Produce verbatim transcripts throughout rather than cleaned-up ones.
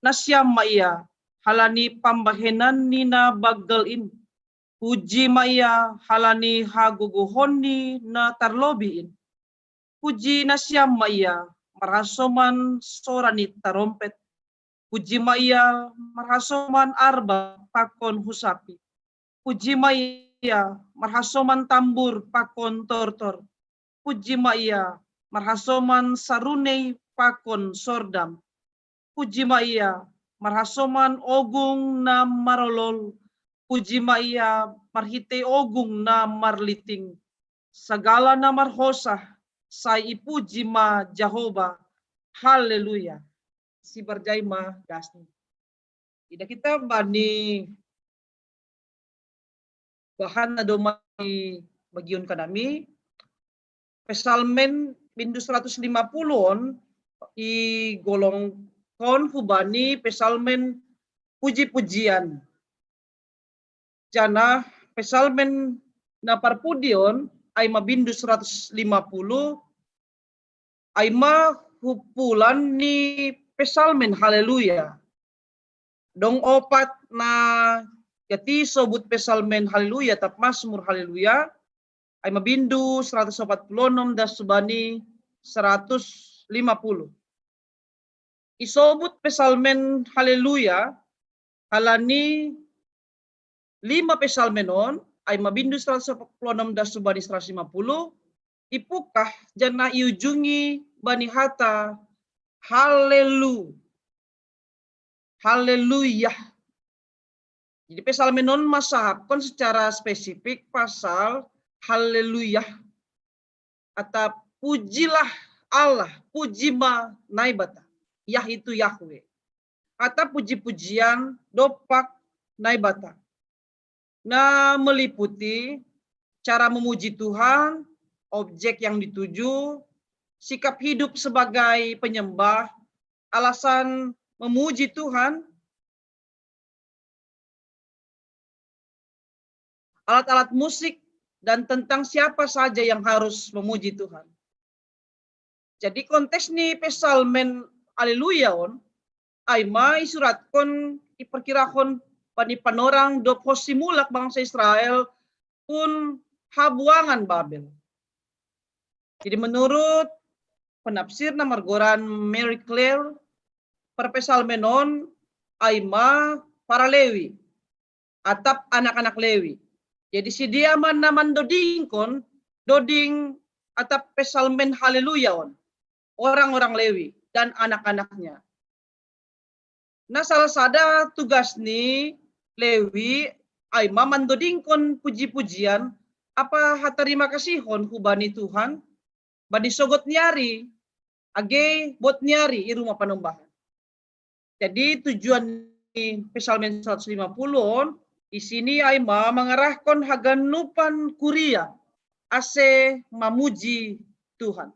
nasiam ma ia halani pambahenan ni na baggal in. Puji ma ia halani hagogohon ni na tarlobi in. Puji nasiam ma ia marhasoman sora ni tarompet. Puji ma ia marhasoman arba pakon husapi. Puji ma ia marhasoman tambur pakon tortor. Puji ma ia marhasoman sarunei pakon sordam. Puji ma ia marhasoman ogung na marolol. Puji ma ia marhitei ogung na marliting. Sagala na marhosah sai ipuji ma Jahoba. Haleluya. Sibarjai ma dasni. Ida kita bani bahan na domai bagion kanami, Pesalmen bindu seratus lima puluh on i golongkon hubani pesalmen puji-pujian. Janah pesalmen na parpudion ai ma bindu seratus lima puluh ai ma hupulan ni pesalmen haleluya. Dong opat na kati sobut pesalmen haleluya tap masmur haleluya. Ai ma bindu seratus opat puluh onom das subani seratus lima puluh. Isobut pesalmen haleluya halani lima pesalmen on ai ma bindu seratus opat puluh onom das subani seratus lima puluh. Ipukah janah iujungi bani hata halelu. Haleluya. Jadi pesalmen on masahapkon secara spesifik pasal haleluya. Atap pujilah Allah, puji ma Naibata. Yah itu Yahweh. Atap puji-pujian dopak Naibata. Na meliputi cara memuji Tuhan, objek yang dituju, sikap hidup sebagai penyembah, alasan memuji Tuhan, alat-alat musik, dan tentang siapa saja yang harus memuji Tuhan. Jadi konteks ni pesalmen haleluya on ai ma isuratkon, iperkirahon bani panorang dob hos simulak bangsa Israel pun habuangan Babel. Jadi menurut penafsir na margoran Mary Claire, perpesalmen on ai ma para Lewi atap anak-anak Lewi. Jadi si dia ma na mandodingkon doding atap pesalmen haleluya on, orang-orang Lewi dan anak-anaknya. Na salah sada tugas ni Lewi ai ma mandodingkon puji-pujian apa hatarima kasihon hubani Tuhan bani sogot ni ari age bot ni ari i rumah panumbahan. Jadi tujuan ni pesalmen seratus lima puluh on i sini ai ma mangarahkon haganupan kuria ase mamuji Tuhan.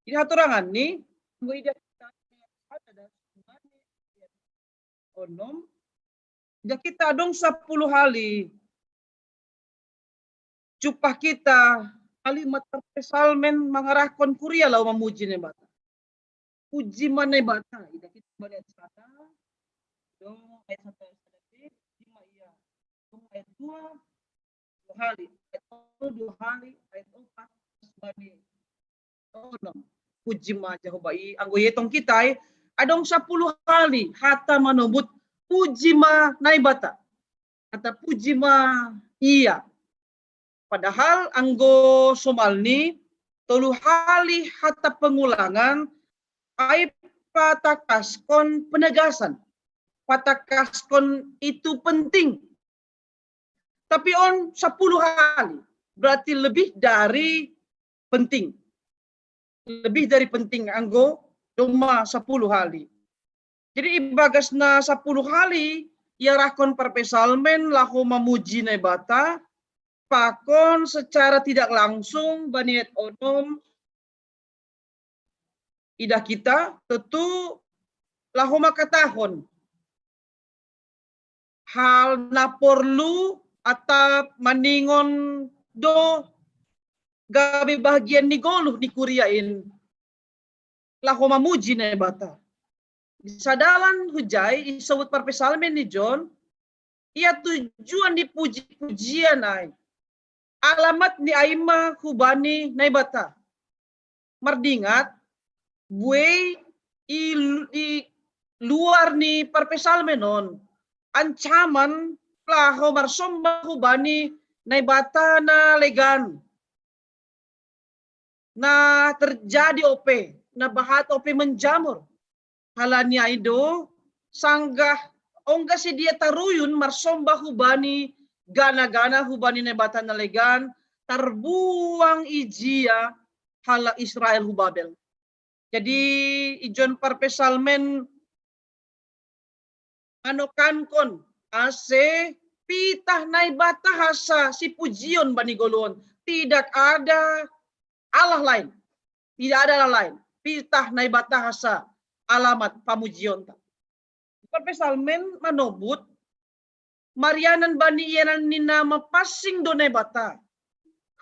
Jadi hatorangan ni, onom, ida kita adong sapuluh hali jumpa kita kalimat pesalmen mangarahkon kuria laho mamuji Naibata. Puji ma Naibata, ida kita balian sada, dong ayat satu ayat sada, puji ma ia, dong ayat dua, dua hali, ayat dua hali, ayat opat, bani onom. Puji ma Jahoba i, anggo ietong kita i, adong sapuluh hali hata manobut puji ma Naibata. Hata puji ma ia. Padahal anggo somalni tolu hali hata pengulangan ai patakaskon penegasan. Patakaskon itu penting. Tapi on sapuluh hali, berarti lebih dari penting. Lebih dari penting anggo doma sapuluh hali. Jadi ibagas na sapuluh hali iarahkon parpesalmen laho mamuji Naibata, pakon secara tidak langsung bani ayat onom ida kita, tentu laho mangkatahon hal na porlu atap maningon do gabe bahagian ni goluh ni kuria in laho mamuji Naibata. Sadalan hujai isobut parpsalmen ni John, ia tujuan ni puji-pujian ai. Alamat ni ai ma hubani Naibata. Mardingat, buei i, i luar ni parpsalmen on. Ancaman laho marsomba hubani Naibata na legan. Na terjadi ope, na bahat ope menjamur. Halani ai do, sanggah ongga si dia taruyun marsomba hubani gana-gana hubani Naibata na legan, tarbuang ijia halak Israel hu Babel. Jadi ijon parpsalmen anokankon ase pitah Naibata hasa sipujion bani goluon. Tidak ada Allah lain. Tidak ada Allah lain. Pitah Naibata hasa alamat pamujionta. Parpsalmen manobut marianan bani ianan ni na mapansing do Naibata.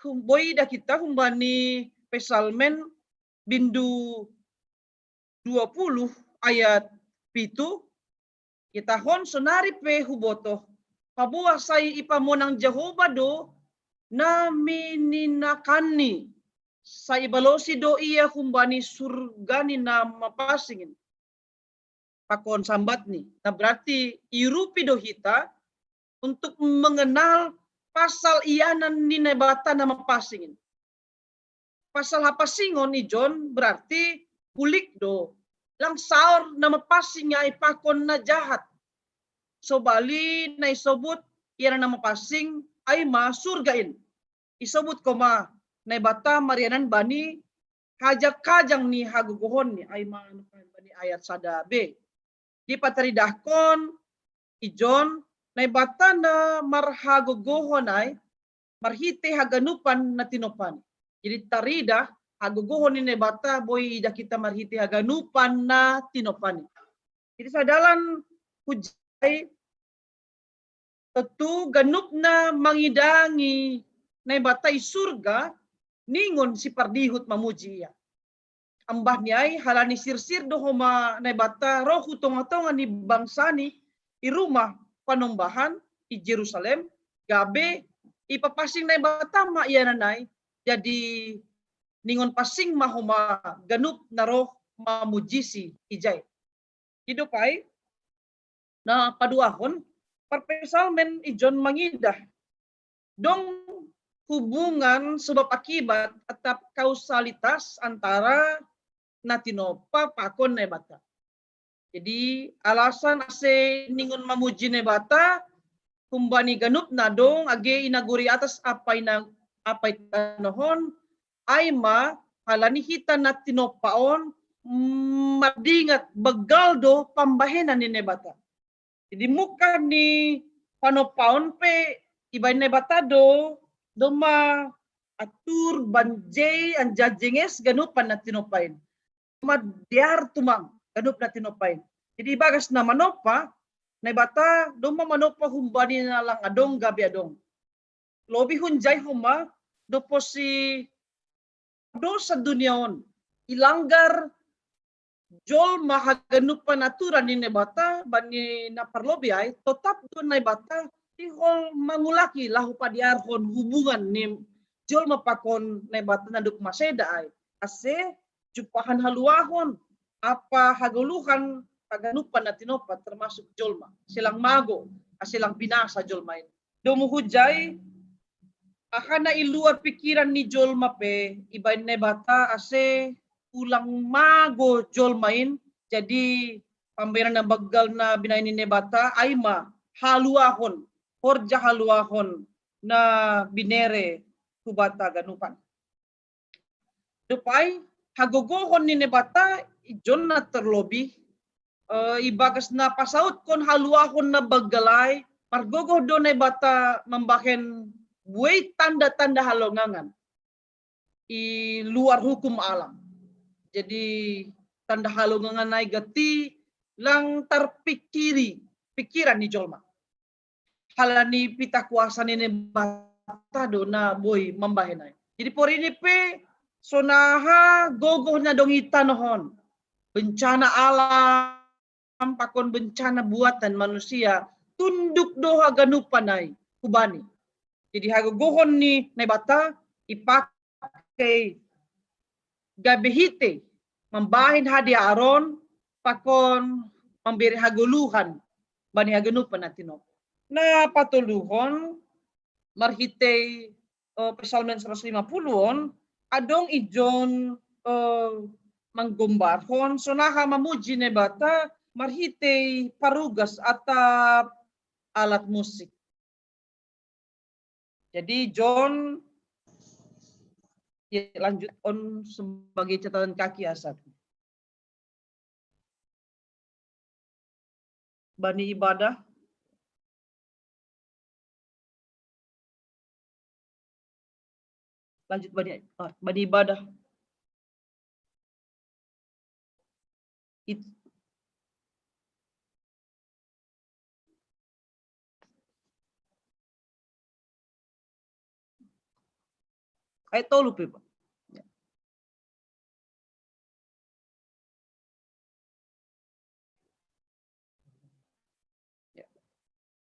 Boi idah hita humbani Psalmen bindu dua puluh ayat pitu, itahon sonari pe hubotoh, paboa sai ipamonang Jahowa do na mininakanni, sai ibalosi do ia humbani surgani na mapansing. Pakon sambatni. Nah, berarti iurupi do hita untuk mengenal pasal ianan ni Naibata na mapansing. Pasal hapansingon ijon berarti bulik do. Lang saor na mapansing ai pakon na jahat. Sobali na isobut ianan na mapansing ai ma surga in. Isobut koma Naibata marianan bani hajang-hajang ni hagogohonni ai ma bani ayat sada be. Dipataridahkon ijon Naibata na marhagogohon ai marhite haganupan na tinompani. Jadi taridah hagogohon ni Naibata boi idah hita marhite haganupan na tinompani. Jadi sadalan hujai tontu ganup na mangidangi Naibata i surga ningon sipardihut mamuji ia. Ambah ni ai halani sirsir do homa Naibata roh hu tonga-tonga ni bangsani i rumah panombahan i Jerusalem, gabe ipapansing Naibata ma ianan ai, jadi ningon pansing ma homa ganup na roh mamujisi ijai. Ido pai na paduahon, parpsalmen ijon mangidah dong hubungan sebab akibat atap kausalitas antara na tinompa pakon Naibata. Jadi alasan ase ningon mamuji Naibata humbani ganup na dong age i nagori atas apai na apai tanohon ai ma halani hita na tinompa on, mm, mardingat begal do pambahenan ni Naibata. Jadi mungkah ni panompaon pe ibaen Naibata do, do ma atur banjei anjajenges ganupan na tinompain. Ma dear tumang ganup na tinompain. Jadi ibagas na manompa Naibata do ma manompa humbani na lang adong gabe adong. Lobi hunjai homa doposi dosa dunia on ilanggar jolma haganupan aturan ni Naibata bani na parlobi ai, totap do Naibata ihol mangulaki lahu padiarhon hubungan ni jolma pakon Naibata na duk maseda ai. Ase jumpahan haluahon apa hagoluhan haganupan na tinompa termasuk jolma. Selang mago, ase lang binasa jolma in. Domu hujai, aha na i luar pikiran ni jolma pe ibaen Naibata ase ulang mago jolma in, jadi pambahenan na begal na binaen ni Naibata ai ma haluahon, horja haluahon na binere Hubata ganupan. Dopai hagogohon ni Naibata ijon na terlobi eh, ibagas na pasautkon haluahon na begal ai, margogoh do Naibata mambahen buei tanda-tanda halongangan i luar hukum alam. Jadi tanda halongangan ai gati lang tarpikiri pikiran ni jolma. Halani pitah kuasa ni Naibata do na boi mambahen ai. Jadi porini pe sonaha gogoh na dong i tanohon, bencana alam, pakon bencana buatan manusia, tunduk do haganupan ai hubani. Jadi hagogohon ni Naibata ipake gabe hite mambahen hadiaon pakon mambere hagoluhan bani haganupan na tinopa. Na patoluhon, marhitei, eh, Psalmen seratus lima puluh on, adong i John, eh, manggombarhon sonaha mamuji Naibata marhitei parugas atap alat musik. Jadi John, ya, lanjut on sebagai catatan kaki asa bani ibadah. Lanjut bani, ah, bani ibadah. It-, ayat tolu pe, Pak. Ya. Ya.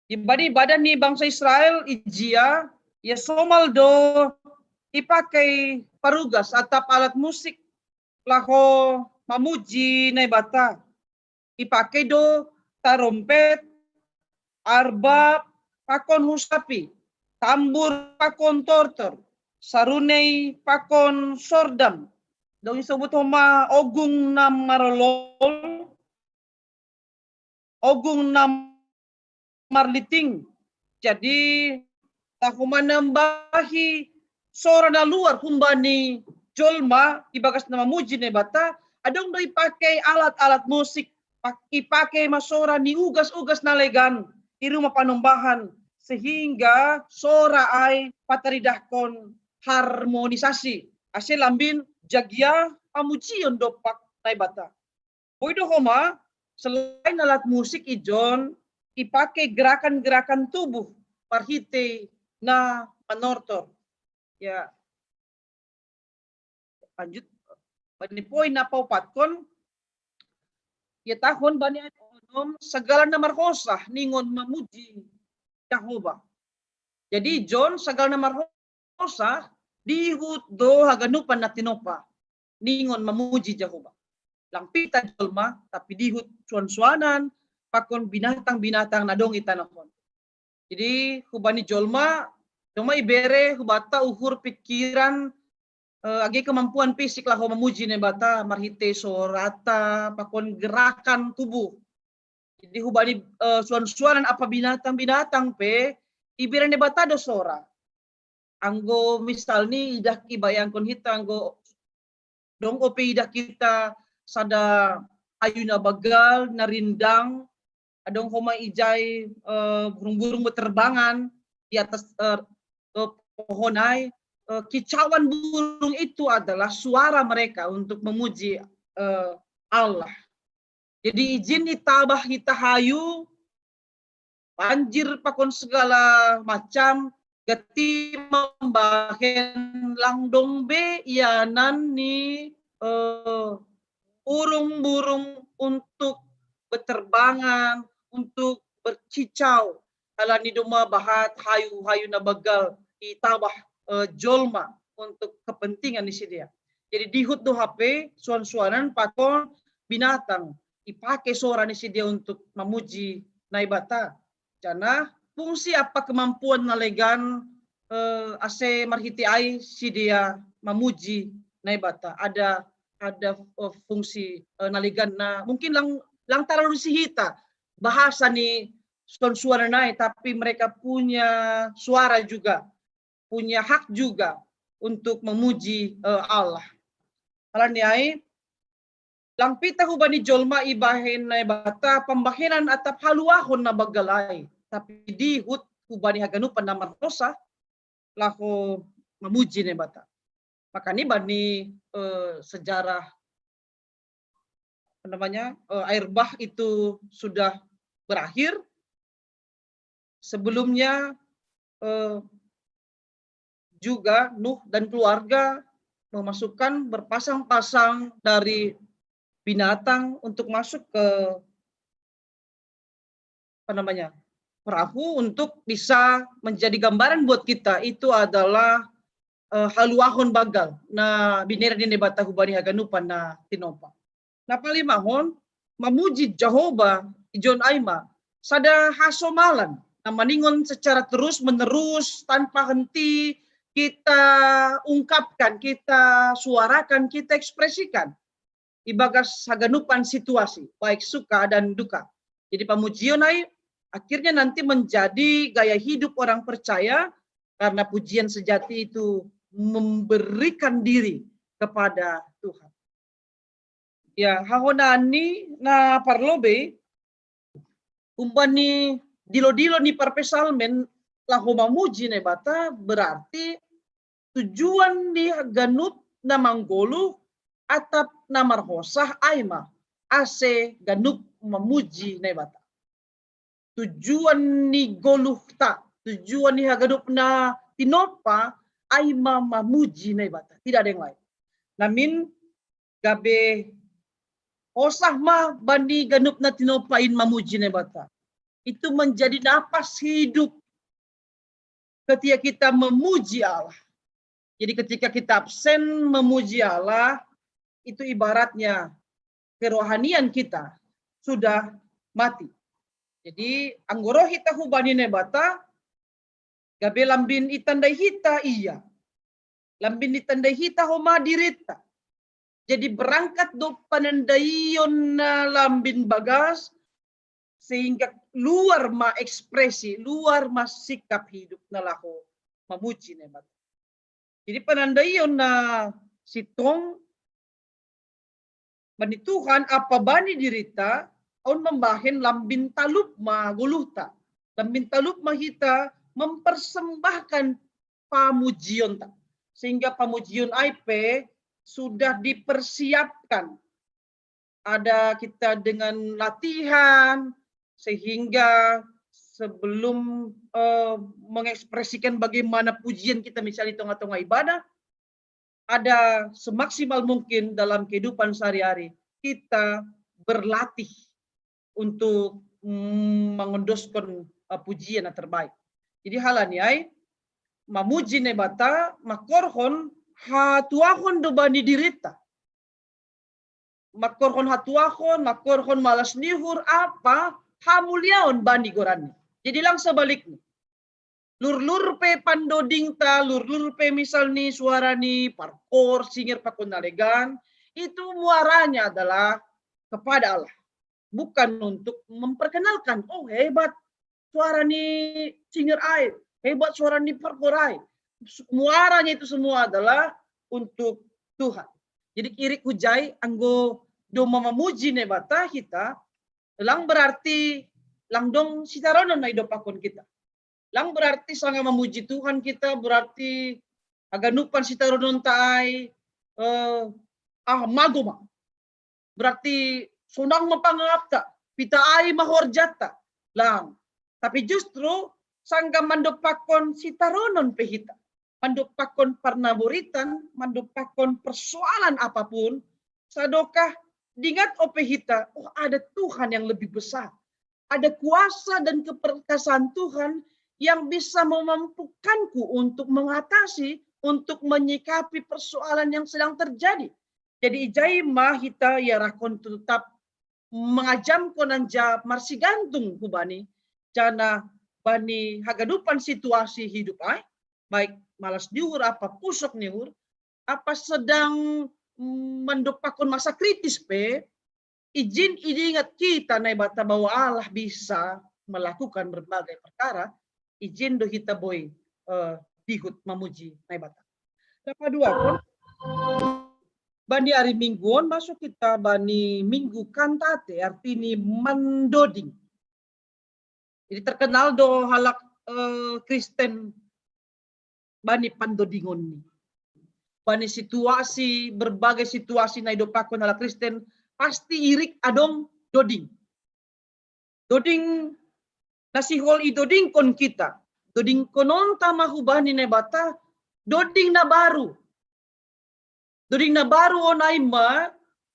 Di bani ibadah ni bangsa Israel ijia, ya, somal do ipake parugas atap alat musik laho mamuji Naibata. Ipake do tarompet, arbab, pakon husapi, tambur pakon tortor, sarunei pakon sordam. Dong isobut homa ogung na marolol, ogung na marliting. Jadi, tahu manambahi sora na luar humbani jolma ibagas na mamuji Naibata, adong do ipake alat-alat musik, pak-, ipake ma sora ni ugas-ugas na legan i rumah panumbahan, sehingga sora ai pataridahkon harmonisasi. Ase lambin jagia pamujion dompak Naibata. Boi do homa, selain alat musik i John, ipake gerakan-gerakan tubuh marhitei na manortor. Ya. Lanjut, bani poin na paopatkon, ya, tahon bani ayat onom, sagala na marhosah ningon mamuji Jahowa. Jadi John, sagala na marhosah dihut do haganupan na tinopa ningon mamuji Jahowa. Lang pita jolma, tapi dihut suan-suanan pakon binatang-binatang na dong i tanoh on. Jadi hubani jolma, jolma ibere hubata uhur pikiran, eh, age kemampuan fisik laho mamuji Naibata marhitei sorata pakon gerakan tubuh. Jadi hubani, eh, suan-suanan apa binatang-binatang pe ibere Naibata do sora. Anggo misal ni idah ibayangkon hita, anggo dong ope idah kita sada hayu na bagal na rindang, adong homa ijai, eh, burung-burung beterbangan di atas, eh, eh, pohon ai, eh, kicauan burung itu adalah suara mereka untuk memuji, eh, Allah. Jadi ijin itabah hita hayu, banjir pakon segala macam, gati mambahen lang dong be ianan ni, eh, burung-burung untuk beterbangan, untuk berkicau. Alani domma bahat hayu-hayu na bagal itabah, eh, jolma untuk kepentingan ni sidea. Jadi dihut do hape suan-suanan pakon binatang, ipake sora ni sidea untuk mamuji Naibata. Janah fungsi apa kemampuan na legan, eh, ase marhitei ai sidea mamuji Naibata. Ada, ada, eh, fungsi, eh, na legan na mungkin lang, lang talalu si hita bahasa ni suan-suanan ai, tapi mereka punya suara juga, punya hak juga untuk memuji, eh, Allah. Alani ai, lang pita hubani jolma ibahen Naibata pambahenan atap haluahon na bagal ai, tapi dihut hubani haganupan na marhosah laho mamuji Naibata. Makani bani, eh, sejarah, apa namanya, eh, air bah itu sudah berakhir, sebelumnya, eh, juga Nuh dan keluarga memasukkan berpasang-pasang dari binatang untuk masuk ke apa namanya, perahu untuk bisa menjadi gambaran buat kita, itu adalah eh, haluahon bagal na binereng ni Naibata hubani haganupan na tinompa. Na palimahon, mamuji Jahowa, ijon ai ma sada hasomalan na maningon secara terus menerus, tanpa henti kita ungkapkan, kita suarakan, kita ekspresikan ibagas haganupan situasi, baik suka dan duka. Jadi pamujion ai akhirnya nanti menjadi gaya hidup orang percaya, karena pujian sejati itu memberikan diri kepada Tuhan. Ya, haho nani na parlobei, umbani dilo-dilo ni parpsalmen laho mamuji Naibata, berarti tujuan ni ganup na manggoluh atap na marhosah ai ma ase ganup mamuji Naibata. Tujuan ni goluhta, tujuan ni haganup na tinompa ai ma mamuji Naibata. Tidak ada yang lain. Namin gabe hosah ma bani ganup na tinompain mamuji Naibata. Itu menjadi napas hidup ketika kita memuji Allah. Jadi ketika kita absen memuji Allah, itu ibaratnya kerohanian kita sudah mati. Jadi anggo ro hita hubani Naibata, gabe lambin itandai hita ia. Lambin itandai hita homa dirita. Jadi berangkat do panandaion na lambin bagas, sehingga luar ma ekspresi, luar ma sikap hidup na laho mamuji Naibata. Jadi panandaion na sintong bani Tuhan apa bani dirita, on mambahen lambin talup ma goluhta. Lambin talup ma hita mempersembahkan pamujionta. Sehingga pamujion ai pe sudah dipersiapkan. Ada kita dengan latihan, sehingga sebelum eh, mengekspresikan bagaimana pujian kita misalnya di tengah-tengah ibadah, ada semaksimal mungkin dalam kehidupan sehari-hari kita berlatih untuk mm, mengendoskan uh, pujian yang terbaik. Jadi halani ai mamuji Naibata makorhon hatuahon do bani dirita. Makorhon hatuahon, makorhon malas ni uhur apa hamuliaon bani goranni. Jadi lang sebaliknya. Lurlur pe pandodingta, lurlur pe misalni suara ni parkor, singer pakon na legan, itu muaranya adalah kepada Allah. Bukan untuk memperkenalkan, oh hebat suara ni singer ai, hebat suara ni parkor ai. Muaranya itu semua adalah untuk Tuhan. Jadi irik hujai anggo doma mamuji Naibata hita, lang berarti lang dong sitaronon na idopakkon kita. Lang berarti sanga mamuji Tuhan kita berarti haganupan sitarononta ai eh, ah mago ma. Berarti sonang ma pangapta, pita ai ma horjata. Lang. Tapi justru sangga mandopakkon sitaronon pe hita. Mandopakkon parnaboritan, mandopakkon persoalan apapun, sadokah dingat ope hita, oh ada Tuhan yang lebih besar. Ada kuasa dan keperkasaan Tuhan yang bisa memampukanku untuk mengatasi, untuk menyikapi persoalan yang sedang terjadi. Jadi ijai ma hita ia rakon tetap mengajamkon anja marsigantung hubani, jana bani hagadupan situasi hidup ai, baik malas ni uhur apa pusok ni uhur, apa sedang mm, mandopakkon masa kritis pe, izin idingat kita Naibata bahwa Allah bisa melakukan berbagai perkara, izin do hita boi uh, dihut mamuji Naibata. Dapat dua pun bani hari mingguon masuk kita bani minggu kantate artini mandoding. Jadi terkenal do halak uh, Kristen bani pandodingonni. Bani situasi, berbagai situasi na idopakkon ala Kristen, pasti irik adong doding. Doding na sihol idodingkon kita. Dodingkononta ma hubani Naibata, doding na baru. Doding na baru on ai ma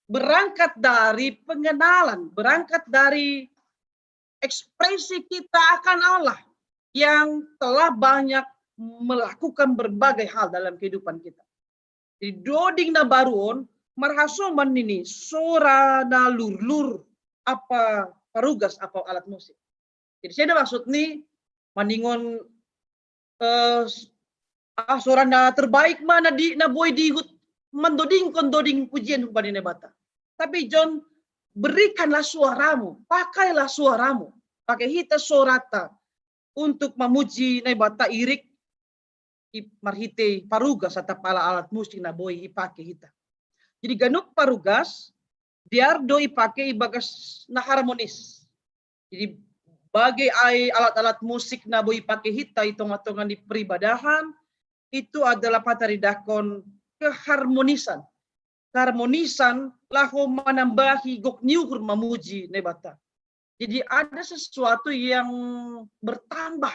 berangkat dari pengenalan, berangkat dari ekspresi kita akan Allah yang telah banyak melakukan berbagai hal dalam kehidupan kita. Jadi doding na baru on, marhasoman nini sora na lurlur apa parugas apa alat musik. Jadi saya ada maksud ni maningon eh, ah, sora na terbaik mana di na boy digut mandoding kondoding pujian huban Naibata. Tapi John, berikanlah suaramu, pakailah suaramu, pakai hita sorata untuk memuji Naibata irik marhite parugas atau pala alat musik na boy ipake hita. Jadi ganuk parugas diardo ipake ibagas na harmonis. Jadi bagai ai alat-alat musik na boy ipake hita i tonga-tonga ni peribadahan, itu adalah pataridakon keharmonisan. Keharmonisan laho manambahi gok ni uhur mamuji Naibata. Jadi ada sesuatu yang bertambah,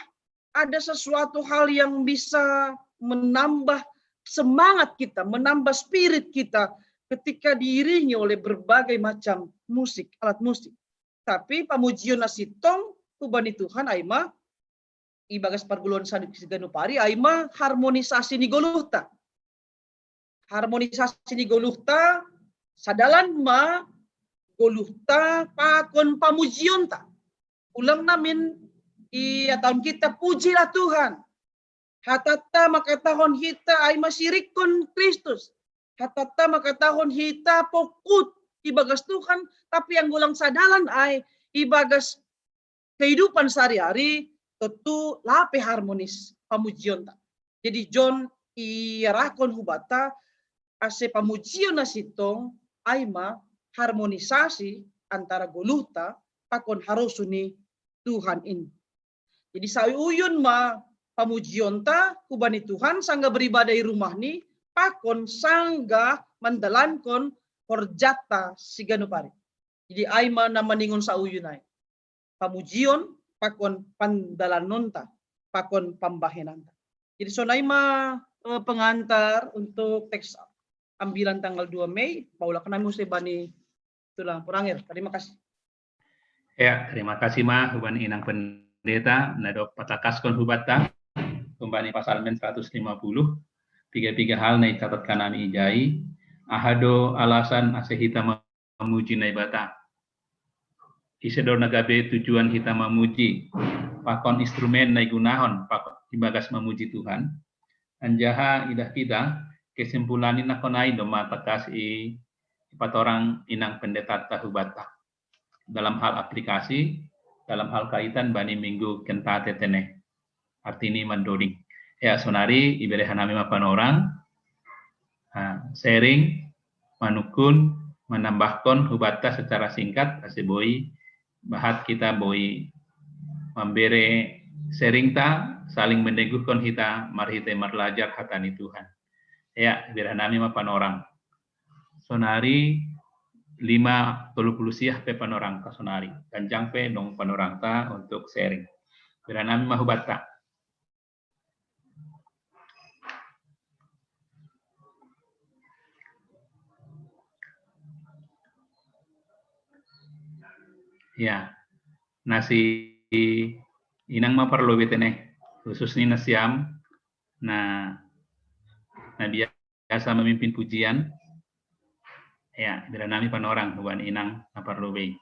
ada sesuatu hal yang bisa menambah semangat kita, menambah spirit kita ketika diiringi oleh berbagai macam musik, alat musik. Tapi pamujion na sintong huban ni Tuhan ai ma ibagas pargulon sadiki siganupari ai ma harmonisasi ni goluhta. Harmonisasi ni goluhta sadalan ma goluhta pakon pamujionta. Ulang namin i ataon kita pujilah Tuhan. Hatata makatahon hita ai masirikkon Kristus. Hatata makatahon hita pokut ibagas Tuhan, tapi yang ulang sadalan ai ibagas kehidupan sehari-hari tentu lape harmonis pamujionta. Jadi John iarahkon hubata ase pamujion na sintong ai ma harmonisasi antara goluhta pakon harosuh ni Tuhan in. Jadi sauyun ma pamujionta huban ni Tuhan sangga beribadah i rumah ni pakon sangga mandalankon horjata siganupari. Jadi ai ma na maningon sauyun ai. Pamujion pakon pandalanonta, pakon pambahenanta. Jadi sonai ma eh, pengantar untuk teks ambilan tanggal dua Mei, paulak nami muse bani tulang purangir. Terima kasih. Ya, terima kasih ma huban inang pendeta, nadok patakaskon hubata, huban i pasal men seratus lima puluh, tiga-tiga hal na icatatkan nami ijai, ahado alasan ase hita mamuji Naibata. Ise do na gabe tujuan hita mamuji, pakon instrumen na igunahon pakon ibagas mamuji Tuhan. Anjaha idah kita, kesimpulan ni nakon ai do ma takas i patorang inang pendeta tahubata. Dalam hal aplikasi, dalam hal kaitan bani minggu kentate tene. Artini mandoding. Ya, sonari ibere hanami ma panorang, sharing, manukun, manambahkon hubata secara singkat, ase boi bahat kita boi mambere sharing ta, saling meneguhkon hita marhite marlajar hata ni Tuhan. Ya, ibere hanami ma panorang. Sonari lima tolu puluh siah pe panorang ta sonari. Ganjang pe dong panorang ta untuk sharing. Ibere hanami ma hubata. Ya, nasi inang ma parlobi tene, khusus ni nasiam, na na biasa memimpin pujian. Ya, ibere nami panorang huban inang na parlobi.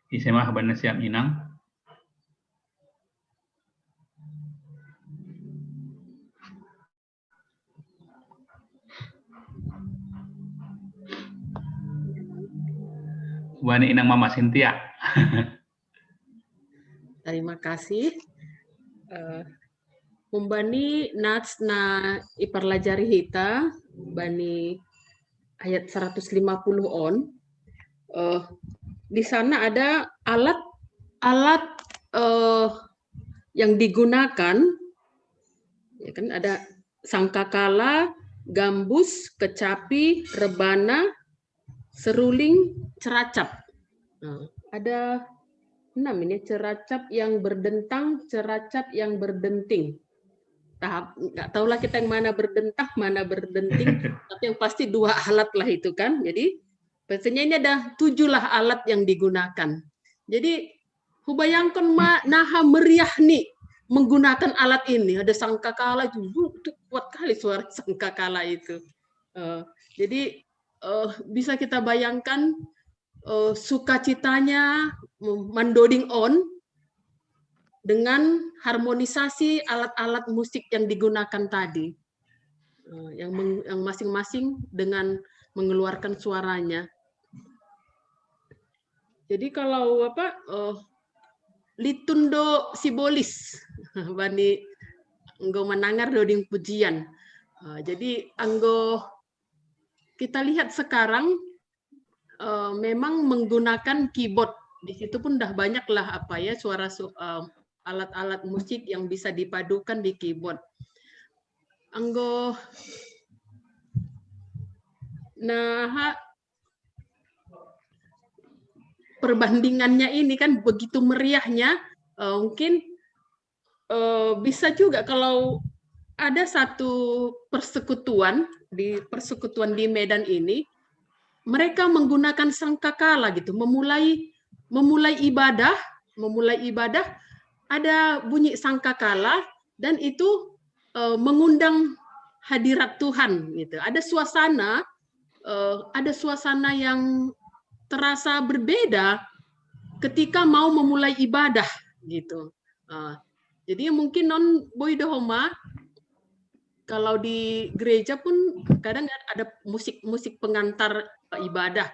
Ise ma huban nasiam inang. Huban inang Mama Sintia. Terima kasih. Uh, huban i nats na iparlajari hita bani ayat seratus lima puluh on. Uh, di sana ada alat alat uh, yang digunakan, ya kan, ada sangkakala, gambus, kecapi, rebana, seruling, ceracap. Nah, ada enam ini, ceracap yang berdentang, ceracap yang berdenting. Tahap, nggak tahulah kita yang mana berdentang, mana berdenting, tapi yang pasti dua alat lah itu kan. Jadi biasanya ini ada tujuh lah alat yang digunakan. Jadi hubayangkan ma naha meriah nih menggunakan alat ini. Ada sangkakala juga, itu kuat kali suara sangkakala itu. Eh, jadi eh, bisa kita bayangkan eh, sukacitanya mandoding on dengan harmonisasi alat-alat musik yang digunakan tadi. Eh, yang meng- yang masing-masing dengan mengeluarkan suaranya. Jadi kalau apa eh, litundo sibolis bani anggo manangar doding pujian. Eh, jadi anggo kita lihat sekarang eh, memang menggunakan keyboard. Di situ pun udah banyaklah apa ya suara su- eh, alat-alat musik yang bisa dipadukan di keyboard. Anggo nah perbandingannya ini kan begitu meriahnya, eh, mungkin eh, bisa juga kalau ada satu persekutuan di persekutuan di Medan ini, mereka menggunakan sangkakala gitu, memulai memulai ibadah, memulai ibadah ada bunyi sangkakala dan itu eh, mengundang hadirat Tuhan gitu. Ada suasana eh, ada suasana yang terasa berbeda ketika mau memulai ibadah gitu. Eh, jadi mungkin non boy dohoma kalau di gereja pun kadang ada musik-musik pengantar eh, ibadah.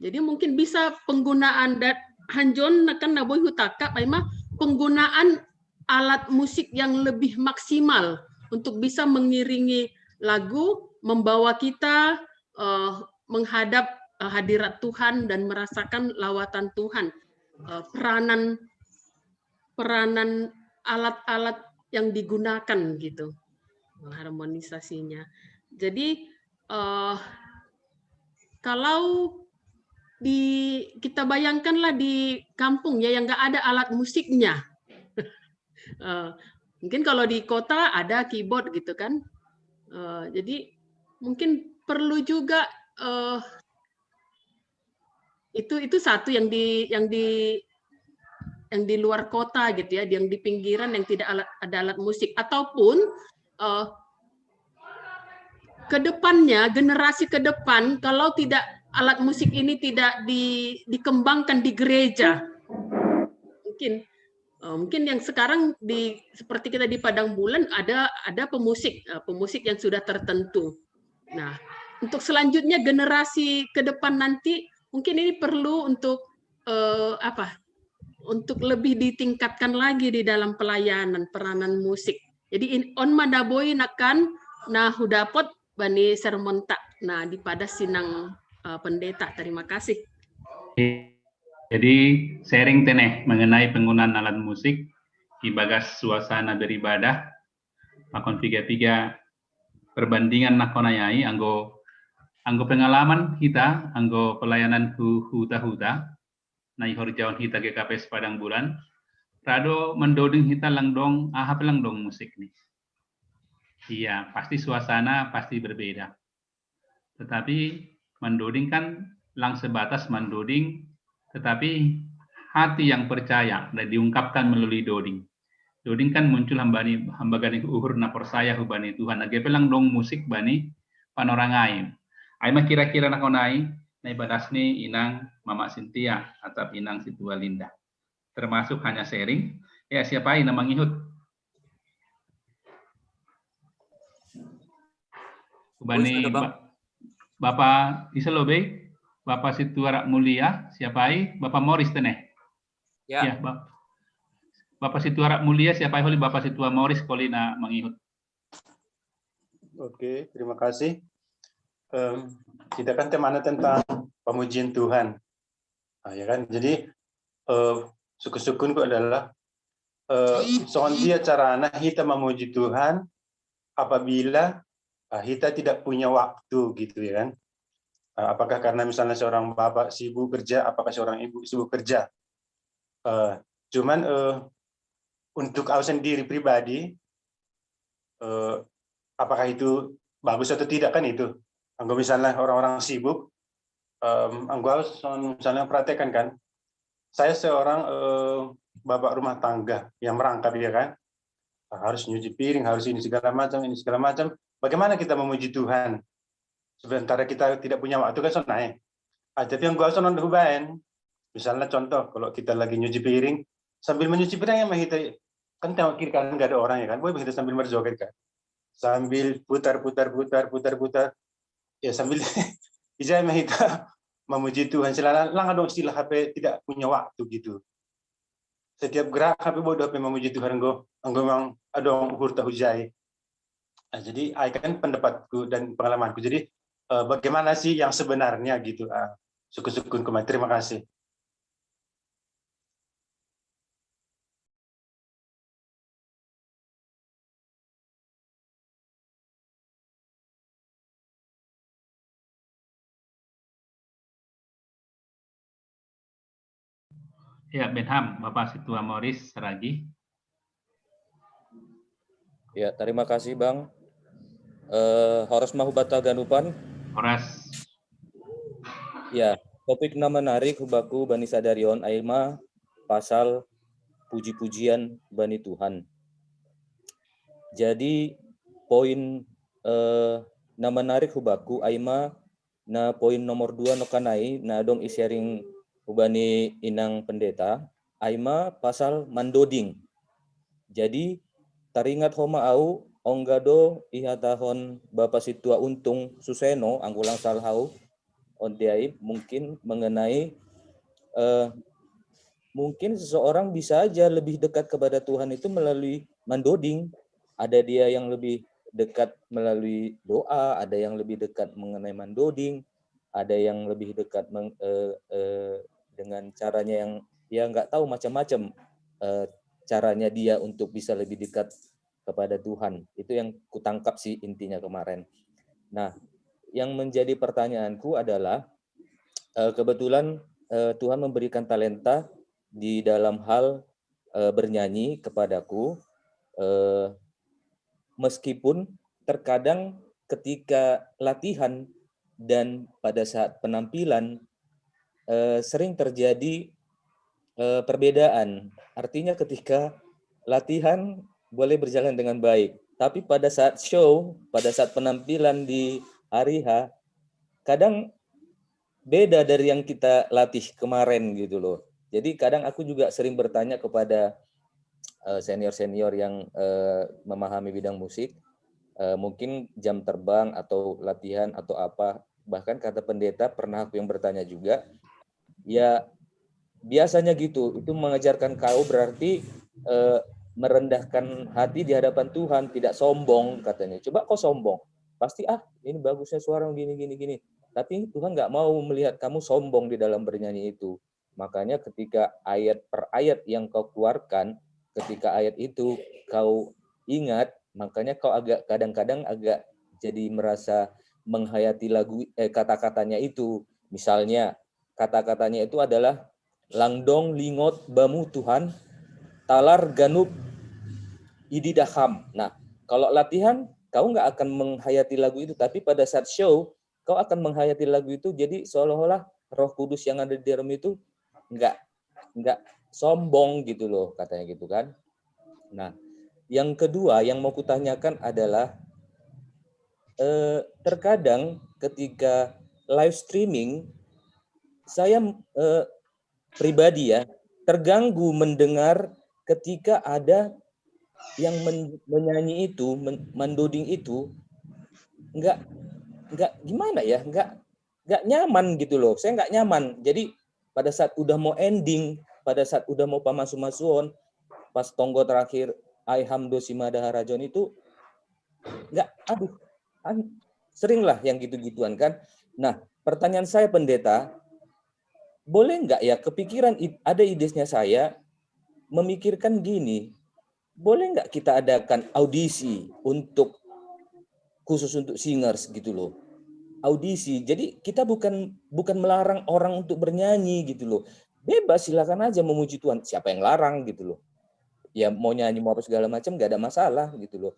Jadi mungkin bisa penggunaan dat hanjon nekan naboy hutaka paima penggunaan alat musik yang lebih maksimal untuk bisa mengiringi lagu, membawa kita eh, menghadap eh, hadirat Tuhan dan merasakan lawatan Tuhan. Eh, peranan peranan alat-alat yang digunakan gitu harmonisasinya. Jadi eh, kalau di kita bayangkanlah di kampung ya yang nggak ada alat musiknya. Eh, mungkin kalau di kota ada keyboard gitu kan. Eh, jadi mungkin perlu juga eh, itu itu satu yang di yang di yang di luar kota gitu ya, yang di pinggiran yang tidak alat, ada alat musik ataupun eh, ke depannya generasi ke depan kalau tidak alat musik ini tidak di, dikembangkan di gereja mungkin eh, mungkin yang sekarang di seperti kita di Padang Bulan ada ada pemusik eh, pemusik yang sudah tertentu. Nah, untuk selanjutnya generasi ke depan nanti mungkin ini perlu untuk eh, apa? Untuk lebih ditingkatkan lagi di dalam pelayanan peranan musik. Jadi in, on madaboi nakan nah hudapot bani sermonta. Nah, di pada sinang uh, pendeta. Terima kasih. Jadi sharing teneh mengenai penggunaan alat musik ibagas suasana beribadah pakon piga-piga perbandingan nakonayai anggo anggo pengalaman kita anggo pelayanan hu huta-huta na ihorjaon hita G K P S Padang Bulan rado mendoding hita langdong aha pelangdong musik nih. Iya, pasti suasana pasti berbeda. Tetapi mandoding kan lang sebatas mandoding, tetapi hati yang percaya dan diungkapkan melalui doding. Doding kan muncul hambani hambagani uhur na percaya hubani Tuhan. Age pelang dong musik bani panorangai. Aima kira-kira nakonai na ibadasni inang Mama Sintia atau inang Situa Linda. Termasuk hanya sharing. Ya siapa yang mengihut? Ubani Bapak Isalobe, Bapak Situara Mulia, siapai Bapak Morris teneh. Ya, ya Bapak Situara Mulia, siapai holi Bapak Situa Morris kolina mengihut. Oke, terima kasih. Um, kita kan temanya tentang pemujian Tuhan. Nah, ya kan? Jadi uh, suku-sukun itu adalah uh, soal dia carana kita memuji Tuhan apabila uh, kita tidak punya waktu gitu ya kan. Uh, apakah karena misalnya seorang bapak sibuk kerja, apakah seorang ibu sibuk kerja? Eh, cuman eh, untuk aku sendiri pribadi, eh, apakah itu bagus atau tidak kan itu? Anggo misalnya orang-orang sibuk, em, anggo aku son- misalnya perhatikan kan, saya seorang eh, bapak rumah tangga yang merangkap ya kan, harus nyuci piring, harus ini segala macam, ini segala macam. Bagaimana kita memuji Tuhan sementara kita tidak punya waktu kan sonai? Ah, tapi yang gua sonon hubaen, misalnya contoh kalau kita lagi nyuci piring, sambil menyuci piring yang kita kan tengok kiri kanan nggak ada orang ya kan, boleh kita sambil merjoget kan, sambil putar putar putar putar putar, ya sambil ijai mah kita memuji Tuhan. Selalu lang ada istilah H P tidak punya waktu gitu. Setiap gerak H P bodoh H P memuji Tuhan, go anggo memang ada hurta hujai. Nah, jadi ai kan pendapatku dan pengalamanku. Jadi eh, bagaimana sih yang sebenarnya gitu? Ah, sukun-sukun kemari. Terima kasih. Ya, Benham, Bapak Situa Moris Saragi. Ya, terima kasih Bang. Eh, horas ma hubata ganupan. Horas. Ya, topik na menarik hubaku bani sadarion ai ma pasal puji-pujian bani Tuhan. Jadi poin eh, na menarik hubaku ai ma na poin nomor dua nokanai na dong i-sharing hubani inang pendeta, ai ma pasal mandoding. Jadi taringat ho ma au, ongga do ihatahon Bapa Situa Untung Suseno, anggo lang salah au, ondiai mungkin mengenai eh, mungkin seseorang bisa aja lebih dekat kepada Tuhan itu melalui mandoding. Ada dia yang lebih dekat melalui doa, ada yang lebih dekat mengenai mandoding, ada yang lebih dekat meng, eh, eh, dengan caranya yang dia nggak tahu macam-macam eh, caranya dia untuk bisa lebih dekat kepada Tuhan. Itu yang kutangkap sih intinya kemarin. Nah, yang menjadi pertanyaanku adalah eh, kebetulan eh, Tuhan memberikan talenta di dalam hal eh, bernyanyi kepadaku, eh, meskipun terkadang ketika latihan dan pada saat penampilan eh, sering terjadi eh, perbedaan. Artinya ketika latihan boleh berjalan dengan baik, tapi pada saat show, pada saat penampilan di hari H, kadang beda dari yang kita latih kemarin gitu loh. Jadi kadang aku juga sering bertanya kepada eh, senior-senior yang eh, memahami bidang musik, eh, mungkin jam terbang atau latihan atau apa, bahkan kata pendeta pernah aku yang bertanya juga, ya biasanya gitu, itu mengajarkan kau berarti eh, merendahkan hati di hadapan Tuhan, tidak sombong katanya. Coba kau sombong, pasti ah ini bagusnya suara gini gini gini. Tapi Tuhan nggak mau melihat kamu sombong di dalam bernyanyi itu. Makanya ketika ayat per ayat yang kau keluarkan, ketika ayat itu kau ingat, makanya kau agak kadang-kadang agak jadi merasa menghayati lagu eh, kata-katanya itu. Misalnya kata-katanya itu adalah langdong lingot bamu Tuhan, talar ganup idi daham. Nah, kalau latihan kau nggak akan menghayati lagu itu, tapi pada saat show kau akan menghayati lagu itu, jadi seolah-olah Roh Kudus yang ada di dalam itu nggak nggak sombong gitu loh, katanya gitu kan. Nah, yang kedua yang mau kutanyakan adalah eh, terkadang ketika live streaming saya eh, pribadi ya terganggu mendengar ketika ada yang men, menyanyi itu, men, mandoding itu nggak nggak gimana ya, nggak nggak nyaman gitu loh. Saya nggak nyaman. Jadi pada saat udah mau ending, pada saat udah mau pamasu-masuon, pas tonggo terakhir Aiham Dosima Daharajon itu nggak, aduh, kan sering lah yang gitu-gituan kan. Nah, pertanyaan saya pendeta, boleh nggak ya kepikiran ada idenya saya memikirkan gini, boleh nggak kita adakan audisi untuk khusus untuk singers gitu loh, audisi. Jadi kita bukan bukan melarang orang untuk bernyanyi gitu loh. bebas, silakan aja memuji Tuhan. Siapa yang larang gitu loh? Ya mau nyanyi, mau apa segala macam, nggak ada masalah gitu loh.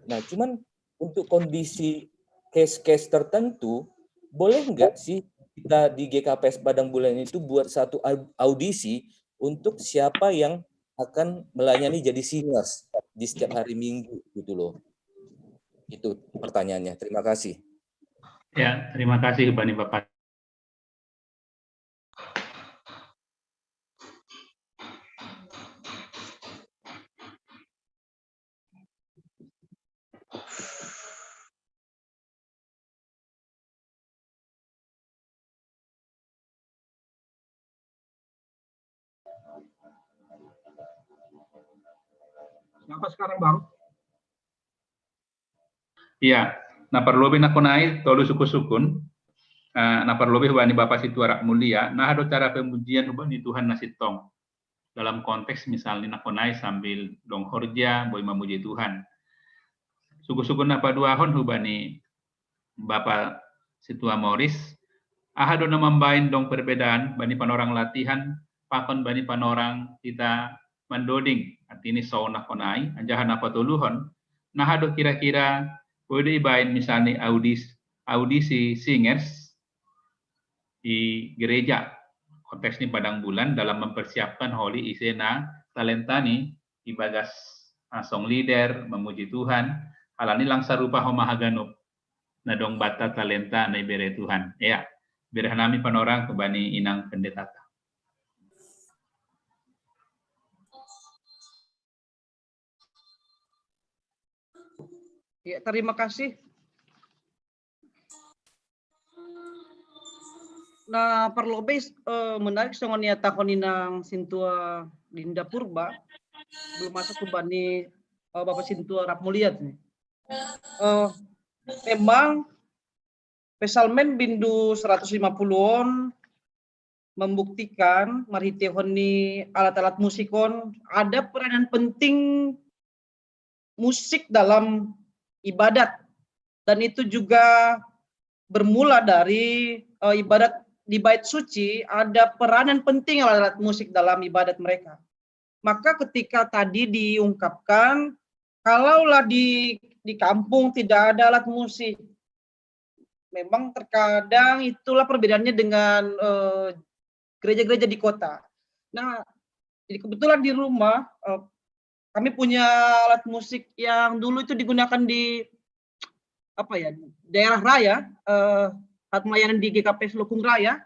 Nah, cuman untuk kondisi case-case tertentu, boleh nggak sih kita di G K P S Padang Bulan itu buat satu au- audisi untuk siapa yang akan melayani jadi singers di setiap hari Minggu gitu loh? Itu pertanyaannya. Terima kasih. Ya, terima kasih Bani Bapak. Siapa sekarang, Bang? Iya, na parlobi nakonai tolu suku-sukun. Eh, na parlobi hubani Bapa Situa Rap Mulia, na hado cara pemujian hubani Tuhan na sitong. Dalam konteks misalnya nakonai sambil dong horja, boi mamuji Tuhan. Suku-sukun na paduahon hubani Bapa Situa Moris, aha do na mambain dong perbedaan bani panorang latihan, pakon bani panorang kita mandoding, artini sou nakonai, anjaha na patoluhon, na aha do kira-kira, boi do ibain misalnya audis, audisi singers di gereja, konteks ni Padang Bulan dalam mempersiapkan holi ise na talenta ni ibagas ah, song leader, memuji Tuhan, halani lang sarupa homa haganup. Na dong bata talenta na ibere Tuhan. Ya, bere hanami panorang hubani inang pendeta. Ya, terima kasih. Nah, parlobi eh, menarik songon ia tahun inang sintua Dinda Purba, belum masuk ke bani eh, Bapak Sintua Rap Mulia nih. Eh, memang Psalmen bindu seratus lima puluh on membuktikan marhitehon ni alat-alat musik on ada peranan penting musik dalam ibadat, dan itu juga bermula dari uh, ibadat di bait suci. Ada peranan penting alat-alat musik dalam ibadat mereka. Maka ketika tadi diungkapkan, kalaulah di di kampung tidak ada alat musik, memang terkadang itulah perbedaannya dengan uh, gereja-gereja di kota. Nah, jadi kebetulan di rumah uh, kami punya alat musik yang dulu itu digunakan di apa ya, daerah raya, uh, saat pelayanan di G K P S Lokung Raya.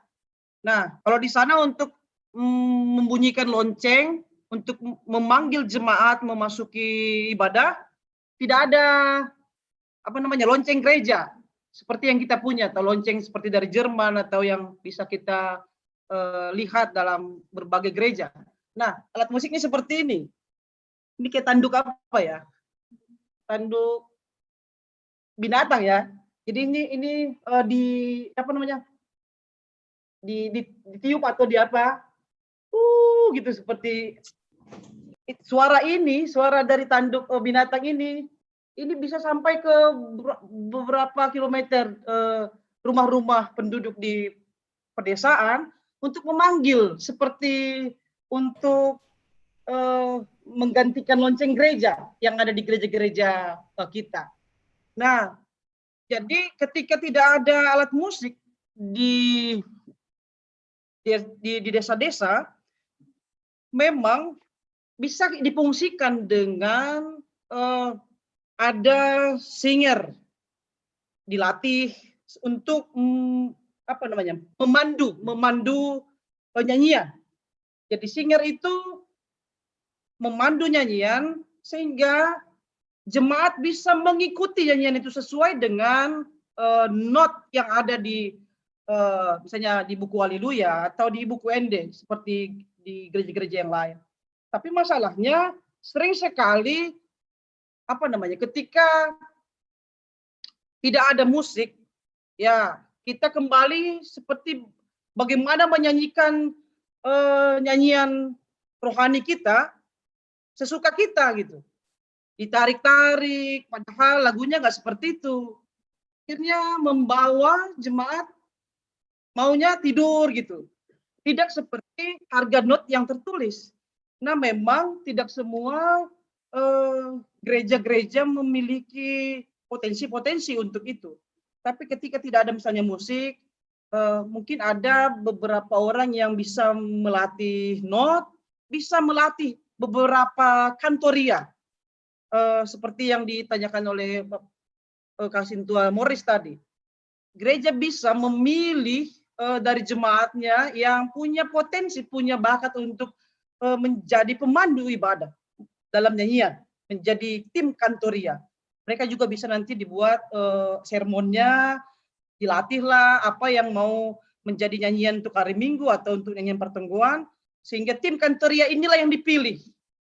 Nah, kalau di sana untuk mm, membunyikan lonceng untuk memanggil jemaat memasuki ibadah, tidak ada apa namanya, lonceng gereja seperti yang kita punya, atau lonceng seperti dari Jerman atau yang bisa kita uh, lihat dalam berbagai gereja. Nah, alat musik ini seperti ini. Ini kayak tanduk apa ya? Tanduk binatang ya. Jadi ini ini uh, di apa namanya? Di, di ditiup atau di apa? Uh gitu, seperti suara ini, suara dari tanduk uh, binatang ini ini bisa sampai ke beberapa kilometer uh, rumah-rumah penduduk di pedesaan untuk memanggil seperti untuk uh, menggantikan lonceng gereja yang ada di gereja-gereja uh, kita. Nah, jadi ketika tidak ada alat musik di di desa-desa, memang bisa difungsikan dengan uh, ada singer dilatih untuk mm, apa namanya, memandu memandu penyanyian. Jadi singer itu memandu nyanyian sehingga jemaat bisa mengikuti nyanyian itu sesuai dengan uh, not yang ada di uh, misalnya di buku Haleluya atau di buku Ende seperti di gereja-gereja yang lain. Tapi masalahnya sering sekali apa namanya, ketika tidak ada musik, ya kita kembali seperti bagaimana menyanyikan uh, nyanyian rohani kita sesuka kita gitu, ditarik-tarik, padahal lagunya nggak seperti itu. Akhirnya membawa jemaat maunya tidur gitu. Tidak seperti harga not yang tertulis. Nah, memang tidak semua eh, gereja-gereja memiliki potensi-potensi untuk itu. Tapi ketika tidak ada misalnya musik, eh, mungkin ada beberapa orang yang bisa melatih not, bisa melatih beberapa kantoria, eh, seperti yang ditanyakan oleh eh, Kak Sintua Morris tadi. Gereja bisa memilih eh, dari jemaatnya yang punya potensi, punya bakat untuk eh, menjadi pemandu ibadah dalam nyanyian, menjadi tim kantoria. Mereka juga bisa nanti dibuat eh, sermonnya, dilatihlah apa yang mau menjadi nyanyian untuk hari Minggu atau untuk nyanyian pertemuan, sehingga tim kantoria inilah yang dipilih.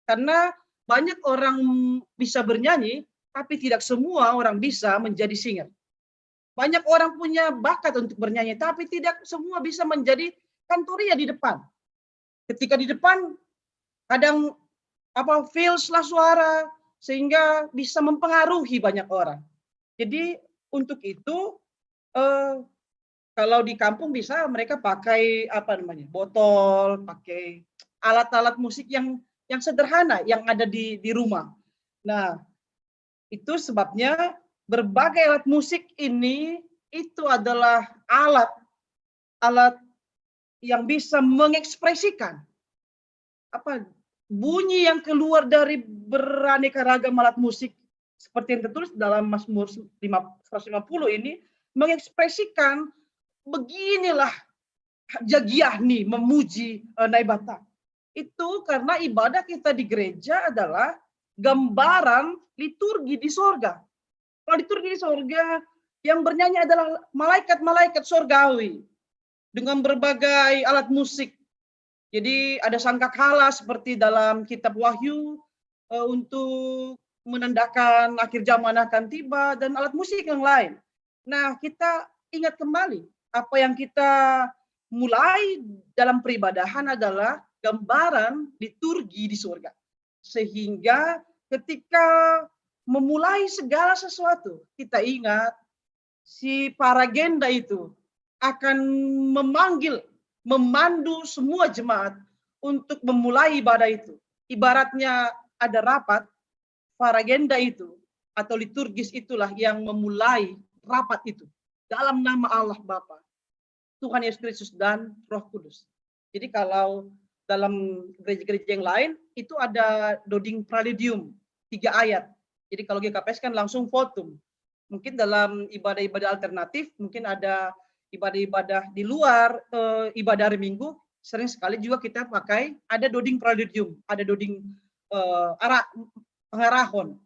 Karena banyak orang bisa bernyanyi, tapi tidak semua orang bisa menjadi singer. Banyak orang punya bakat untuk bernyanyi, tapi tidak semua bisa menjadi kantoria di depan. Ketika di depan, kadang apa, fails lah suara, sehingga bisa mempengaruhi banyak orang. Jadi untuk itu eh, kalau di kampung bisa mereka pakai apa namanya, botol, pakai alat-alat musik yang yang sederhana yang ada di di rumah. Nah, itu sebabnya berbagai alat musik ini itu adalah alat alat yang bisa mengekspresikan apa bunyi yang keluar dari beraneka ragam alat musik seperti yang tertulis dalam Mazmur seratus lima puluh ini mengekspresikan beginilah jagiah nih memuji uh, Naibata. Itu karena ibadah kita di gereja adalah gambaran liturgi di sorga. Kalau liturgi di sorga, yang bernyanyi adalah malaikat-malaikat sorgawi dengan berbagai alat musik. Jadi ada sangkakala seperti dalam kitab Wahyu uh, untuk menandakan akhir zaman akan tiba dan alat musik yang lain. Nah, kita ingat kembali apa yang kita mulai dalam peribadahan adalah gambaran liturgi di surga. Sehingga ketika memulai segala sesuatu, kita ingat si paragenda itu akan memanggil, memandu semua jemaat untuk memulai ibadah itu. Ibaratnya ada rapat, paragenda itu atau liturgis itulah yang memulai rapat itu dalam nama Allah Bapa, Tuhan Yesus Kristus dan Roh Kudus. Jadi kalau dalam gereja-gereja yang lain itu ada doding praludium tiga ayat. Jadi kalau G K P S kan langsung votum. Mungkin dalam ibadah-ibadah alternatif mungkin ada ibadah-ibadah di luar eh, ibadah hari Minggu, sering sekali juga kita pakai ada doding praludium, ada doding eh, arah pengarahon.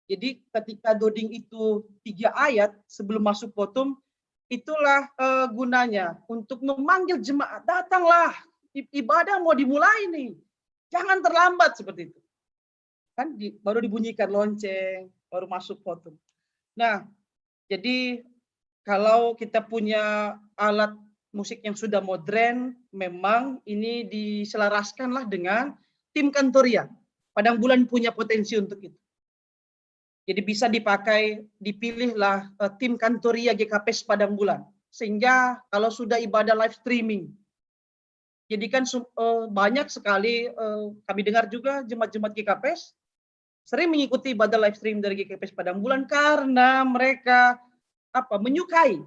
Jadi ketika doding itu tiga ayat sebelum masuk votum, itulah eh, gunanya untuk memanggil jemaat, datanglah, ibadah mau dimulai nih, jangan terlambat seperti itu. Kan di, baru dibunyikan lonceng, baru masuk votum. Nah, jadi kalau kita punya alat musik yang sudah modern, memang ini diselaraskanlah dengan tim kantoria. Padang Bulan punya potensi untuk itu. Jadi bisa dipakai, dipilihlah uh, tim kantoria G K P S Padang Bulan. Sehingga kalau sudah ibadah live streaming, jadi kan uh, banyak sekali uh, kami dengar juga jemaat-jemaat G K P S sering mengikuti ibadah live stream dari G K P S Padang Bulan karena mereka apa menyukai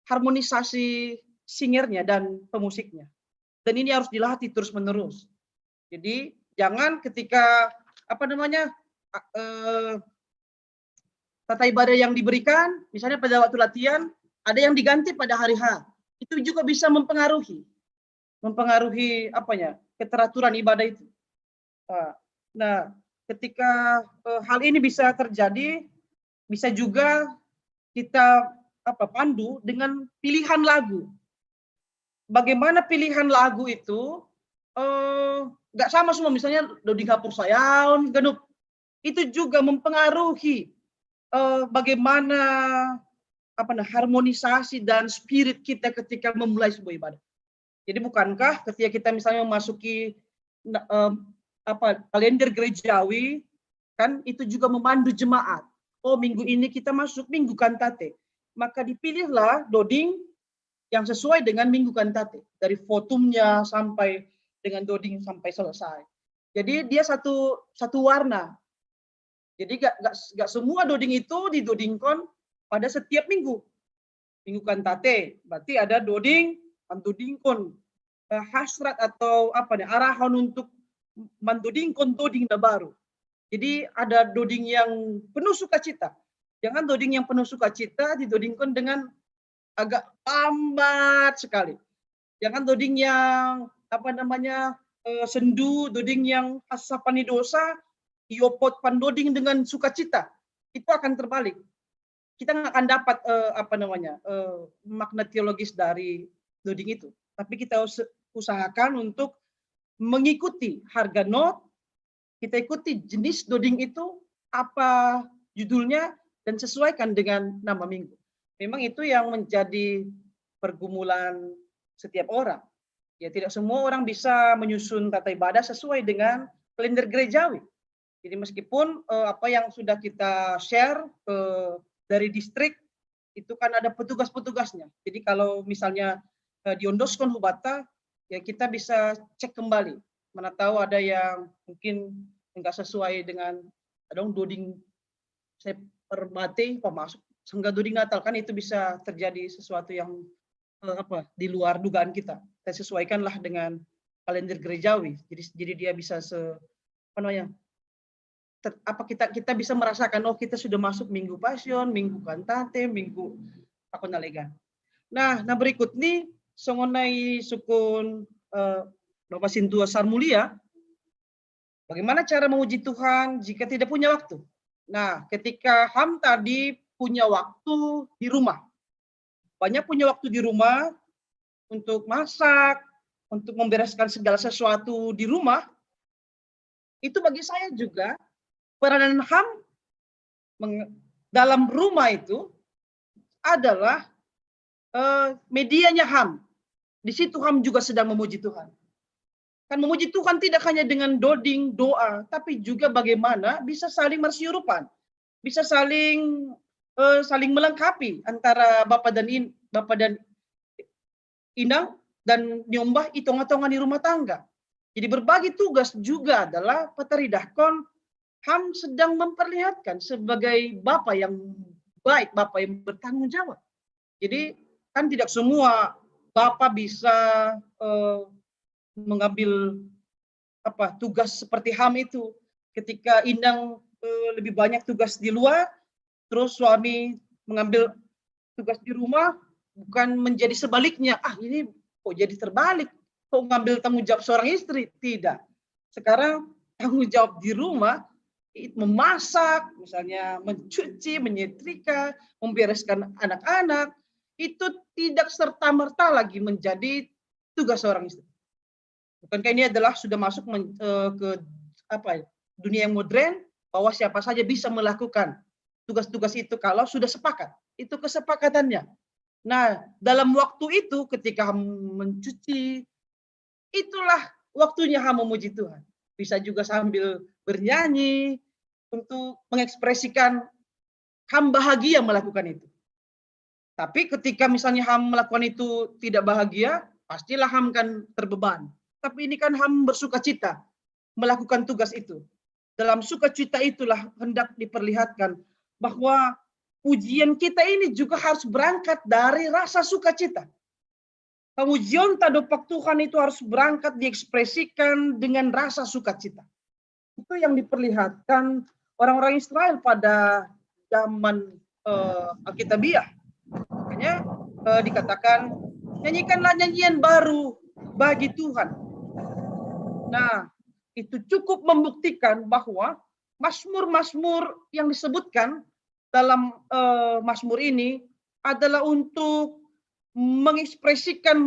harmonisasi singernya dan pemusiknya. Dan ini harus dilatih terus-menerus. Jadi jangan ketika apa namanya uh, tata ibadah yang diberikan, misalnya pada waktu latihan ada yang diganti pada hari H, itu juga bisa mempengaruhi, mempengaruhi apanya keteraturan ibadah itu. Nah, ketika uh, hal ini bisa terjadi, bisa juga kita apa pandu dengan pilihan lagu. Bagaimana pilihan lagu itu eh, nggak sama semua, misalnya doding hapur sayaun genup, itu juga mempengaruhi eh, bagaimana apa nah, harmonisasi dan spirit kita ketika memulai sebuah ibadah. Jadi bukankah ketika kita misalnya memasuki eh, apa kalender gerejawi, kan itu juga memandu jemaat. Oh, minggu ini kita masuk minggu kantate. Maka dipilihlah doding yang sesuai dengan Minggu Kantate, dari votumnya sampai dengan doding sampai selesai. Jadi dia satu satu warna. Jadi gak, gak, gak semua doding itu didodingkan pada setiap minggu. Minggu Kantate, berarti ada doding, mandodingkon, eh, hasrat atau apa nih, arahan untuk mandodingkon doding na baru. Jadi ada doding yang penuh sukacita. Jangan doding yang penuh sukacita didodingkan dengan agak lambat sekali. Jangan doding yang apa namanya, eh, sendu, doding yang hasapani dosa, iopot pandoding dengan sukacita. Itu akan terbalik. Kita nggak akan dapat, eh, apa namanya, eh, makna teologis dari doding itu. Tapi kita us- usahakan untuk mengikuti harga not, kita ikuti jenis doding itu, apa judulnya, dan sesuaikan dengan nama minggu. Memang itu yang menjadi pergumulan setiap orang. Ya, tidak semua orang bisa menyusun tata ibadah sesuai dengan kalender gerejawi. Jadi meskipun, eh, apa yang sudah kita share, eh, dari distrik, itu kan ada petugas-petugasnya. Jadi kalau misalnya, eh, diondoskon hubata, ya kita bisa cek kembali. Mana tahu ada yang mungkin enggak sesuai dengan, ada doding saya permati, apa masuk, sehingga doding Natal, kan itu bisa terjadi sesuatu yang, eh, apa, di luar dugaan kita. Kita sesuaikanlah dengan kalender gerejawi. Jadi jadi dia bisa se apa namanya, ter- apa kita kita bisa merasakan, oh, kita sudah masuk Minggu Pasion, Minggu Kantate, Minggu Pakonalegan. Nah, nah berikut nih songon na isungkun, eh, Bapak Sintua Sarmulia, bagaimana cara memuji Tuhan jika tidak punya waktu? Nah, ketika ham tadi punya waktu di rumah, banyak punya waktu di rumah untuk masak, untuk membereskan segala sesuatu di rumah, itu bagi saya juga peranan ham meng- dalam rumah itu adalah, eh, medianya ham. Di situ ham juga sedang memuji Tuhan. Kan memuji Tuhan tidak hanya dengan doding, doa, tapi juga bagaimana bisa saling marsiurupan, bisa saling, eh, saling melengkapi antara bapak dan in, bapak dan inang dan nyombah i tonga-tonga ni rumah tangga. Jadi berbagi tugas juga adalah pataridahkon ham sedang memperlihatkan sebagai bapa yang baik, bapa yang bertanggung jawab. Jadi kan tidak semua bapa bisa, eh, mengambil apa, tugas seperti ham itu. Ketika inang, eh, lebih banyak tugas di luar, terus suami mengambil tugas di rumah, bukan menjadi sebaliknya, ah ini kok jadi terbalik, kok ngambil tanggung jawab seorang istri, tidak. Sekarang tanggung jawab di rumah, i- memasak, misalnya mencuci, menyetrika, membereskan anak-anak, itu tidak serta-merta lagi menjadi tugas seorang istri. Bukankah ini adalah sudah masuk men- eh, ke apa ya, dunia yang modern, bahwa siapa saja bisa melakukan tugas-tugas itu kalau sudah sepakat. Itu kesepakatannya. Nah, dalam waktu itu ketika mencuci, itulah waktunya ham memuji Tuhan. Bisa juga sambil bernyanyi untuk mengekspresikan ham bahagia melakukan itu. Tapi ketika misalnya ham melakukan itu tidak bahagia, pastilah ham kan terbeban. Tapi ini kan ham bersukacita melakukan tugas itu. Dalam sukacita itulah hendak diperlihatkan bahwa pujian kita ini juga harus berangkat dari rasa sukacita. Pengujian tadopak Tuhan itu harus berangkat diekspresikan dengan rasa sukacita. Itu yang diperlihatkan orang-orang Israel pada zaman, eh, Alkitabiah. Makanya, eh, dikatakan, "Nyanyikanlah nyanyian baru bagi Tuhan." Nah, itu cukup membuktikan bahwa mazmur-mazmur yang disebutkan dalam, eh, mazmur ini adalah untuk mengekspresikan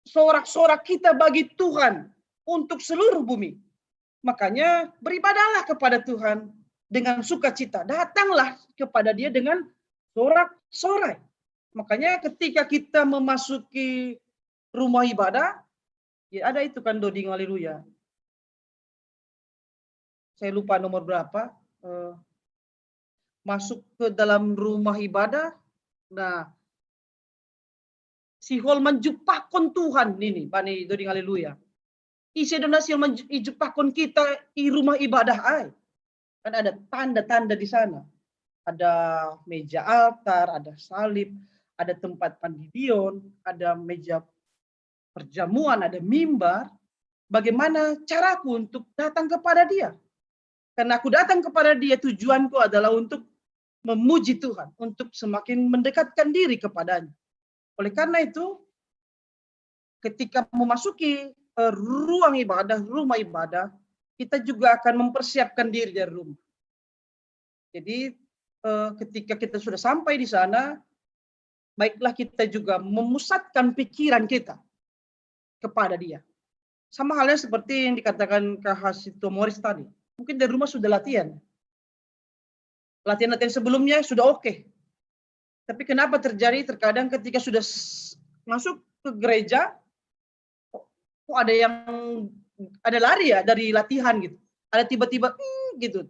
sorak-sorak kita bagi Tuhan untuk seluruh bumi. Makanya beribadahlah kepada Tuhan dengan sukacita. Datanglah kepada Dia dengan sorak-sorai. Makanya ketika kita memasuki rumah ibadah, ya ada itu kan doding haleluya. Saya lupa nomor berapa. Eh, masuk ke dalam rumah ibadah. Nah, sihol manjumpahkon Tuhan ini, bani doding haleluya. Ise do na sihol manju-, ijumpahkon kita i rumah ibadah ai. Kan ada tanda-tanda di sana. Ada meja altar, ada salib, ada tempat pandidion, ada meja perjamuan, ada mimbar. Bagaimana caraku untuk datang kepada Dia? Karena aku datang kepada Dia, tujuanku adalah untuk memuji Tuhan, untuk semakin mendekatkan diri kepada-Nya. Oleh karena itu, ketika memasuki, eh, ruang ibadah, rumah ibadah, kita juga akan mempersiapkan diri dari rumah. Jadi, eh, ketika kita sudah sampai di sana, baiklah kita juga memusatkan pikiran kita kepada Dia. Sama halnya seperti yang dikatakan Kak Hasito Morris tadi. Mungkin dari rumah sudah latihan. Latihan-latihan sebelumnya sudah oke. Tapi kenapa terjadi terkadang ketika sudah s-, masuk ke gereja, kok, kok ada yang, ada lari ya dari latihan gitu. Ada tiba-tiba, "Hmm," gitu.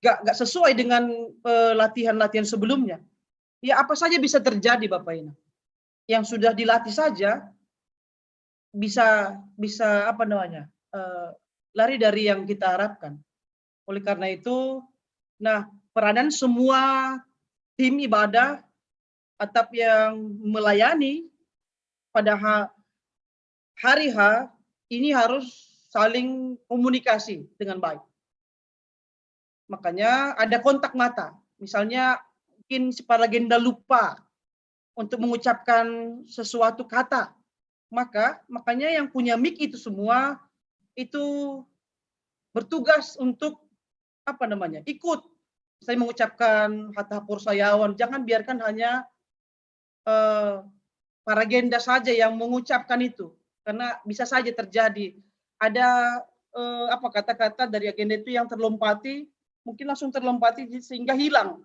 Gak, gak sesuai dengan, eh, latihan-latihan sebelumnya. Ya, apa saja bisa terjadi, Bapak Ibu. Yang sudah dilatih saja bisa, bisa apa namanya, eh, lari dari yang kita harapkan. Oleh karena itu, nah, peranan semua tim ibadah atau yang melayani pada ha-, hari H ini harus saling komunikasi dengan baik. Makanya ada kontak mata. Misalnya mungkin si paragenda lupa untuk mengucapkan sesuatu kata. Maka, makanya yang punya mic itu semua itu bertugas untuk, apa namanya, ikut. Saya mengucapkan kata Porsayawan, jangan biarkan hanya, eh, paragenda saja yang mengucapkan itu. Karena bisa saja terjadi ada, eh, apa, kata-kata dari agenda itu yang terlompati, mungkin langsung terlompati sehingga hilang.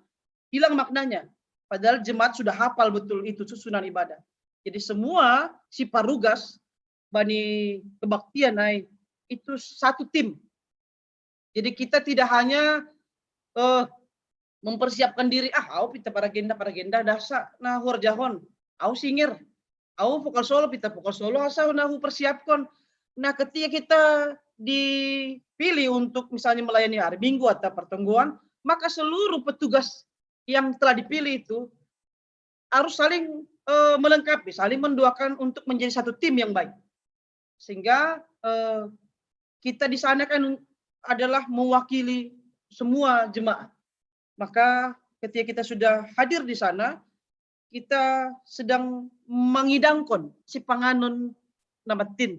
Hilang maknanya. Padahal jemaat sudah hafal betul itu susunan ibadah. Jadi semua si parugas bani kebaktian ai itu satu tim. Jadi kita tidak hanya, eh, mempersiapkan diri, "Ah, au pita paragenda, paragenda dasa na huarjahon. Au singer. Au vokal solo, pita vokal solo asa na hupersiapkon." Nah, ketika kita dipilih untuk misalnya melayani hari Minggu atau pertengguan, maka seluruh petugas yang telah dipilih itu harus saling, eh, melengkapi, saling mendoakan untuk menjadi satu tim yang baik. Sehingga, eh, kita di sana kan adalah mewakili semua jemaat. Maka ketika kita sudah hadir di sana, kita sedang mangidangkon si panganon na mattin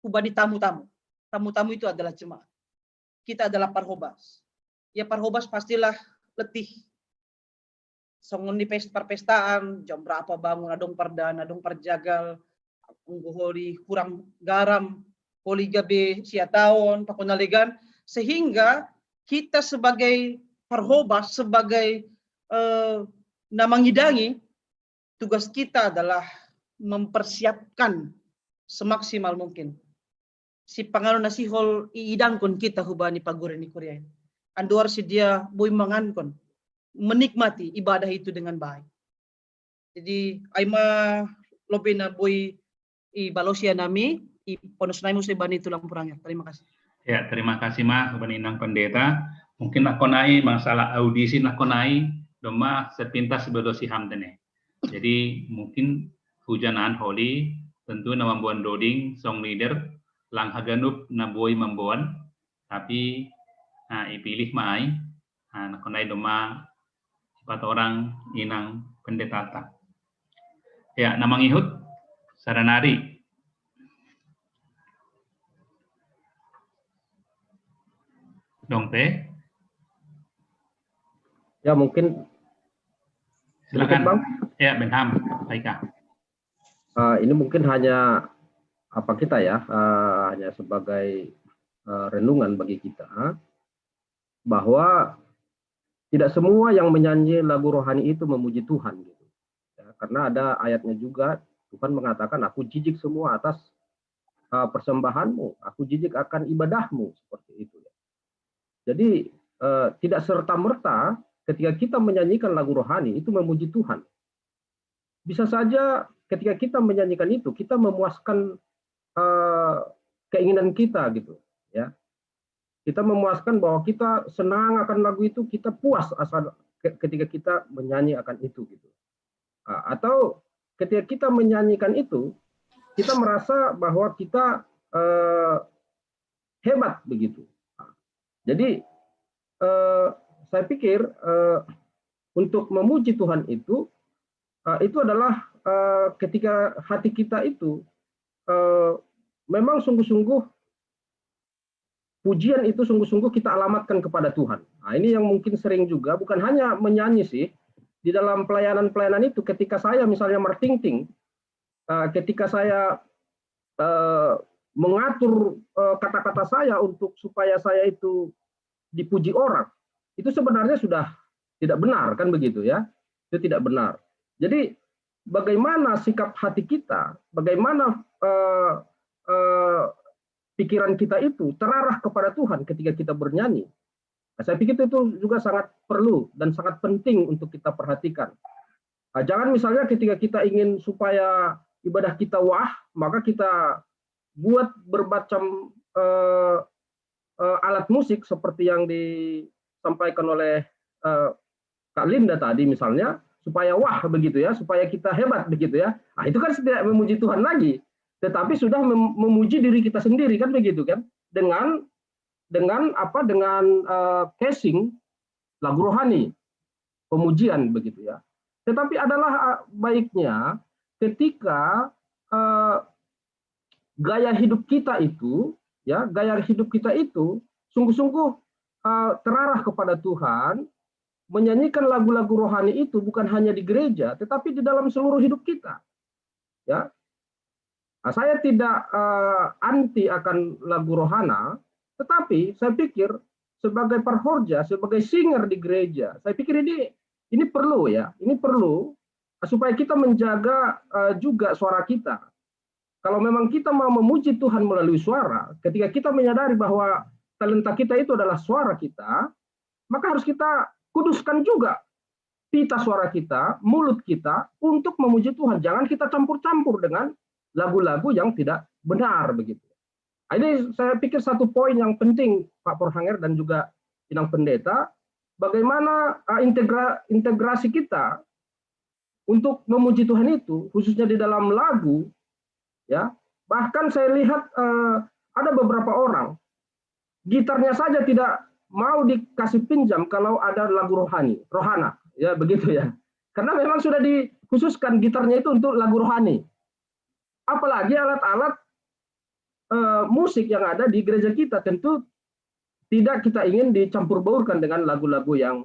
hubani tamu-tamu. Tamu-tamu itu adalah jemaat. Kita adalah parhobas. Ya, parhobas pastilah letih. Songon di pes-, parpestaan, jam berapa bangun, adong pardana, adong parjagal, anggo holi hurang garam, holi gabe siataon, pakon na legan, sehingga kita sebagai parhobas, sebagai, eh, na mangidangi, tugas kita adalah mempersiapkan semaksimal mungkin si panganon na sihol iidangkon kita hubani pagure ni kuria i. Andohar si dia boi mangankon, menikmati ibadah itu dengan baik. Jadi, ai ma lobi na boi ibalosi nami, iponos nami muse bani tulang purangir. Terima kasih. Ya, terima kasih ma bani inang pendeta. Mungkin nangkon ai masalah audisi nangkon ai, domma sepintas balosi ham tene. Jadi mungkin hujanan holi, tentu na mamboan doding song leader, lang haganup na boi mamboan, tapi, ah, ipilih ma ai, ah, nangkon ai domma patorang inang pendetata. Ya, na mangihut, saranari. Dong pe? Ya, mungkin sedikit, Silakan. Bang. Ya, Benham, Pak Ika. Eh, ini mungkin hanya apa kita ya, eh, hanya sebagai, eh, renungan bagi kita, bahwa tidak semua yang menyanyi lagu rohani itu memuji Tuhan gitu. Ya, karena ada ayatnya juga, Tuhan mengatakan, "Aku jijik semua atas, eh, persembahanmu, aku jijik akan ibadahmu," seperti itu ya. Jadi, eh, tidak serta-merta ketika kita menyanyikan lagu rohani itu memuji Tuhan. bisa saja ketika kita menyanyikan itu, kita memuaskan uh, keinginan kita gitu, ya. Kita memuaskan bahwa kita senang akan lagu itu, kita puas asal ketika kita menyanyi akan itu gitu. Atau ketika kita menyanyikan itu, kita merasa bahwa kita eh, hebat begitu. Jadi eh, saya pikir eh, untuk memuji Tuhan itu eh, itu adalah eh, ketika hati kita itu eh, memang sungguh-sungguh pujian itu sungguh-sungguh kita alamatkan kepada Tuhan. Nah, ini yang mungkin sering juga, bukan hanya menyanyi sih, di dalam pelayanan-pelayanan itu ketika saya misalnya mertingting, eh, ketika saya eh, mengatur eh, kata-kata saya untuk supaya saya itu dipuji orang, itu sebenarnya sudah tidak benar kan begitu ya, itu tidak benar. Jadi bagaimana sikap hati kita, bagaimana eh, eh, pikiran kita itu terarah kepada Tuhan ketika kita bernyanyi. Nah, saya pikir itu juga sangat perlu dan sangat penting untuk kita perhatikan. Nah, jangan misalnya ketika kita ingin supaya ibadah kita wah, maka kita buat bermacam eh, eh, alat musik seperti yang disampaikan oleh eh, Kak Linda tadi misalnya, supaya wah begitu ya, supaya kita hebat begitu ya. Nah, itu kan tidak memuji Tuhan lagi, tetapi sudah memuji diri kita sendiri kan begitu kan, dengan dengan apa dengan uh, casing lagu rohani, pemujian begitu ya. Tetapi adalah uh, baiknya ketika uh, gaya hidup kita itu, ya, gaya hidup kita itu sungguh-sungguh uh, terarah kepada Tuhan, menyanyikan lagu-lagu rohani itu bukan hanya di gereja, tetapi di dalam seluruh hidup kita. Ya, nah, saya tidak uh, anti akan lagu rohana, tetapi saya pikir sebagai parhorja, sebagai singer di gereja, saya pikir ini ini perlu ya, ini perlu supaya kita menjaga uh, juga suara kita. Kalau memang kita mau memuji Tuhan melalui suara, ketika kita menyadari bahwa talenta kita itu adalah suara kita, maka harus kita kuduskan juga pita suara kita, mulut kita untuk memuji Tuhan. Jangan kita campur-campur dengan lagu-lagu yang tidak benar begitu. Ini saya pikir satu poin yang penting Pak Porhanger dan juga Inang Pendeta, bagaimana uh, integra, integrasi kita untuk memuji Tuhan itu, khususnya di dalam lagu, ya. Bahkan saya lihat uh, ada beberapa orang gitarnya saja tidak mau dikasih pinjam kalau ada lagu rohani, rohana, ya begitu ya. Karena memang sudah dikhususkan gitarnya itu untuk lagu rohani. Apalagi alat-alat uh, musik yang ada di gereja kita tentu tidak kita ingin dicampur baurkan dengan lagu-lagu yang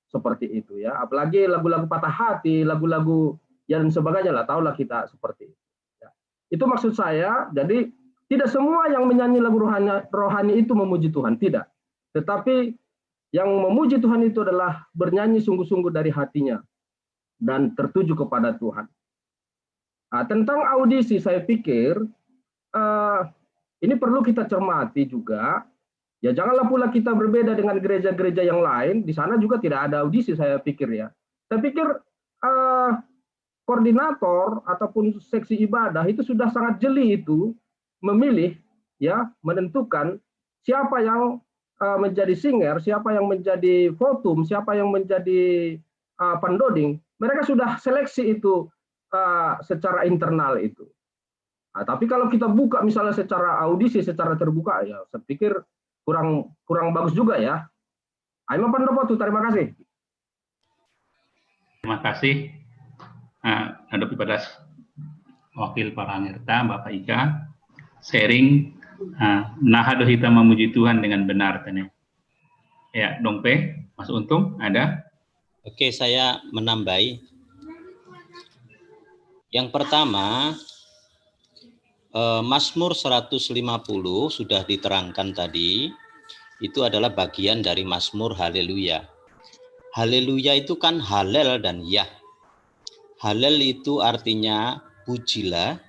seperti itu ya. Apalagi lagu-lagu patah hati, lagu-lagu ya dan sebagainya lah, tahulah kita seperti itu. Ya. Itu maksud saya. Jadi tidak semua yang menyanyi lagu rohani, rohani itu memuji Tuhan, tidak. Tetapi yang memuji Tuhan itu adalah bernyanyi sungguh-sungguh dari hatinya dan tertuju kepada Tuhan. Nah, tentang audisi saya pikir uh, ini perlu kita cermati juga. Ya janganlah pula kita berbeda dengan gereja-gereja yang lain. Di sana juga tidak ada audisi saya pikir ya. Saya pikir uh, koordinator ataupun seksi ibadah itu sudah sangat jeli itu memilih ya menentukan siapa yang uh, menjadi singer, siapa yang menjadi votum, siapa yang menjadi uh, pandoding. Mereka sudah seleksi itu uh, secara internal itu. Nah, tapi kalau kita buka misalnya secara audisi, secara terbuka, ya saya pikir kurang kurang bagus juga ya. Ayo Pak Pendopo tuh, terima kasih. Terima kasih. Nah, ada pada wakil para anggota, Bapak Ika, sharing. Nah, nah ada kita memuji Tuhan dengan benar tadi. Ya, Dongpe, Mas Untung, ada? Oke, saya menambahi. Yang pertama, eh, Mazmur seratus lima puluh sudah diterangkan tadi, itu adalah bagian dari Mazmur Haleluya. Haleluya itu kan Halel dan Yah. Halel itu artinya pujilah,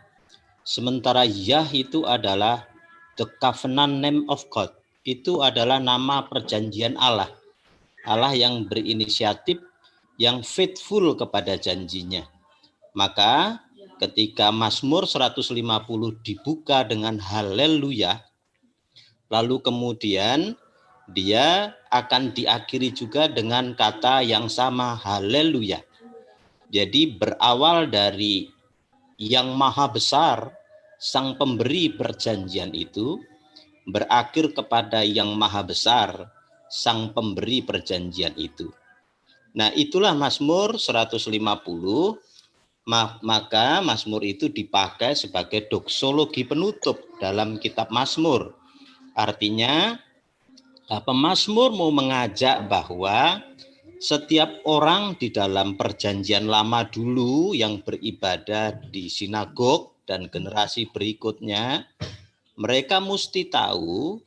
sementara Yah itu adalah the covenant name of God. Itu adalah nama perjanjian Allah. Allah yang berinisiatif, yang faithful kepada janjinya. Maka ketika Mazmur seratus lima puluh dibuka dengan haleluya, lalu kemudian dia akan diakhiri juga dengan kata yang sama, haleluya. Jadi berawal dari Yang Maha Besar, Sang Pemberi perjanjian itu, berakhir kepada Yang Maha Besar, Sang Pemberi perjanjian itu. Nah, itulah Mazmur seratus lima puluh. Ma-, maka Mazmur itu dipakai sebagai doksologi penutup dalam kitab Mazmur. Artinya, eh, pemazmur mau mengajak bahwa setiap orang di dalam perjanjian lama dulu yang beribadah di sinagog dan generasi berikutnya, mereka mesti tahu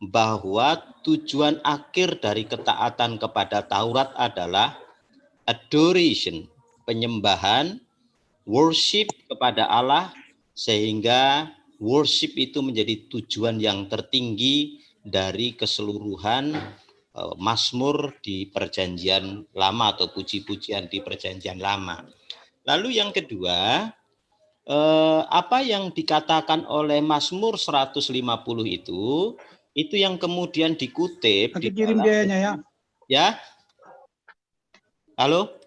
bahwa tujuan akhir dari ketaatan kepada Taurat adalah adoration, penyembahan, worship kepada Allah, sehingga worship itu menjadi tujuan yang tertinggi dari keseluruhan, eh, Mazmur di Perjanjian Lama atau puji-pujian di Perjanjian Lama. Lalu yang kedua, eh, apa yang dikatakan oleh Mazmur seratus lima puluh itu, itu yang kemudian dikutip di Nanti kirim dalam biayanya ya. Ya. Halo?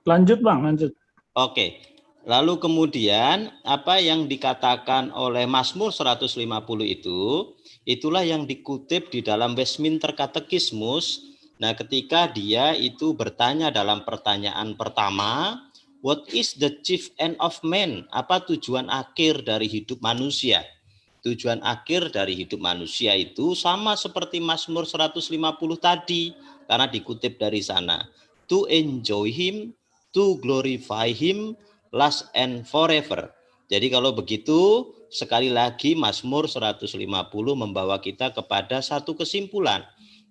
Lanjut Bang, lanjut. Oke. Lalu kemudian apa yang dikatakan oleh Mazmur seratus lima puluh itu, itulah yang dikutip di dalam Westminster Catechismus. Nah, ketika dia itu bertanya dalam pertanyaan pertama, "What is the chief end of man?" Apa tujuan akhir dari hidup manusia? Tujuan akhir dari hidup manusia itu sama seperti Mazmur seratus lima puluh tadi, karena dikutip dari sana. To enjoy him, to glorify him, last and forever. Jadi kalau begitu, sekali lagi Mazmur seratus lima puluh membawa kita kepada satu kesimpulan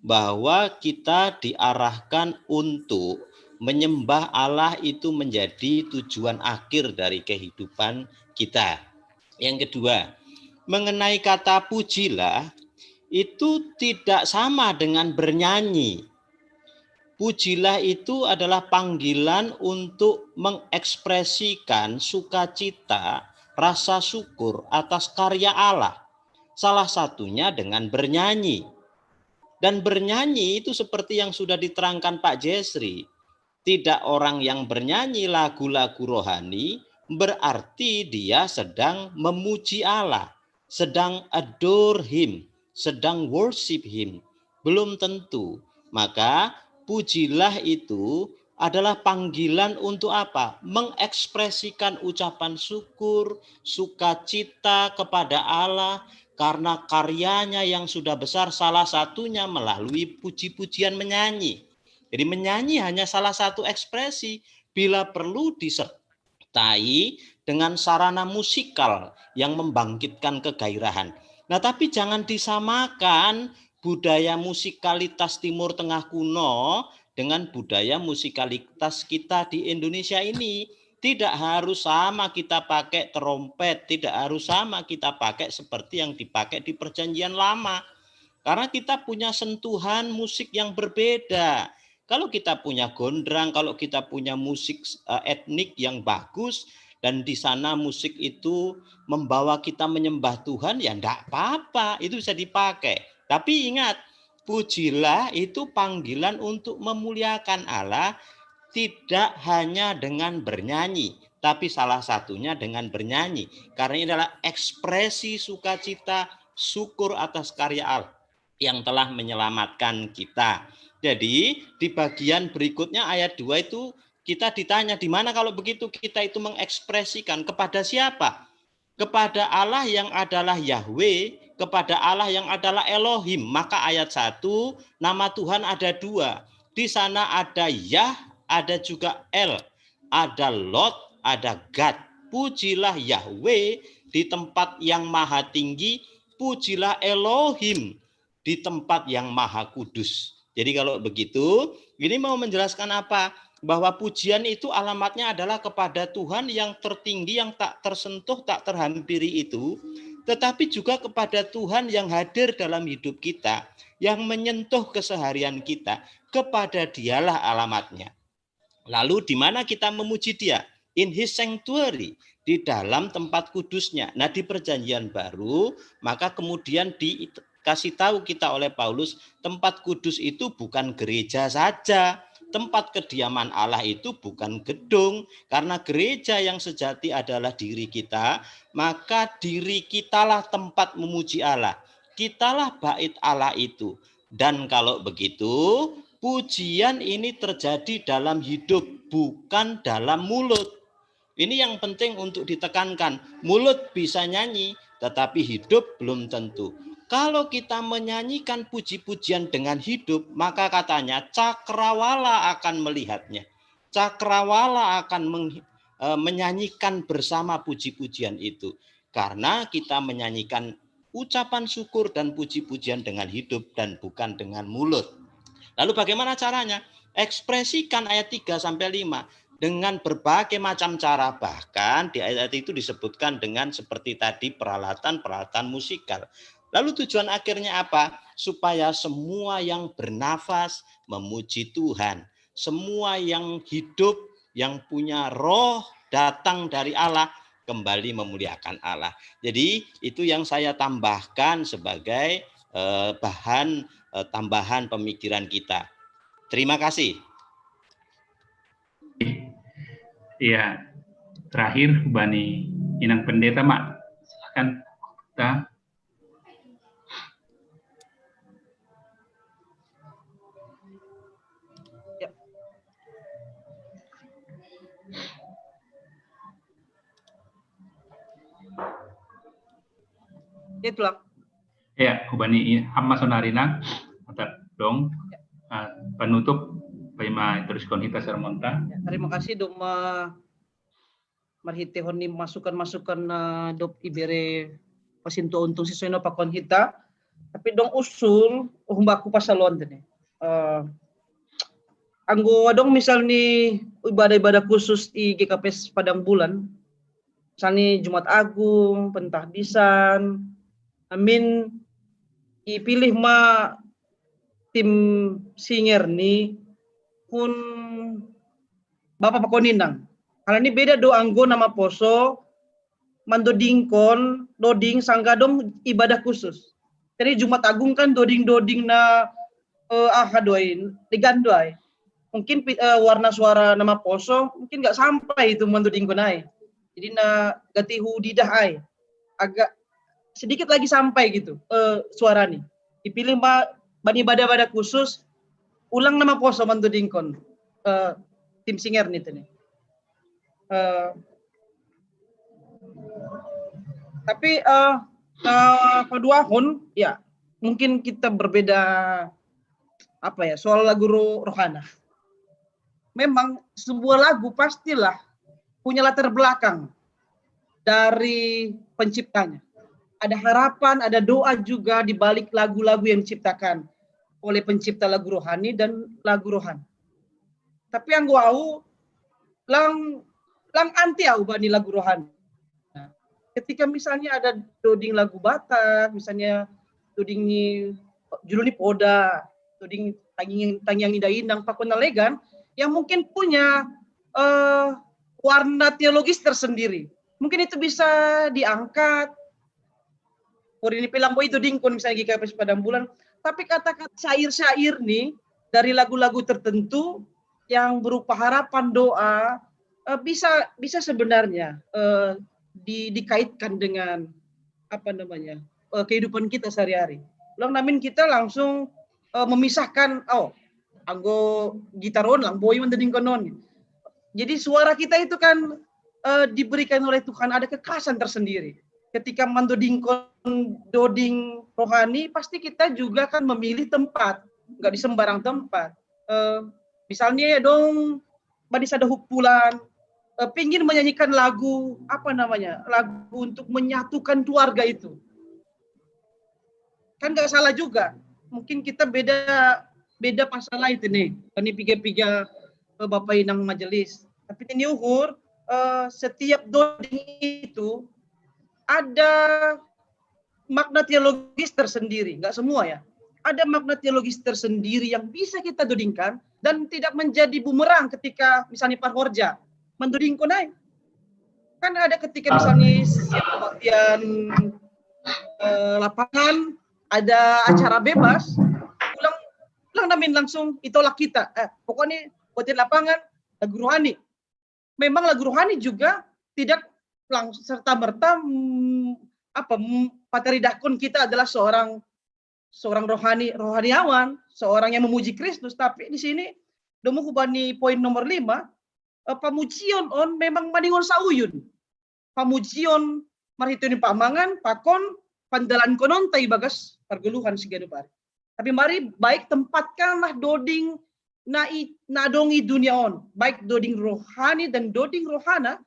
bahwa kita diarahkan untuk menyembah Allah itu menjadi tujuan akhir dari kehidupan kita. Yang kedua, mengenai kata pujilah, itu tidak sama dengan bernyanyi. Pujilah itu adalah panggilan untuk mengekspresikan sukacita, rasa syukur atas karya Allah. Salah satunya dengan bernyanyi. Dan bernyanyi itu seperti yang sudah diterangkan Pak Jesri. Tidak orang yang bernyanyi lagu-lagu rohani berarti dia sedang memuji Allah, sedang adore him, sedang worship him. Belum tentu. Maka pujilah itu adalah panggilan untuk apa? Mengekspresikan ucapan syukur, sukacita kepada Allah karena karyanya yang sudah besar, salah satunya melalui puji-pujian, menyanyi. Jadi menyanyi hanya salah satu ekspresi, bila perlu disertai dengan sarana musikal yang membangkitkan kegairahan. Nah, tapi jangan disamakan budaya musikalitas Timur Tengah kuno dengan budaya musikalitas kita di Indonesia ini. Tidak harus sama kita pakai trompet, tidak harus sama kita pakai seperti yang dipakai di Perjanjian Lama. Karena kita punya sentuhan musik yang berbeda. Kalau kita punya gondrang, kalau kita punya musik, eh, etnik yang bagus, dan di sana musik itu membawa kita menyembah Tuhan, ya ndak apa-apa, itu bisa dipakai. Tapi ingat, pujilah itu panggilan untuk memuliakan Allah, tidak hanya dengan bernyanyi, tapi salah satunya dengan bernyanyi. Karena ini adalah ekspresi sukacita, syukur atas karya Allah yang telah menyelamatkan kita. Jadi, di bagian berikutnya, ayat dua itu, kita ditanya, di mana kalau begitu kita itu mengekspresikan, kepada siapa? Kepada Allah yang adalah Yahweh, kepada Allah yang adalah Elohim. Maka ayat satu, nama Tuhan ada dua. Di sana ada Yah, ada juga El. Ada Lot, ada Gad. Pujilah Yahweh di tempat yang maha tinggi, pujilah Elohim di tempat yang maha kudus. Jadi kalau begitu, ini mau menjelaskan apa? Bahwa pujian itu alamatnya adalah kepada Tuhan yang tertinggi, yang tak tersentuh, tak terhampiri itu, tetapi juga kepada Tuhan yang hadir dalam hidup kita, yang menyentuh keseharian kita. Kepada Dialah alamatnya. Lalu di mana kita memuji Dia? In His sanctuary, di dalam tempat kudusnya. Nah, di Perjanjian Baru, maka kemudian dikasih tahu kita oleh Paulus, tempat kudus itu bukan gereja saja. Tempat kediaman Allah itu bukan gedung, karena gereja yang sejati adalah diri kita, maka diri kitalah tempat memuji Allah. Kitalah bait Allah itu. Dan kalau begitu, pujian ini terjadi dalam hidup, bukan dalam mulut. Ini yang penting untuk ditekankan. Mulut bisa nyanyi, tetapi hidup belum tentu. Kalau kita menyanyikan puji-pujian dengan hidup, maka katanya cakrawala akan melihatnya. Cakrawala akan meng, eh, menyanyikan bersama puji-pujian itu. Karena kita menyanyikan ucapan syukur dan puji-pujian dengan hidup dan bukan dengan mulut. Lalu bagaimana caranya? Ekspresikan ayat tiga sampai lima dengan berbagai macam cara. Bahkan di ayat itu disebutkan dengan seperti tadi peralatan-peralatan musikal. Lalu tujuan akhirnya apa? Supaya semua yang bernafas memuji Tuhan. Semua yang hidup, yang punya roh datang dari Allah, kembali memuliakan Allah. Jadi itu yang saya tambahkan sebagai eh, bahan eh, tambahan pemikiran kita. Terima kasih. Iya, terakhir Bani Inang Pendeta, Mak. Silakan. Ta. Ya. Itulah. Ya, Ubani Amma Sonarina, mantap dong. Uh, penutup, Paima terus konhita sermonta. Ya, terima kasih dong ma marhitehon ni masukan-masukan na dop ibere pasinto untung sisoi no pakon hita. Tapi dong usul, humbaku pasalon tene. Uh, anggo dong misal ni ibadah-ibadah khusus i G K P S Padang Bulan, misalnya Jumat Agung, Pentahbisan, amin ipilih ma tim singer ni hun Bapak Pakoninang. Karena ini beda do anggo nama poso mandodingkon doding sanggadong ibadah khusus. Jadi Jumat Agung kan doding-doding na eh, aha doain, digandu ai. Mungkin eh, warna suara nama poso mungkin nggak sampai itu mandodingkon ai. Jadi na gatihu didah ai. Agak sedikit lagi sampai gitu eh, suara nih. Dipilih mbak bani ibadah-ibadah khusus ulang nama poso mandodingkon eh, tim singer nih tadi. Eh, tapi eh, eh, kedua hun ya mungkin kita berbeda apa ya soal lagu rohana. Memang sebuah lagu pastilah punya latar belakang dari penciptanya. Ada harapan, ada doa juga di balik lagu-lagu yang diciptakan oleh pencipta lagu rohani dan lagu rohani. Tapi yang gua tahu, lang lang anti au bani lagu rohani. Nah, ketika misalnya ada doding lagu Batak, misalnya doding ni julu ni poda, doding tangiang tangiang indah-indah, pakon nalegan, yang mungkin punya uh, warna teologis tersendiri. Mungkin itu bisa diangkat. Puri ini pelang boy itu dingkon misalnya G K P S Padang Bulan. Tapi kata-kata syair-syair nih dari lagu-lagu tertentu yang berupa harapan doa eh, bisa bisa sebenarnya eh, di, dikaitkan dengan apa namanya eh, kehidupan kita sehari-hari. Ulang namin kita langsung eh, memisahkan oh anggo gitaron lang boy mending konon. Jadi suara kita itu kan eh, diberikan oleh Tuhan ada kekhasan tersendiri. Ketika mandodingkon doding rohani pasti kita juga kan memilih tempat, nggak di sembarang tempat. Eh, misalnya ya dong bani sada hupulan eh, pingin menyanyikan lagu apa namanya lagu untuk menyatukan keluarga itu kan nggak salah juga mungkin kita beda beda pasal lain nih ini piga-piga eh, bapak inang majelis tapi ini uhur eh, setiap doding itu ada makna teologis tersendiri nggak semua ya ada makna teologis tersendiri yang bisa kita dodingkan dan tidak menjadi bumerang ketika misalnya parhorja mendodingkan naik. Kan ada ketika misalnya siap kebaktian eh, lapangan, ada acara bebas, pulang pulang namin langsung itolak kita. Eh, pokoknya buatin lapangan lagu rohani. Memang lagu rohani juga tidak langsung serta merta mm, apa mm, pataridahkon kita adalah seorang seorang rohani rohaniawan, seorang yang memuji Kristus. Tapi di sini domu hubani poin nomor lima, eh, pamujion on memang maningon sauyun. Pamujion marhitoni pamangan, pakon pandalan konon tai bagas perguluhan sigado pari. Tapi mari baik tempatkanlah doding na, i, na dong i dunia on, baik doding rohani dan doding rohana,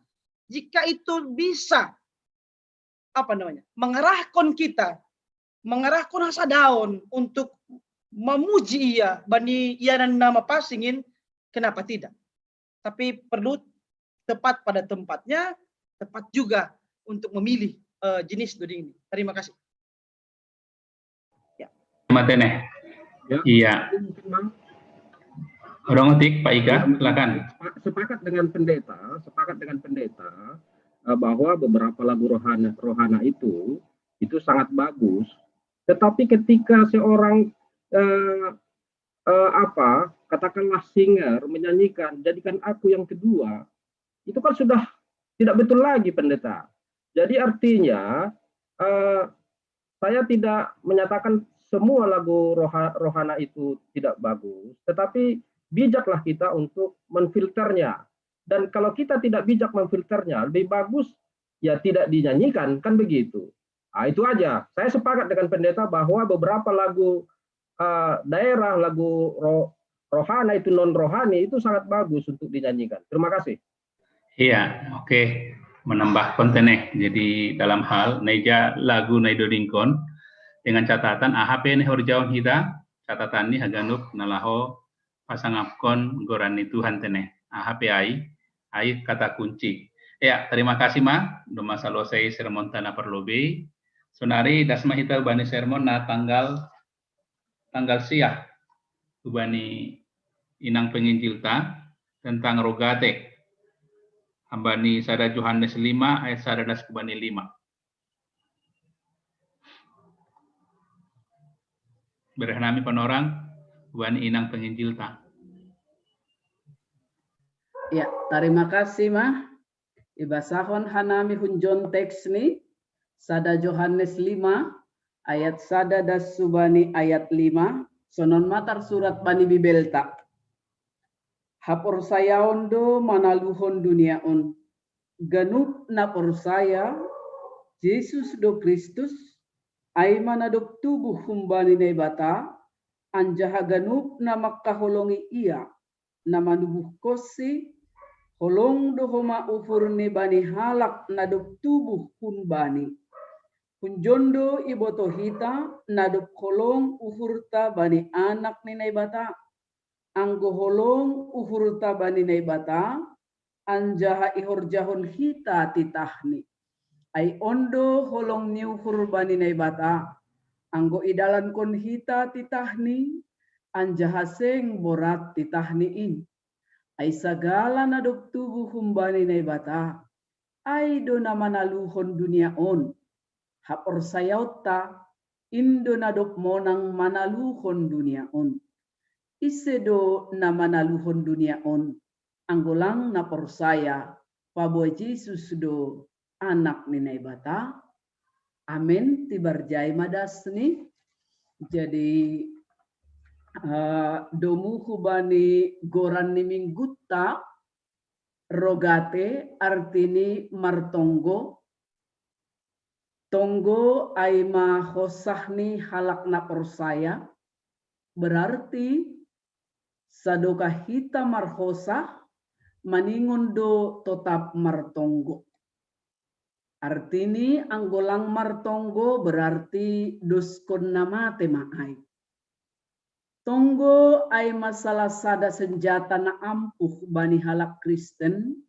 jika itu bisa apa namanya mengarahkan kita, mengarahkan hasadaon untuk memuji ia bani ia dan nama pasingin, kenapa tidak? Tapi perlu tepat pada tempatnya, tepat juga untuk memilih uh, jenis doding ini. Terima kasih. Ya. Matene. Ya. Iya. Orang otik Pak Iga, silakan. Sepakat dengan pendeta, sepakat dengan pendeta eh, bahwa beberapa lagu rohana rohana itu itu sangat bagus. Tetapi ketika seorang eh, eh, apa katakanlah singer menyanyikan jadikan aku yang kedua, itu kan sudah tidak betul lagi pendeta. Jadi artinya eh, saya tidak menyatakan semua lagu roha, rohana itu tidak bagus, tetapi bijaklah kita untuk menfilternya. Dan kalau kita tidak bijak memfilternya, lebih bagus ya tidak dinyanyikan, kan begitu. Nah, itu aja. Saya sepakat dengan pendeta bahwa beberapa lagu uh, daerah, lagu roh, rohana itu non rohani itu sangat bagus untuk dinyanyikan. Terima kasih. Iya, oke. Menambah konten nih. Jadi dalam hal neja lagu nai dodingkon dengan catatan A H P nih horjaun hita, catatan nih haganup nalaho pasangapkon goran ni Tuhan teneh. A H P ai, ai kata kunci. Ya, terima kasih ma. Doma salosai sermon tanah perlobe. Sonari dasma hita ubani sermon na tanggal tanggal siah ubani inang penginjil ta tentang rogate. Ambani sada Johannes lima ayat sada das kubani lima. Bereh nami panorang ubani inang penginjil ta. Ya, terima kasih mah. Ibasahon hanami hun John teks ni sada Johannes lima ayat sada das subani ayat lima, sonon matar surat bani bibelta. Haporsayaon do manaluhon dunia on. Ganup na porsaya Jesus do Kristus, ai manadop tubuh humbani Naibata, anjaha ganup na mangkaholongi ia, na manubuhkonsi, holong do homa uhurni bani halak na dob tubuh hun bani. Hunjon do iboto hita na dob holong uhurta bani anak ni Naibata. Anggo holong uhurta bani Naibata, anjaha ihorjahon hita titahni. Ai on do holong ni uhur bani Naibata, anggo idalankon hita titahni, anjaha seng borat titahni in. Ai sagala na dob tubuh humbani Naibata, ai do na manaluhon dunia on. Haporsayaonta, in do na dob monang manaluhon dunia on. Ise do na manaluhon dunia on, anggo lang na porsaya, paboa Jesus do anak ni Naibata. Amen, tibar jai madasni. Jadi uh, domu hubani goran ni minggutta, rogate artini martonggo. Tonggo ai ma hosah ni halak na porsaya, berarti sadokah hita marhosah, maningon do totap martonggo. Artini anggo lang martonggo berarti doskon na mate ma ai. Tonggo ai ma salah sada senjata na ampuh bani halak Kristen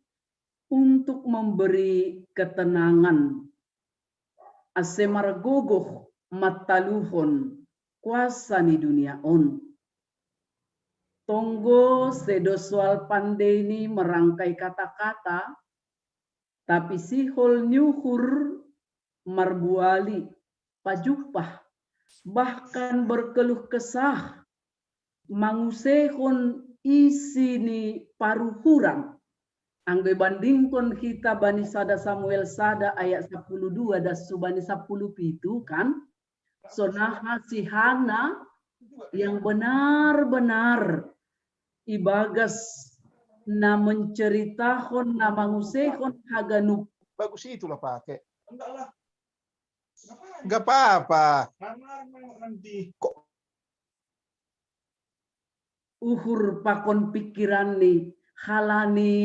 untuk memberi ketenangan ase margogoh mataluhon kuasa ni dunia on. Tonggo sedo soal pandei ni merangkai kata-kata, tapi sihol nyuhur marbuali, pajupah, bahkan berkeluh kesah, mangusehon isi ni paruhuran. Anggo ibandingkon hita bani sada Samuel sada ayat sepuluh dua das subani sepuluh pitu kan, sonaha si Hana yang benar-benar ibagas na menceritahon, na mangusehon haganup. Bagus itulah pakai. Enggak lah. Enggak apa-apa. Kok uhur pakon pikiran ni halani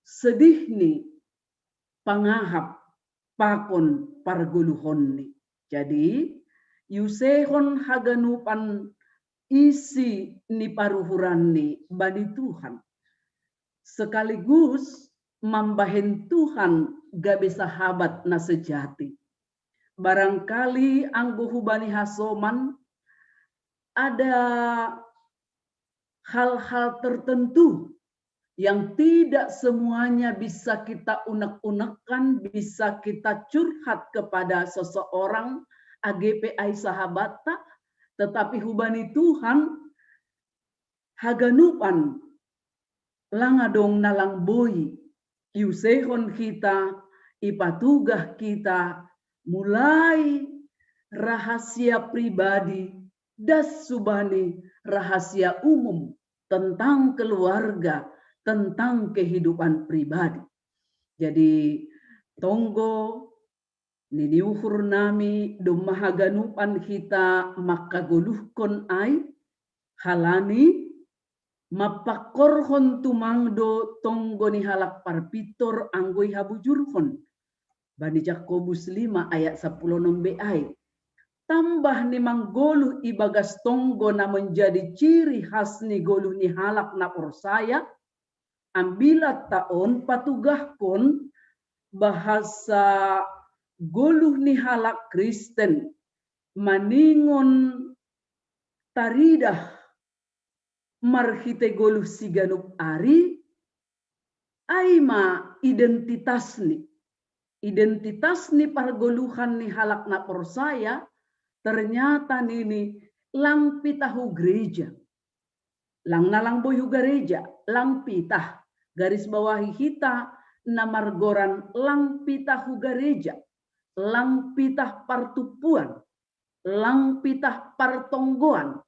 sedih ni pangahap pakon pargoluhon ni. Jadi, iusehon haganupan isi ni paruhuran ni bani Tuhan. Sekaligus mambahen Tuhan gabe sahabat na sejati. Barangkali anggo hubani hasoman ada hal-hal tertentu yang tidak semuanya bisa kita unek-unekan, bisa kita curhat kepada seseorang, A G P I sahabat, tetapi hubani Tuhan haganupan lang adong na lang boi iusehon hita, ipatugah hita, mulai rahasia pribadi das subani rahasia umum tentang keluarga, tentang kehidupan pribadi. Jadi, tonggo nini uhur nami domma haganupan hita mangkagoluhkon ai, halani mapangkorhon tumang do tonggo ni halak parpintor anggo ihabujurhon. Bani Jakobus lima ayat sepuluh nombe ai. Tambah ni manggoluh ibagas tonggo na menjadi ciri khas ni goluh ni halak na porsaya, ambilat ta on patugahkon bahasa goluh ni halak Kristen maningon taridah marhite goluh siganup ari, ai ma identitas ni. Identitas ni pargoluhan ni halak na porsaya, ternyata nini lang pitah hu gereja. Lang na lang boi hu gareja, lang pitah. Garis bawahi hita na margoran lang pitah hu gareja, lang pitah partumpuan, lang pitah partonggoan,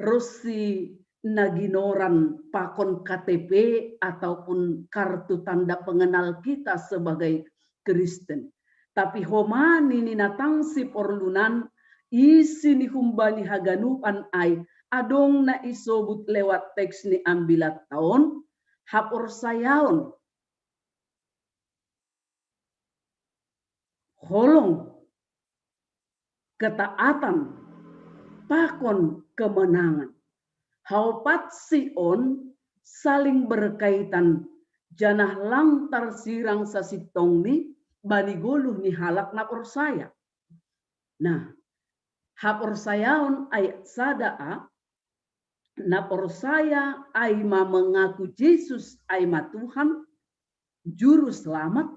ronsi na ginoran pakon K T P ataupun kartu tanda pengenal kita sebagai Kristen. Tapi homa nini na tangsi porlunan, isi ni humbani haganupan ai, adong na isobut lewat teks ni ambilat ta on, haporsayaon, holong, ketaatan, pakon kemenangan. Haopat si on saling berkaitan, janah lang tarsirang sasintongni bani goluh ni halak na porsaya. Nah, haporsayaon ayat sada a, na porsaya ai ma mengaku Jesus ai ma Tuhan, Juru Selamat,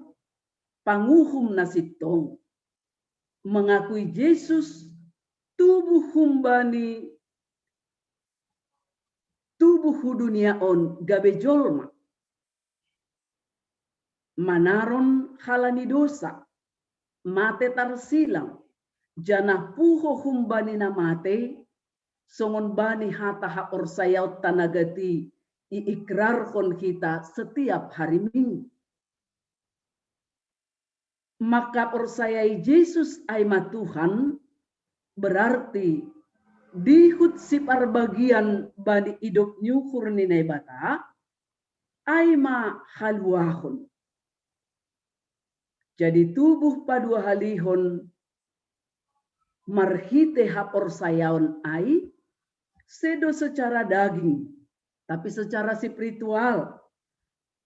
panguhum na sintong. Mengakui Jesus tubuh humbani tubuh hu dunia on gabe jolma. Manaron halani dosa, mate tarsilang, janah puho humbani na matei, songon bani hata haporsayaonta na gati iikrarhon hita setiap hari Minggu. Mangkaporsayai Jesus ai ma Tuhan, berarti dihut siparbagian bani idop ni uhur ni Naibata, ai ma haluahon. Jadi tubuh paduahalihon marhite haporsayaon ai, sedo secara daging, tapi secara spiritual,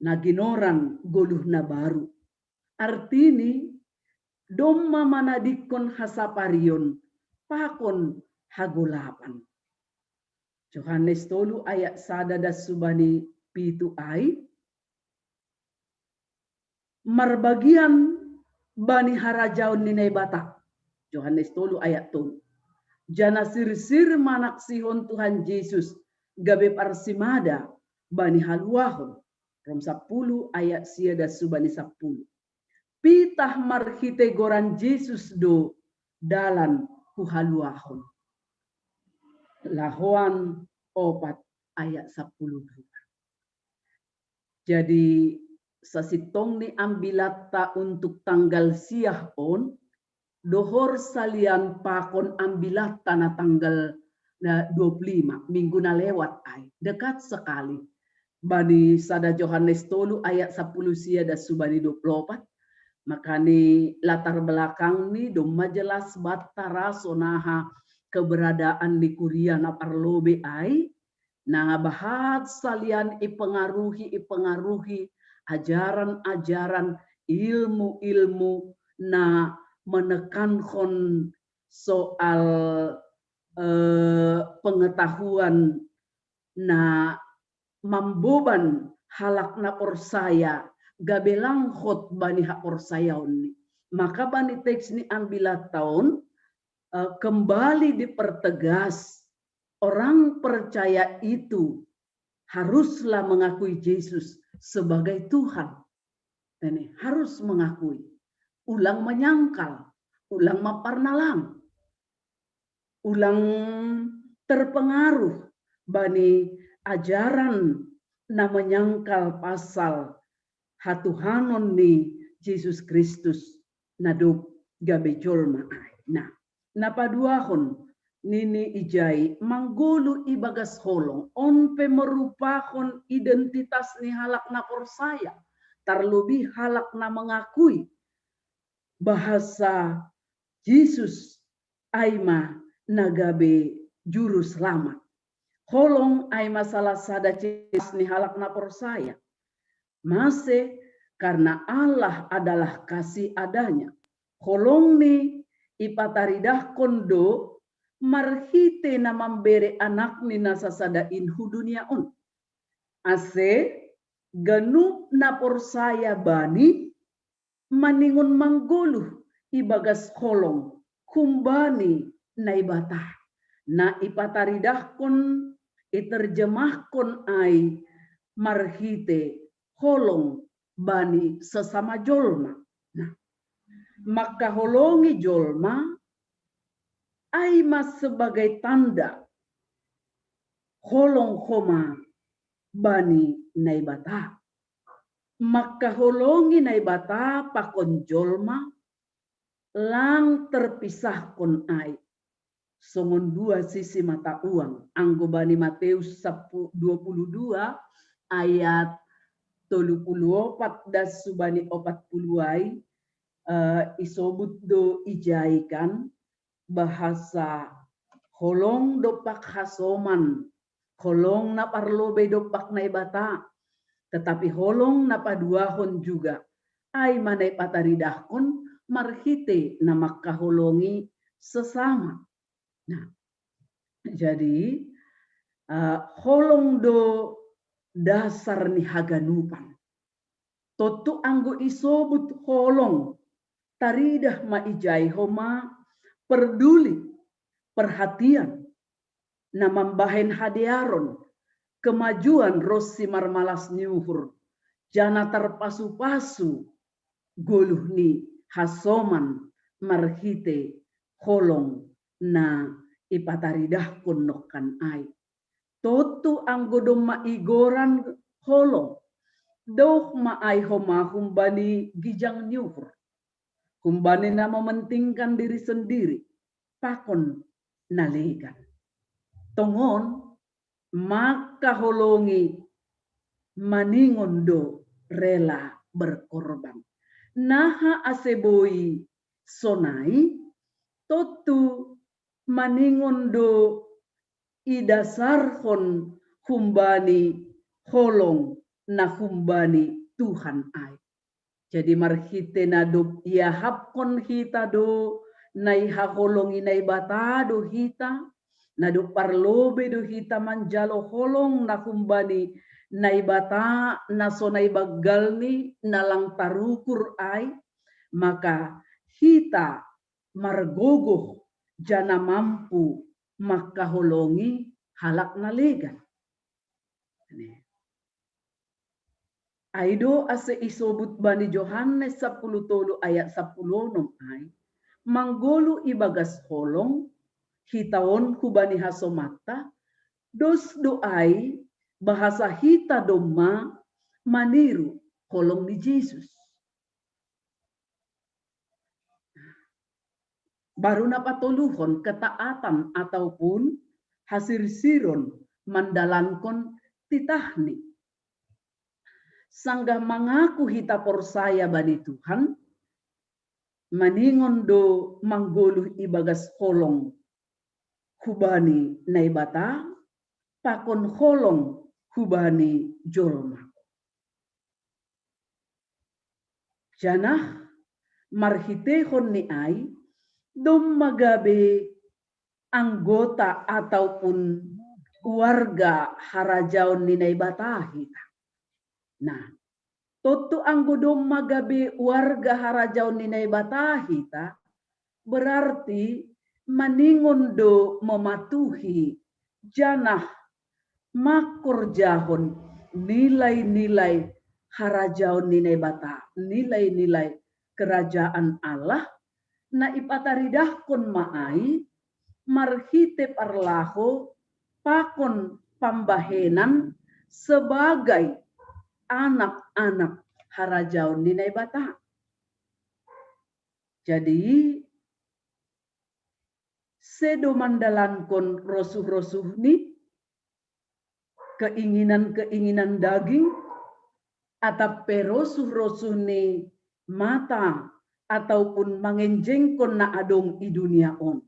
na ginoran goluh na baru. Artini, domma manadingkon hasaparion, pakon hagolapan. Johannes tolu ayat sada das subani pitu ai, marbagian bani harajaon ni Naibata. Johannes tolu ayat tolu. Janah sirsir manaksihon Tuhan Jesus gabe parsimada bani haluahon. Rom sapuluh ayat sia das subani sapuluh. Pitah marhite goran Jesus do dalan hu haluahon. Lahoan opat ayat sapuluh dua. Jadi sasintong ni ambilatta untuk tanggal siah on, dohor salian pakon ambilatta na tanggal na dua puluh lima, minggu na lewat ai, dekat sekali. Bani sada Johannes tolu ayat sapuluh sia das subani dua puluh opat, maka ni latar belakang ni domma jelas batta ra sonaha keberadaan ni kuria na parlobei ai, na bahat salian ipengaruhi, ipengaruhi ajaran-ajaran, ilmu-ilmu na menekankon soal eh, pengetahuan na mamboban halak na porsaya gabe langhot bani haporsayaon ni. Maka bani teks ni ambilatta on eh, kembali dipertegas, orang percaya itu haruslah mengakui Jesus sebagai Tuhan. Ini harus mengakui. Ulang menyangkal, ulang maparnalang, ulang terpengaruh bani ajaran na menyangkal pasal hatuhanon ni Jesus Kristus na dob gabe jolma ai. Nah, na paduahon nini ijai, manggoluh ibagas holong, on pe merupahon identitas ni halak na porsaya, tarlobih halak na mengakui bahasa Jesus ai ma na gabe juru selamat. Holong ai ma salah sada ciri khas ni halak na porsaya. Mase, karena Allah adalah kasih adanya. Holong ni ipataridahkon do marhite na mambere anakni na sasada in hu dunia on. Ase ganup na porsaya bani maningon manggoluh ibagas holong humbani Naibata. Na ipataridahkon, iterjemahkon ai marhite holong bani sesama jolma. Nah, mangkaholongi jolma ai ma sebagai tanda holong homa bani Naibata. Mangkaholongi Naibata pakon jolma lang terpisahkon ai. Songon dua sisi mata uang, anggo bani Mateus dua puluh dua ayat tolu puluh opat das subani opat puluh ai, eh, isobut do ijai kan bahasa holong dompak hasoman, holong na parlobei dompak Naibata, tetapi holong na paduahon juga ai ma na ipataridahkon marhite na mangkaholongi sesama. Nah, jadi uh, holong do dasar ni haganupan. Tontu anggo isobut holong, taridah ma ijai homa perduli, perhatian, na mambahen hadearon, kemajuan ronsi marmalas ni uhur, janah tarpasu-pasu goluh ni hasoman marhite holong na ipataridahkon nongkan ai. Tontu anggo domma igoran holong, doh ma ai homa humbani gijang ni uhur, humbani na mementingkan diri sendiri pakon na legan. Tongon mangkaholongi maningon do rela berkorban. Naha ase boi sonai, tontu maningon do idasarhon humbani holong na humbani Tuhan ai. Jadi marhite na dob iahapkon hita do naihaholongi Naibata do hita, na do parlobei do hita manjalo holong na humbani Naibata na so naibaggalni na lang tarukur ai, maka hita margogoh janah mampu mangkaholongi halak na legan. Ai do ase isobut bani Johannes sapuluh tolu ayat sapuluh onom ai, manggoluh ibagas holong, hita on hubani hasomanta, dos do ai bahasa hita domma maniru holong ni Jesus. Baru na patoluhon ketaatan ataupun hasirsiron mandalankon titahni. Sanggah mangaku hita porsaya bani Tuhan, maningon do manggoluh ibagas holong hubani Naibata, pakon holong hubani jolma. Janah marhiteihon ni ai, domma gabe anggota ataupun warga harajaon ni Naibata hita. Nah, tontu anggo domma gabe warga harajaon ni Naibata hita, berarti maningon do mematuhi janah mangkorjahon nilai-nilai harajaon ni Naibata, nilai-nilai kerajaan Allah, na ipataridahkon ma ai marhite parlaho pakon pambahenan sebagai anak-anak harajaon ni Naibata. Jadi, sedo mandalankon rosuh-rosuhni, keinginan-keinginan daging, atap pe rosuh-rosuh ni mata ataupun mangenjengkon na adong i dunia on.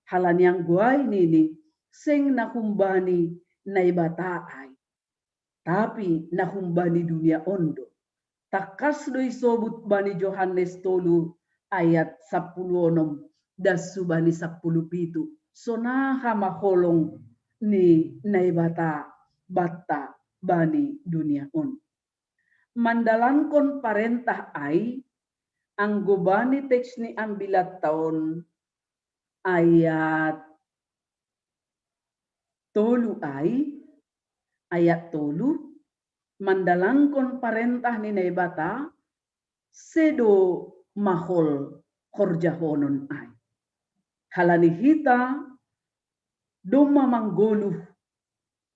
Halani anggo ai nini, seng na humbani Naibata ai, tapi na humbani dunia on do. Tangkas do isobut bani Johannes tolu ayat sapuluh onom das hubani sapuluh pitu. Sonaha ma holong ni Naibata banta bani dunia on. Mandalankon parentah ai, anggo bani teks ni ambilatta on ayat tolu ai, ayat tolu, mandalankon parentah ni Naibata, sedo mahol horjahonon ai. Halani hita domma manggoluh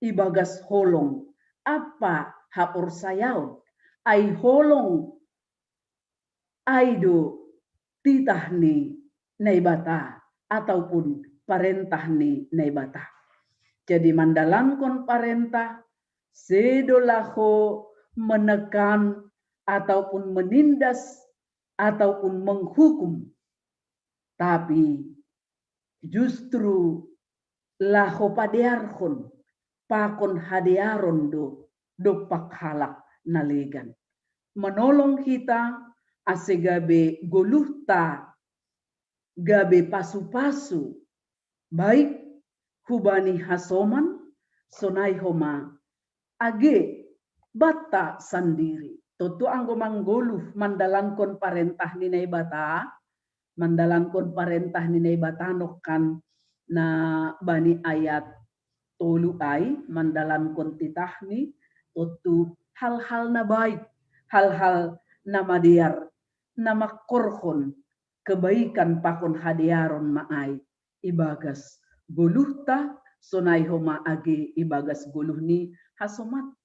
ibagas holong ampa haporsayaon, ai holong ai do titah ni Naibata ataupun parentah ni Naibata. Jadi mandalankon parentah, sedo laho menekan ataupun menindas ataupun menghukum, tapi justru laho padearhon pakon hadearon do dompak halak na legan. Manolong hita ase gabe goluhta gabe pasu-pasu, baik hubani hasoman, sonai homa age banta sandiri. Tontu anggo manggoluh mandalankon parentah ni Naibata, mandalankon parentah ni Naibata nongkan na bani ayat tolu ai, mandalankon titahni, tontu hal-hal na baik, hal-hal na madear, na mangkorhon kebaikan pakon hadearon ma ai ibagas goluhta, sonai homa age ibagas goluh ni hasoman.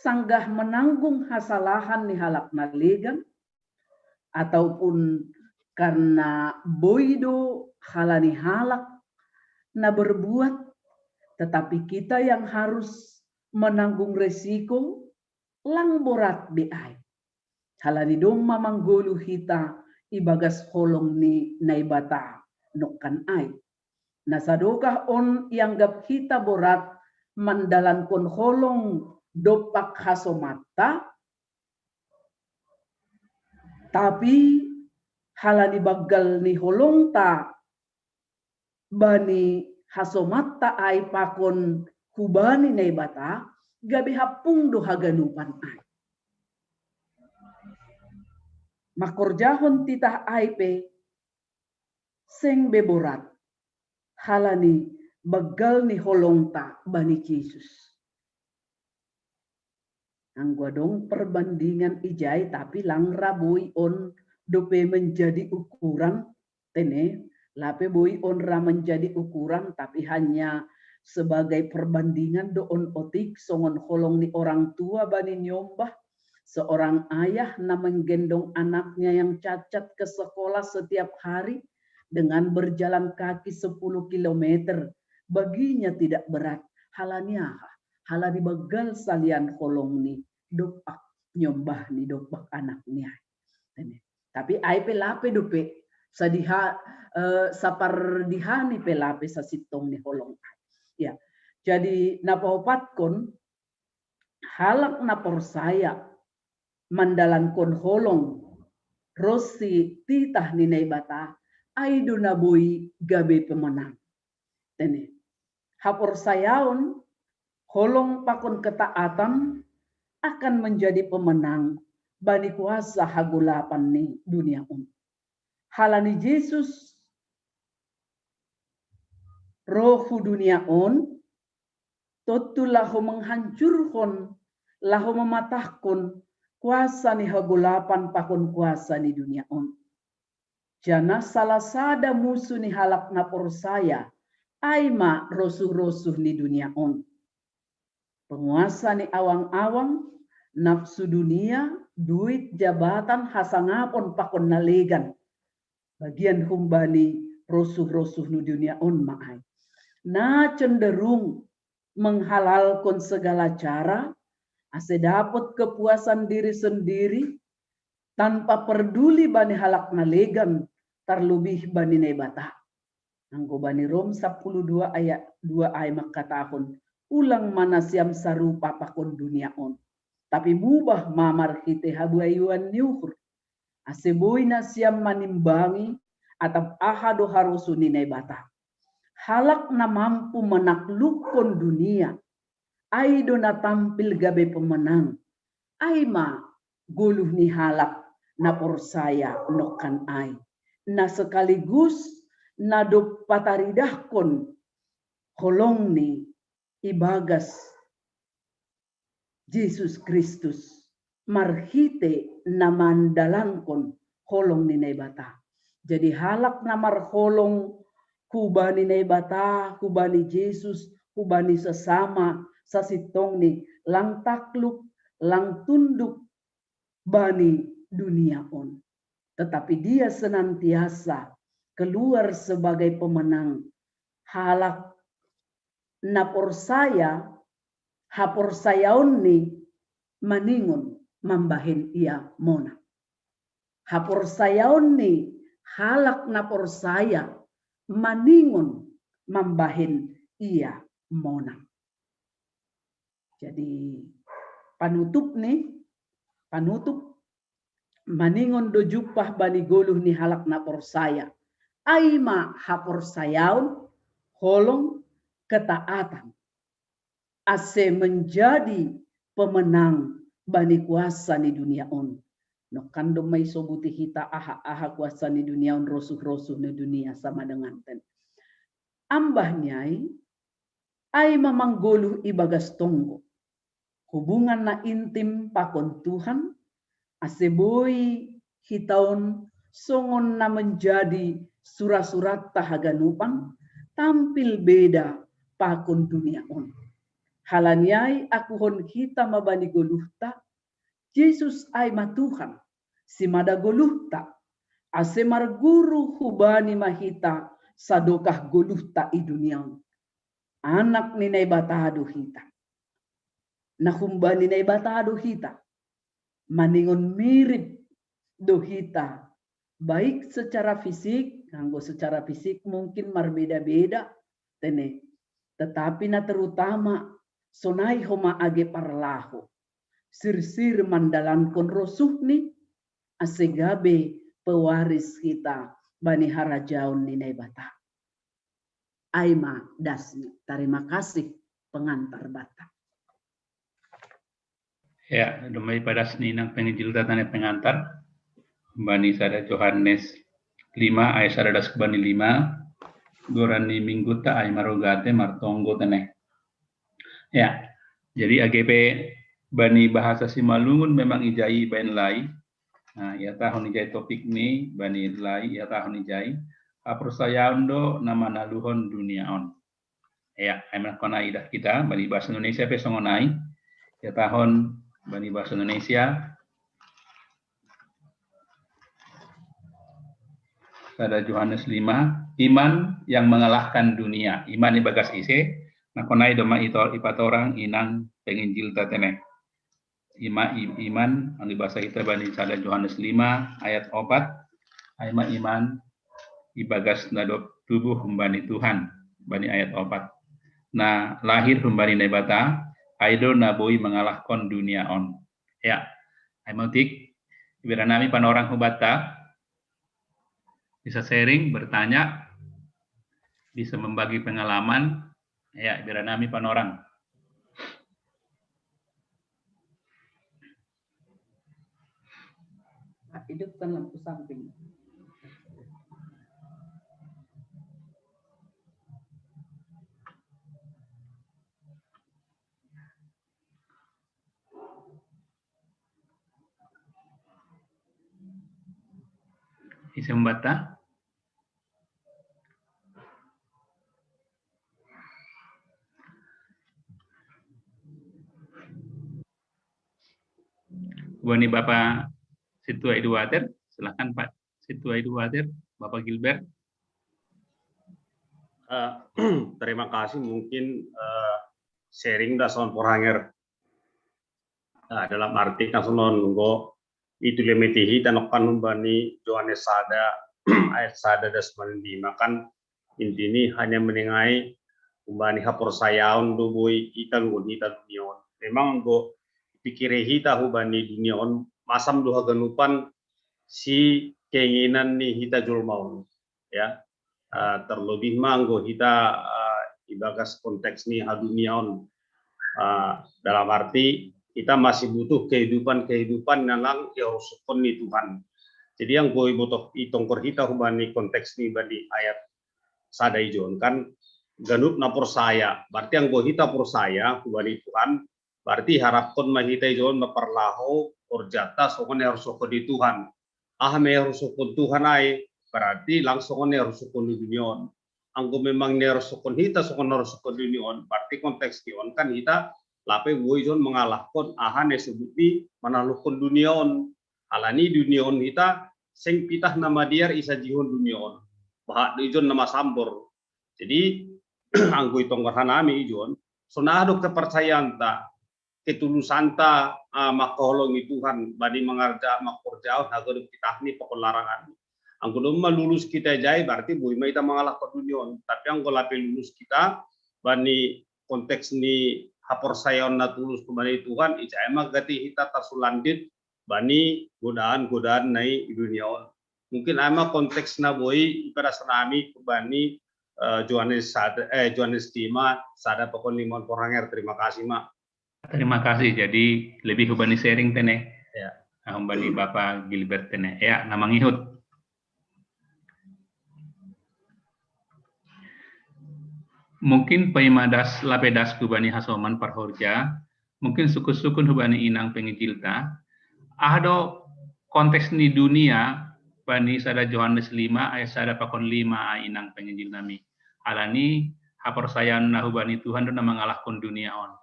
Sanggah menanggung hasalahan ni halak na legan, ataupun karena boi do halani halak na berbuat, tetapi kita yang harus menanggung resiko, lang borat be ai. Halani domma manggoluh hita ibagas holong ni Naibata nongkan ai. Na sadokah on ianggap hita borat mandalankon holong dompak hasomanta, tapi Halani banggal ni holongta bani hasomatta ai pakon hubani Naibata, gabe hampung do haganupan ai. Mangkorjahon titah ai pe seng be borat, halani banggal ni holongta bani Jesus. Anggo adong perbandingan ijai, tapi lang ra boi on dope menjadi ukuran, tene, lape boi on ra menjadi ukuran, tapi hanya sebagai perbandingan do on otik, songon holong ni orang tua bani niombah, seorang ayah na menggendong anaknya yang cacat ke sekolah setiap hari dengan berjalan kaki sepuluh kilometer. Baginya tidak berat. Halani aha? Halani banggal salian holong ni dompak niombah ni dompak anak ni ai. Tapi ai pe lape dope sadiha, eh, sapardihani pe lape sasintong ni holong ai. Ya. Jadi na paopatkon, halak na porsaya mandalankon holong ronsi titah ni Naibata, ai do na boi gabe pemenang. Tene, haporsayaon, holong pakon ketaatan akan menjadi pemenang bani kuasa hagolapan ni dunia on. Halani Jesus ro hu dunia on, tontu laho menghancurhon, laho mematahkon kuasa ni hagolapan pakon kuasa ni dunia on. Janah salah sada musu ni halak na porsaya, ai ma rosuh-rosuh ni dunia on. Penguasa ni awang-awang, nafsu dunia, duit, jabatan, hasangapon pakon na legan. Bagian humbani rosuh-rosuh ni dunia on ma ai. Na cenderung menghalalkon segala cara, ase dapot kepuasan diri sendiri, tanpa perduli bani halak na legan, tarlobih bani Naibata. Anggo bani Rom sapuluh dua ayat dua ai mangkatahon, ulang ma nasiam sarupa pakon dunia on. Tapi mubah ma marhite habayuan ni uhur. Ase boi nasiam manimbangi atap aha do harosuh ni Naibata. Halak na mampu manaklukkon dunia, ai do na tampil gabe pemenang. Ai ma goluh ni halak na porsaya nongkan ai, na sekaligus na dob pataridahkon holongni ibagas Jesus Kristus, marhite na mandalankon holong ni Naibata. Jadi halak na marholong hubani Naibata, hubani Jesus, hubani sesama, sasintongni, lang takluk, lang tunduk bani dunia on. Tetapi dia senantiasa keluar sebagai pemenang. Halak na porsaya, haporsayaonni maningon mambahen ia monang. Haporsayaonni halak na porsaya maningon mambahen ia monang. Jadi panutupni, panutup, maningon do jumpah bani goluh ni halak na porsaya. Ai ma haporsayaon, holong, ketaatan. Ase menjadi pemenang bani kuasa ni dunia on. Nongkan do ma isobuti hita aha-aha kuasa ni dunia on, rosuh-rosuh ni dunia sama dengan ten. Ambah ni ai, ai ma manggoluh ibagas tonggo. Hubungan na intim pakon Tuhan, ase boi hita on songon na menjadi sura-suratta haganupan, tampil beda pakon dunia on. Halani ai akuhon hita ma bani goluhta, Jesus ai ma Tuhan, simada goluhta, ase marguru hubani ma hita sadokah goluhta i dunia on. Anak ni Naibata do hita. Na humbani Naibata do hita. Maningon mirip do hita. Baik secara fisik, anggo secara fisik mungkin marbeda-beda, tene. Tetapi na terutama, sonai homa age parlaho. Sirsir mandalankon rosuhni, ase gabe pewaris hita bani harajaon ni Naibata. Ai ma dasni, tarima kasih pengantar bata. Ya, dumai padas ni nang penginjil tane pengantar. Bani sada Johannes lima ayat sada das bani lima. Goran ni minggu ta ai ma Rogate martonggo tene. Ya, jadi age pe bani bahasa Simalungun memang ijai baen lai. Nah, ia tahun ijai topik ni bani lai ia tahun ijai. Haporsayaon do na manaluhon dunia on. Ya, ai ma kona idah kita bani bahasa Indonesia pe songon ai. Ia tahun bani bahasa Indonesia. Sada Johannes lima, iman yang mengalahkan dunia. Iman ibagas ise, na kona i do ma itor ipatorang inang penginjil ta tene. Ima i- iman, anggo bahasa kita bani sada Johannes lima ayat opat, ai ma iman ibagas na dob tubuh humbani Tuhan, bani ayat opat. Na lahir humbani Naibata, ai do na boi mangalahkon dunia on. Ya, ai ma utik, ibira nami panorang hubata, bisa sharing, bertanya, bisa membagi pengalaman, ya, ibira nami panorang. Hidupkan lampu samping. Ise mambata? Bani Bapak Situa Iduater, silakan Pak Situa Iduater, Bapak Gilbert. Uh, terima kasih, mungkin uh, sharing dah sound poranger. Nah, dalam arti kan sonon nggo itu lemetihi tanokkan bani Johannes sada ayat sada das bani lima kan inti ni hanya menengai umbani haporsayaon do boi ita luhun ita dunia on. Memang nggo pikire hita hubani dunia on masam do haganupan si keinginan ni hita jolma on. Ya, uh, terlebih ma nggo hita uh, ibagas konteks ni hadunia on. Uh, dalam arti kita masih butuh kehidupan-kehidupan yang lang diharusukkon ni Tuhan. Jadi yang gue butuh itongkor hita hubani konteks ni bani ayat sada ijon kan ganup na porsaya. Berarti yang gue hita porsaya hubani Tuhan, berarti harapkon ma hita ijon ma parlaho orjata songon harusukkon ni Tuhan. Aha me harusukkon Tuhan ai, berarti langsung on harusukkon dunia on. Anggo memang ne harusukkon hita songon harusukkon dunia on, berarti konteks ni on kan hita lape boi jon mangalahkon aha ne sebut ni manaluhkon dunia on. Alani dunia on hita seng pitah na madear isajihon dunia on. Bahat do ijon na masambor. Jadi anggo itongkor hanami ijon, songon aha do kepercayaanta, ketulusanta uh, mangkaholongi Tuhan bani mangarja mangkorjaon haganup pitah ni pakon larangan. Anggo domma lulus kita jai berarti boi ma ita mangalahkon dunia on. Tapi anggo lape lulus kita bani konteks ni haporsayaon na tulus bani Tuhan ijai ma gati hita tarsulandit bani godaan-godaan na i dunia on. Mungkin ai ma konteks na boi ipadas nami bani uh, Johannes sada eh Johannes lima sada pakon lima on poranger. Terima kasih ma. Terima kasih. Jadi lebih hubani sharing tene. Ya. Nah, hubani Bapak Gilbert tene. Ya, na mangihut. Mungkin paima das lape das hubani hasoman parhorja, mungkin sukun-sukun hubani inang penginjilta. Aha do konteks ni dunia bani sada Johannes lima ayat sada pakon lima ai inang penginjil nami. Alani haporsayaon na hubani Tuhan do na mangalahkon dunia on.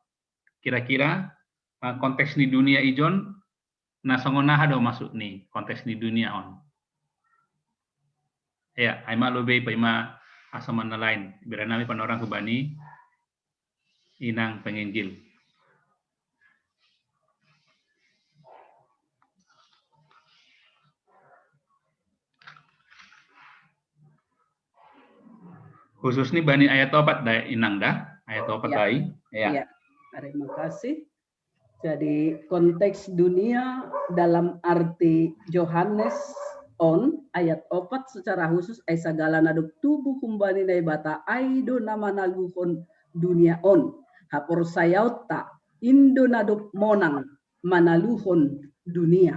Kira-kira uh, konteks ni dunia ijon na songon aha do maksud ni konteks ni dunia on. Ya, ai ma lobei paima hasoman na lain. Ibira nami panorang hubani inang penginjil. Khusus ni bani ayat opat da inang da, ayat opat ya. Ai. Ya. Ya. Terima kasih. Jadi konteks dunia dalam arti Johannes on, ayat opat secara khusus, ai sagala na dob tubu humbani Naibata ai do na manaluhon dunia on. Haporsayaonta, in do na dob monang manaluhon dunia,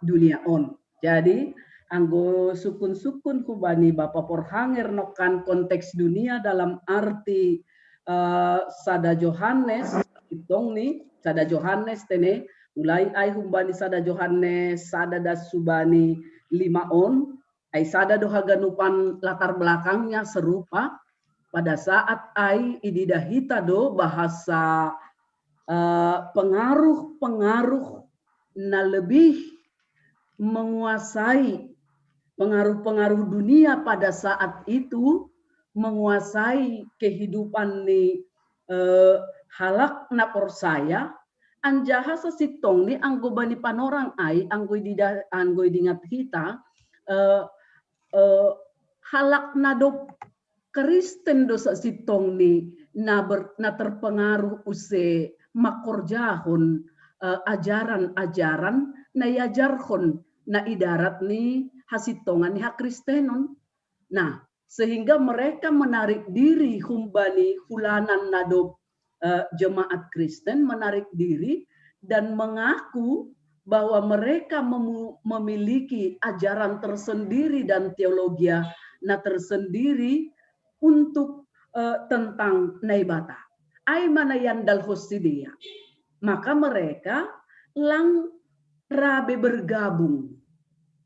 dunia on. Jadi, anggo sukun-sukun humbani Bapa Porhanger nongkan konteks dunia dalam arti eh, sada Johannes, sitongni, sada Johannes tene, mulai ai humbani sada Johannes sada das subani lima on, ai sada do haganupan latar belakangnya serupa. Pada saat ai ididah hita do bahasa eh, pengaruh-pengaruh na lebih menguasai, pengaruh-pengaruh dunia pada saat itu menguasai kehidupan ni eh, halak na porsaya. Anjaha sasintongni anggo bani panorang ai, anggo idida, anggo idingat hita eh, eh, halak na dob Kristen do sasintongni na, ber, na terpengaruh use mangkorjahon eh, ajaran-ajaran na iajarhon na idarat ni hasintongan ni hakristenon. Nah, sehingga mereka menarik diri humbani hulanan na dob eh, jemaat Kristen, menarik diri dan mengaku bahwa mereka memu- memiliki ajaran tersendiri dan teologia na tersendiri untuk eh, tentang Naibata. Ai ma na iandalhon sidea. Maka mereka lang rabe bergabung,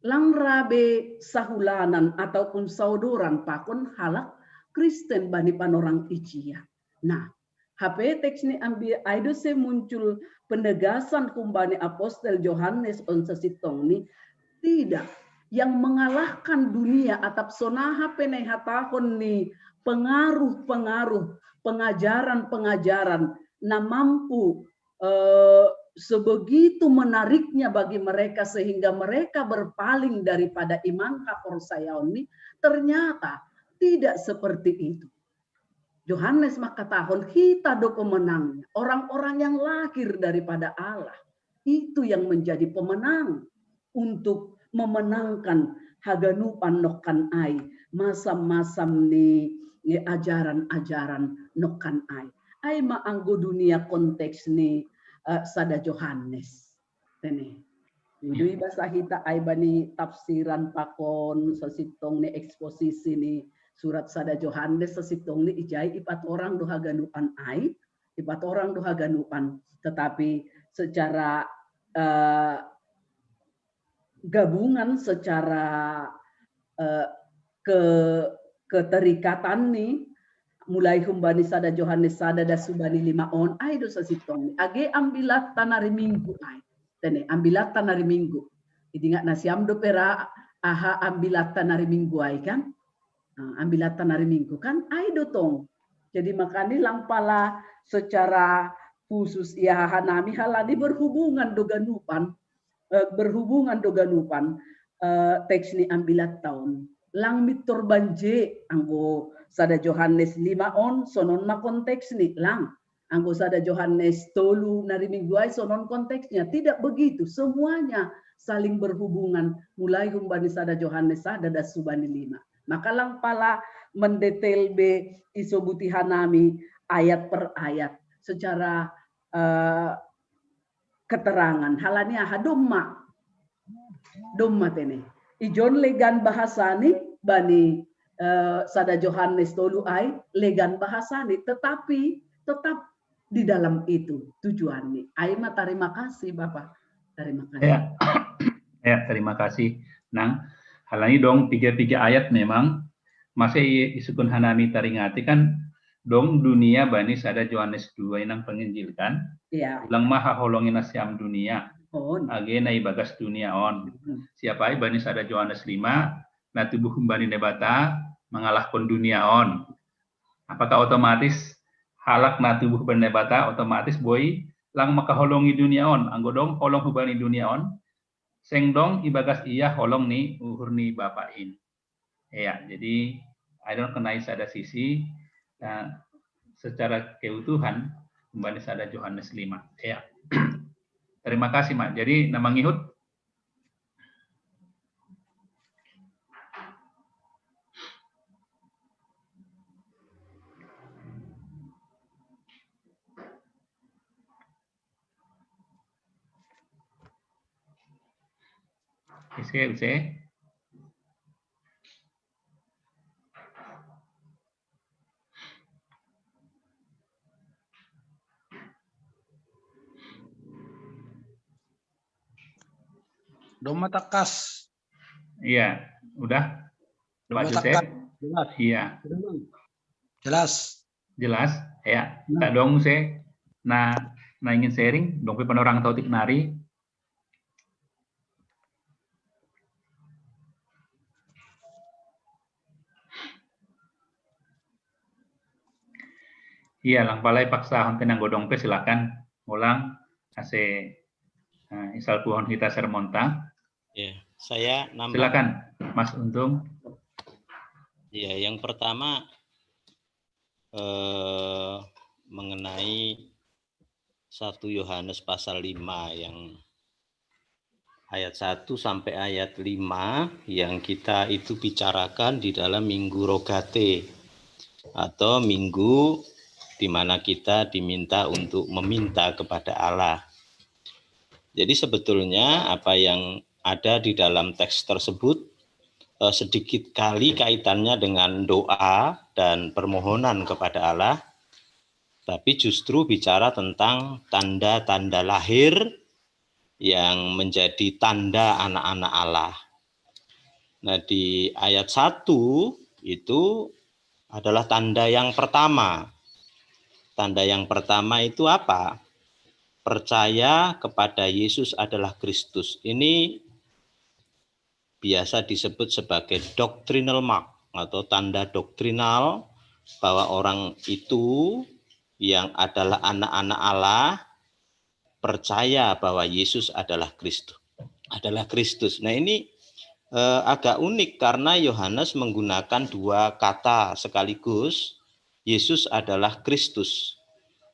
lang rabe sahulanan ataupun saodoran pakon halak Kristen bani panorang ijia. Nah, hape teks ni ambi ai do se muncul penegasan humbani apostel Johannes on sasintongni, tidak. Yang mengalahkan dunia atap sonaha pe na ihatahon ni pengaruh-pengaruh, pengajaran-pengajaran na mampu eh, sebegitu menariknya bagi mereka sehingga mereka berpaling daripada iman haporsayaon ni, ternyata tidak seperti itu. Johannes mangkatahon hita do pemenangnya, orang-orang yang lahir daripada Allah. Itu yang menjadi pemenang untuk memenangkan haganupan nongkan ai, masam-masam ni ajaran-ajaran nongkan ai. Ai ma anggo dunia konteks ni uh, sada Johannes. Tene. Dui basa hita ai bani tafsiran pakon sasintong ni eksposisi ni surat sada Johannes sasintong ni ijai ipatorang do haganupan ai, ipatorang do haganupan. Tetapi secara uh, gabungan, secara uh, ke keterikatan ni mulai humbani sada Johannes sada das subani lima on, ai do sasintong ni. Age ambilatta na ari Minggu ai. Tene, ambilatta na ari Minggu. Idingat nasiam dope ra aha ambilatta na ari Minggu ai kan? Nah, ambilatta na ari Minggu kan? Ai do tong. Jadi makani lang pala secara khusus ia hahanami halani berhubungan do ganupan. Eh, berhubungan do ganupan eh, teks ni ambilatta on. Lang mintor banje anggo sada Johannes lima on sonon ma konteks ni lang. Anggo sada Johannes tolu na ari Minggu ai sonon konteksnya. Tidak begitu. Semuanya saling berhubungan mulai humbani sada Johannes sada das subani lima. Maka lang pala mendetel be isobuti hanami ayat per ayat secara uh, keterangan. Halani aha domma. Domma tene. Ijon legan bahasani bani uh, sada Johannes tolu ai legan bahasani, tetapi tetap di dalam itu tujuannya. Ai ma terima kasih Bapak. Terima kasih. Ya. Ya, terima kasih. Nang, halani dong tiga-tiga ayat memang masih isukun hanami taringati kan dong dunia bani sada Johannes dua inang penginjil kan. Ya. Ulang maha holongin nasiam dunia. On. Age na ibagas dunia on. Hmm. Siapa ai bani sada Johannes lima na tubuh bani Naibata mengalahkan dunia on. Apakah otomatis halak na tubuh bani Naibata otomatis boi lang makaholongi dunia on? Anggo dong holong hubani dunia on, seng dong ibagas ia holong ni uhur ni Bapa in. Ya, jadi I don't kenai sada sisi uh, secara keutuhan kembali sada Johannes lima. Ya. Terima kasih, Mak. Jadi nama ngihut. Use, use. Dong matakas. Iya, udah. Dong Pak Joseph? Matakas. Jelas. Iya, Jelas. jelas. Ya, Nah. Tak dong saya. Nah, nah ingin sharing, dong pe panorang tau tik nari. Iya, lang palai paksa hon tenang godong pe silakan. Ulang, ase eh, isal puhon kita sermonta. Ya, saya nambah. Silakan, Mas Untung. Ya, yang pertama eh, mengenai satu Yohanes pasal lima yang ayat satu sampai ayat lima yang kita itu bicarakan di dalam Minggu Rogate atau minggu di mana kita diminta untuk meminta kepada Allah. Jadi sebetulnya apa yang ada di dalam teks tersebut eh, sedikit kali kaitannya dengan doa dan permohonan kepada Allah, tapi justru bicara tentang tanda-tanda lahir yang menjadi tanda anak-anak Allah. Nah, di ayat satu itu adalah tanda yang pertama. Tanda yang pertama itu apa? Percaya kepada Yesus adalah Kristus. Ini biasa disebut sebagai doctrinal mark atau tanda doktrinal bahwa orang itu yang adalah anak-anak Allah percaya bahwa Yesus adalah Kristus. Adalah Kristus. Nah, ini eh, agak unik karena Yohanes menggunakan dua kata sekaligus. Yesus adalah Kristus.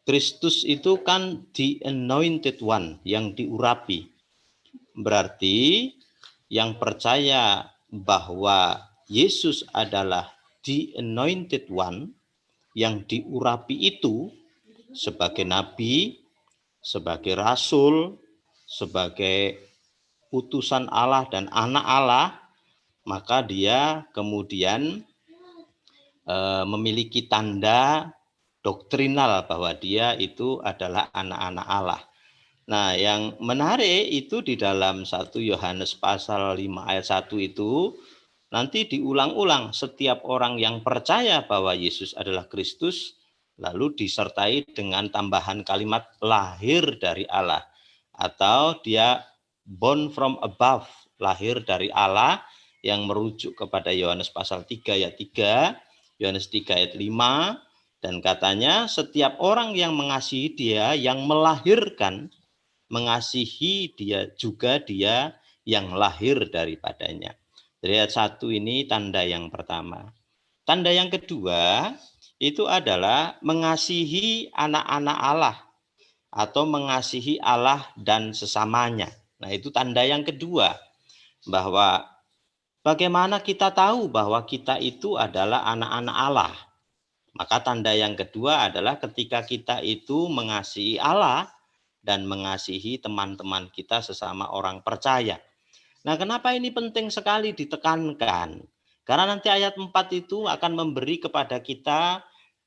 Kristus itu kan the anointed one, yang diurapi. Berarti yang percaya bahwa Yesus adalah the anointed one, yang diurapi itu sebagai nabi, sebagai rasul, sebagai utusan Allah dan anak Allah, maka dia kemudian eh, memiliki tanda doktrinal bahwa dia itu adalah anak-anak Allah. Nah, yang menarik itu di dalam satu Yohanes pasal lima ayat satu itu nanti diulang-ulang, setiap orang yang percaya bahwa Yesus adalah Kristus lalu disertai dengan tambahan kalimat lahir dari Allah atau dia born from above, lahir dari Allah, yang merujuk kepada Yohanes pasal tiga ayat tiga, Yohanes tiga ayat lima, dan katanya setiap orang yang mengasihi dia, yang melahirkan, mengasihi dia juga dia yang lahir daripadanya. Jadi ayat satu ini tanda yang pertama. Tanda yang kedua itu adalah mengasihi anak-anak Allah atau mengasihi Allah dan sesamanya. Nah, itu tanda yang kedua bahwa bagaimana kita tahu bahwa kita itu adalah anak-anak Allah. Maka tanda yang kedua adalah ketika kita itu mengasihi Allah dan mengasihi teman-teman kita sesama orang percaya. Nah, kenapa ini penting sekali ditekankan? Karena nanti ayat empat itu akan memberi kepada kita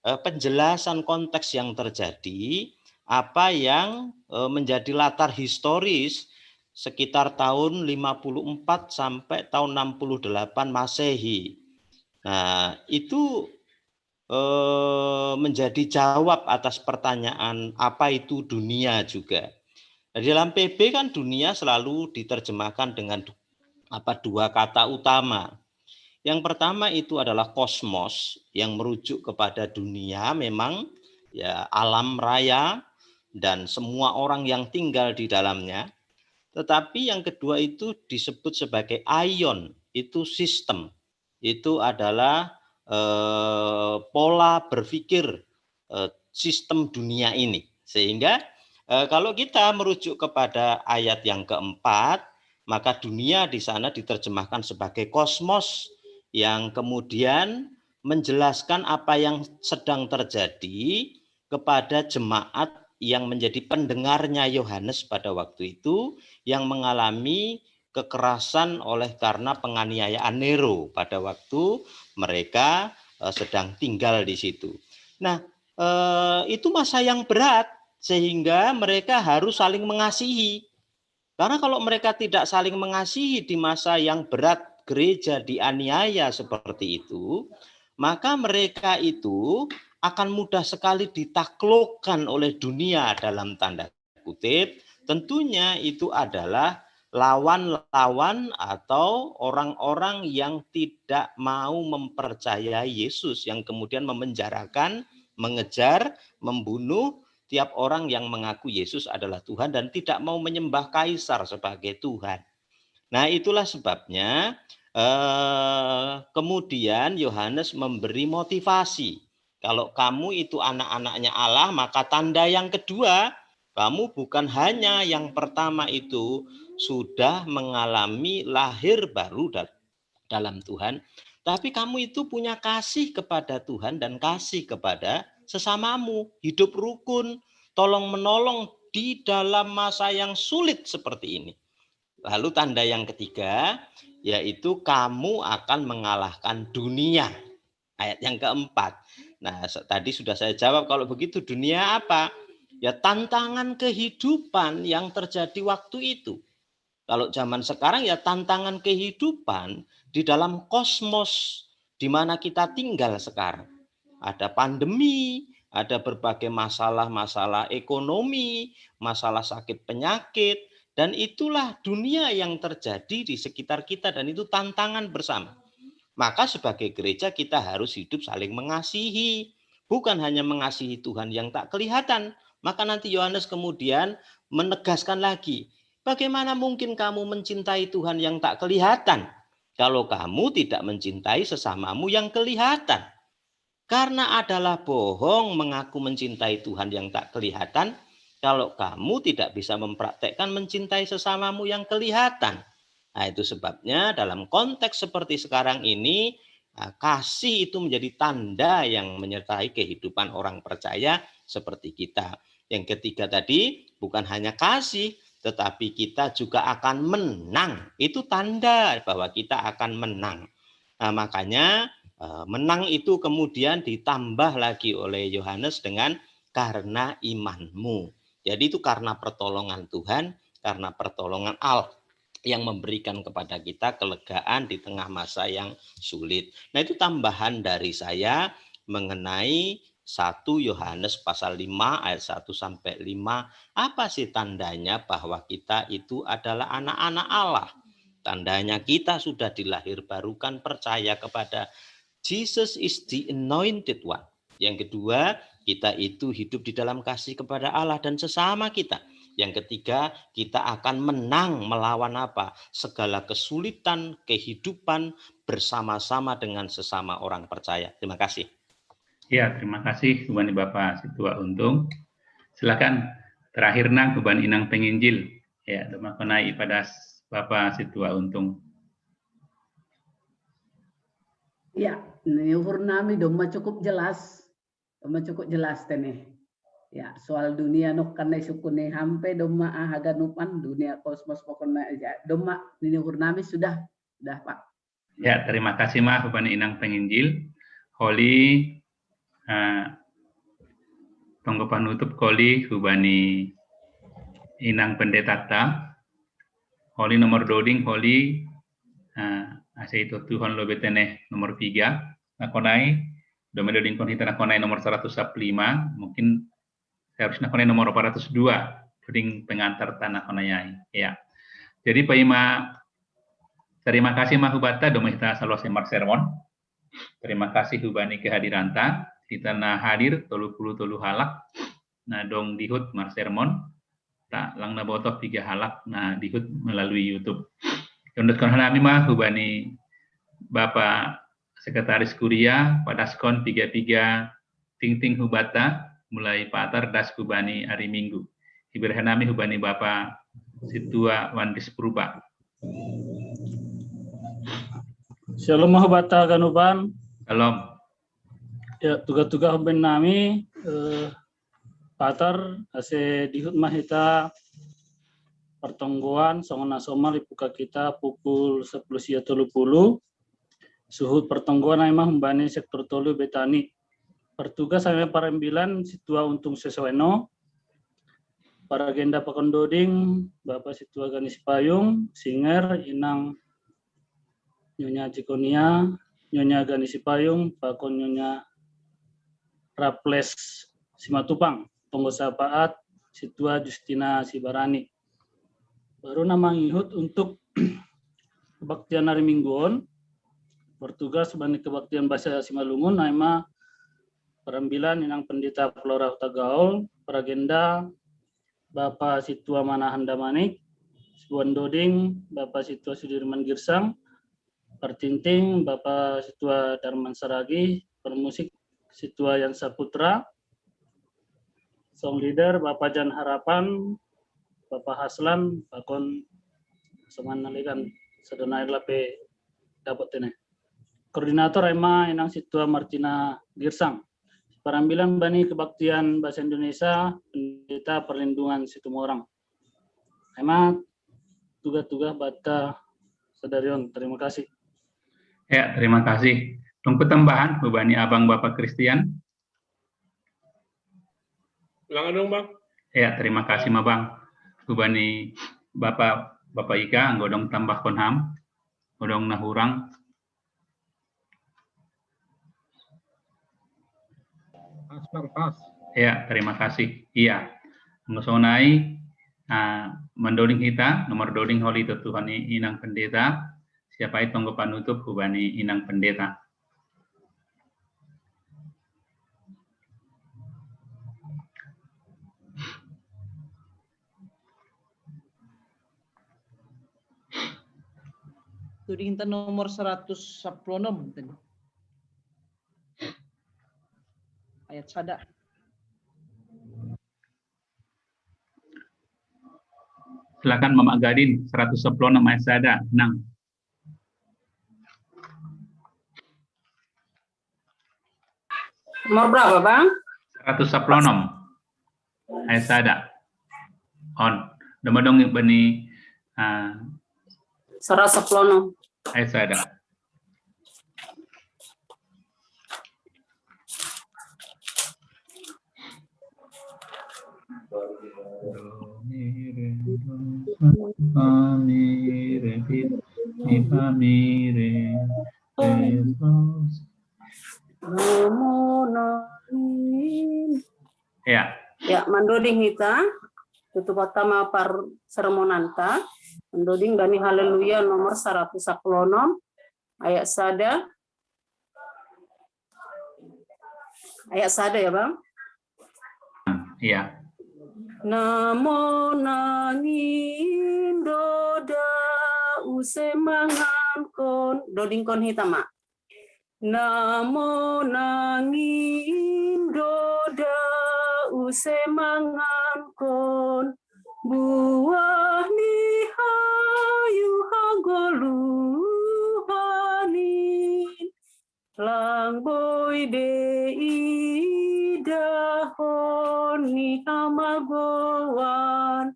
eh, penjelasan konteks yang terjadi, apa yang eh, menjadi latar historis sekitar tahun lima puluh empat sampai tahun enam puluh delapan Masehi. Nah, itu eh, menjadi jawab atas pertanyaan apa itu dunia juga. Nah, di dalam P B kan dunia selalu diterjemahkan dengan du- apa dua kata utama. Yang pertama itu adalah kosmos yang merujuk kepada dunia memang ya alam raya dan semua orang yang tinggal di dalamnya. Tetapi yang kedua itu disebut sebagai aion, itu sistem. Itu adalah eh, pola berpikir eh, sistem dunia ini. Sehingga eh, kalau kita merujuk kepada ayat yang keempat, maka dunia di sana diterjemahkan sebagai kosmos yang kemudian menjelaskan apa yang sedang terjadi kepada jemaat yang menjadi pendengarnya Yohanes pada waktu itu yang mengalami kekerasan oleh karena penganiayaan Nero pada waktu mereka eh, sedang tinggal di situ. Nah, eh, itu masa yang berat sehingga mereka harus saling mengasihi. Karena kalau mereka tidak saling mengasihi di masa yang berat gereja dianiaya seperti itu, maka mereka itu akan mudah sekali ditaklukkan oleh dunia dalam tanda kutip. Tentunya itu adalah lawan-lawan atau orang-orang yang tidak mau mempercayai Yesus, yang kemudian memenjarakan, mengejar, membunuh tiap orang yang mengaku Yesus adalah Tuhan dan tidak mau menyembah kaisar sebagai Tuhan. Nah, itulah sebabnya eh, kemudian Yohanes memberi motivasi. Kalau kamu itu anak-anaknya Allah, maka tanda yang kedua, kamu bukan hanya yang pertama itu sudah mengalami lahir baru dalam Tuhan, tapi kamu itu punya kasih kepada Tuhan dan kasih kepada sesamamu, hidup rukun, tolong menolong di dalam masa yang sulit seperti ini. Lalu tanda yang ketiga, yaitu kamu akan mengalahkan dunia. Ayat yang keempat. Nah, tadi sudah saya jawab, kalau begitu dunia apa? Ya, tantangan kehidupan yang terjadi waktu itu. Kalau zaman sekarang ya tantangan kehidupan di dalam kosmos di mana kita tinggal sekarang. Ada pandemi, ada berbagai masalah-masalah ekonomi, masalah sakit penyakit, dan itulah dunia yang terjadi di sekitar kita dan itu tantangan bersama. Maka sebagai gereja kita harus hidup saling mengasihi. Bukan hanya mengasihi Tuhan yang tak kelihatan. Maka nanti Yohanes kemudian menegaskan lagi, bagaimana mungkin kamu mencintai Tuhan yang tak kelihatan kalau kamu tidak mencintai sesamamu yang kelihatan? Karena adalah bohong mengaku mencintai Tuhan yang tak kelihatan kalau kamu tidak bisa mempraktekkan mencintai sesamamu yang kelihatan. Nah, itu sebabnya dalam konteks seperti sekarang ini, nah, kasih itu menjadi tanda yang menyertai kehidupan orang percaya seperti kita. Yang ketiga tadi, bukan hanya kasih, tetapi kita juga akan menang. Itu tanda bahwa kita akan menang. Nah, makanya eh, menang itu kemudian ditambah lagi oleh Yohanes dengan karena imanmu. Jadi itu karena pertolongan Tuhan, karena pertolongan Allah yang memberikan kepada kita kelegaan di tengah masa yang sulit. Nah, itu tambahan dari saya mengenai satu Yohanes pasal lima ayat satu sampai lima. Apa sih tandanya bahwa kita itu adalah anak-anak Allah? Tandanya kita sudah dilahirbarukan, percaya kepada Jesus is the anointed one. Yang kedua, kita itu hidup di dalam kasih kepada Allah dan sesama kita. Yang ketiga, kita akan menang melawan apa? Segala kesulitan kehidupan bersama-sama dengan sesama orang percaya. Terima kasih. Ya, terima kasih Hubani Bapak Situa Untung. Silakan terakhir nang Hubani Inang Penginjil. Ya, terima kasih pada Bapak Situa Untung. Ya, ni uhur nami domma cukup jelas. Domma cukup jelas tene. Ya, soal dunia nok kanai sukune hampe domma ah haganupan dunia kosmos pokoknya ya, domma ni uhur nami sudah, sudah Pak. Ya, terima kasih mah Hubani Inang Penginjil. Holi uh, tonggo panutup koli Hubani Inang Pendeta ta. Holi nomor doding, holi uh, ase itu Tuhan lo betene nomor tiga. Nakonai, dome doding kon hita nakonai nomor seratus lima, mungkin seharusnya konai nomor empat ratus dua, doding pengantar tanah konai. Ya. Jadi Pak Ima, terima kasih mah hubata dome hita saluase mar sermon. Terima kasih hubani kehadiranta. Kita na hadir tolu puluh tolu halak. Nah, dong dihut mar sermon. Tak lang na botoh tiga halak. Nah, dihut melalui YouTube. Yondos kon hanami mah hubani Bapak Sekretaris Kuria, padaskon tiga-tiga tingting hubata, mulai patar das hubani hari Minggu. Iberhanami hubani Bapak Situa Wandis Purba. Shalom mahubata kanuban. Shalom. Ya, tuga-tuga humben nami eh, patar ase dihut mahita pertonggoan, songon na somal dibuka kita pukul sepuluh sia tolu puluh. Suhut pertonggoan ai ma humbani sektor tolu Betani. Bertugas ai ma parambilan Situa Untung Sesueno, paragenda pakon doding Bapak Situa Gani Sipayung, singer Inang Nyonya Cikonia, Nyonya Gani Sipayung, pakon Nyonya Raples Simatupang, tonggo sapaat Situa Justina Sibarani. Baru na mangihut untuk kebaktian hari Minggu on, bertugas bani kebaktian bahasa Simalungun, ai ma parambilan Inang Pendeta Flora Hutagaol, paragenda Bapak Situa Manahan Damanik, sibuan doding Bapak Situa Sudirman Girsang, partinting Bapak Situa Darman Saragi, parmusik Situa Yan Saputra, song leader Bapak Jan Harapan, Bapak Haslan, pakon songon na legan sadonai lape dapot tene. Koordinator ai ma Inang Situa Martina Girsang. Parambilan bani kebaktian bahasa Indonesia, Pendeta Perlindungan Situmorang. Ai ma tuga-tuga banta sadari on. Terima kasih. Ya, terima kasih. Tunggu tambahan, bebani abang Bapak Christian. Ulangan dong, Bang. Ya, terima kasih ma bang. Bebani Bapak Bapak Ika, anggo dong tambahkon ham, anggo dong na hurang. Pas, Bang, pas. Ya, terima kasih. Iya. Anggo sonai, ah, mandoding hita, nomor doding holi tu Tuhan i-, Inang Pendeta, siapa itu anggo panutup hubani Inang Pendeta. Doding hita nomor seratus sepuluh enam tadi. Ayat sada. Silakan Mama Gadin, seratus sepuluh enam ayat sada, Nang. Nomor berapa, Bang? Seratus sepuluh enam ayat sada. On. Dama dong bani, ah, seratus sepuluh enam ayat sada. Pamire, pamire, pamire. Ya. Ya, mandoding hita. Tutup utama par sermonanta. Mandoding bani Haleluya nomor seratus sepuluh enam ayat sada. Ayat sada ya, Bang. Iya. Namo nangin doda use mangankon. Dodingkon hita ma. Namo nangin doda use mangankon buah ni hayu hagoluhanin. Lang boi be idahon ni hamagoan,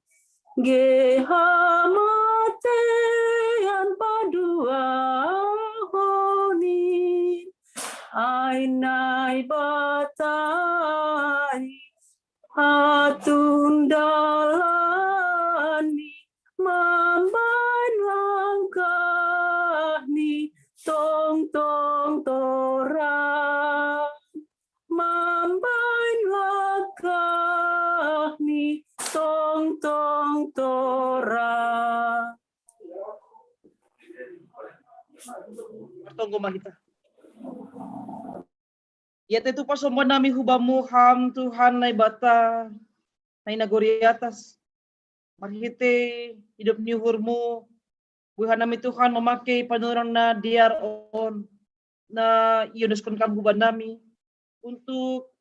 ge hamatean paduahon i, ai Naibata i hatun dalan ni, mambaen langkah ni tongtong torang, mambaen langkah ni tongtong torang. Martonggo ma hita. Ia tetu pasomba nami hu Bamu Ham Tuhan Naibata, na i nagori atas. Marhite idop ni uhurMu, boha nami Tuhan mamake panorang na dear on, na ionuskon Ham hu bannami, untuk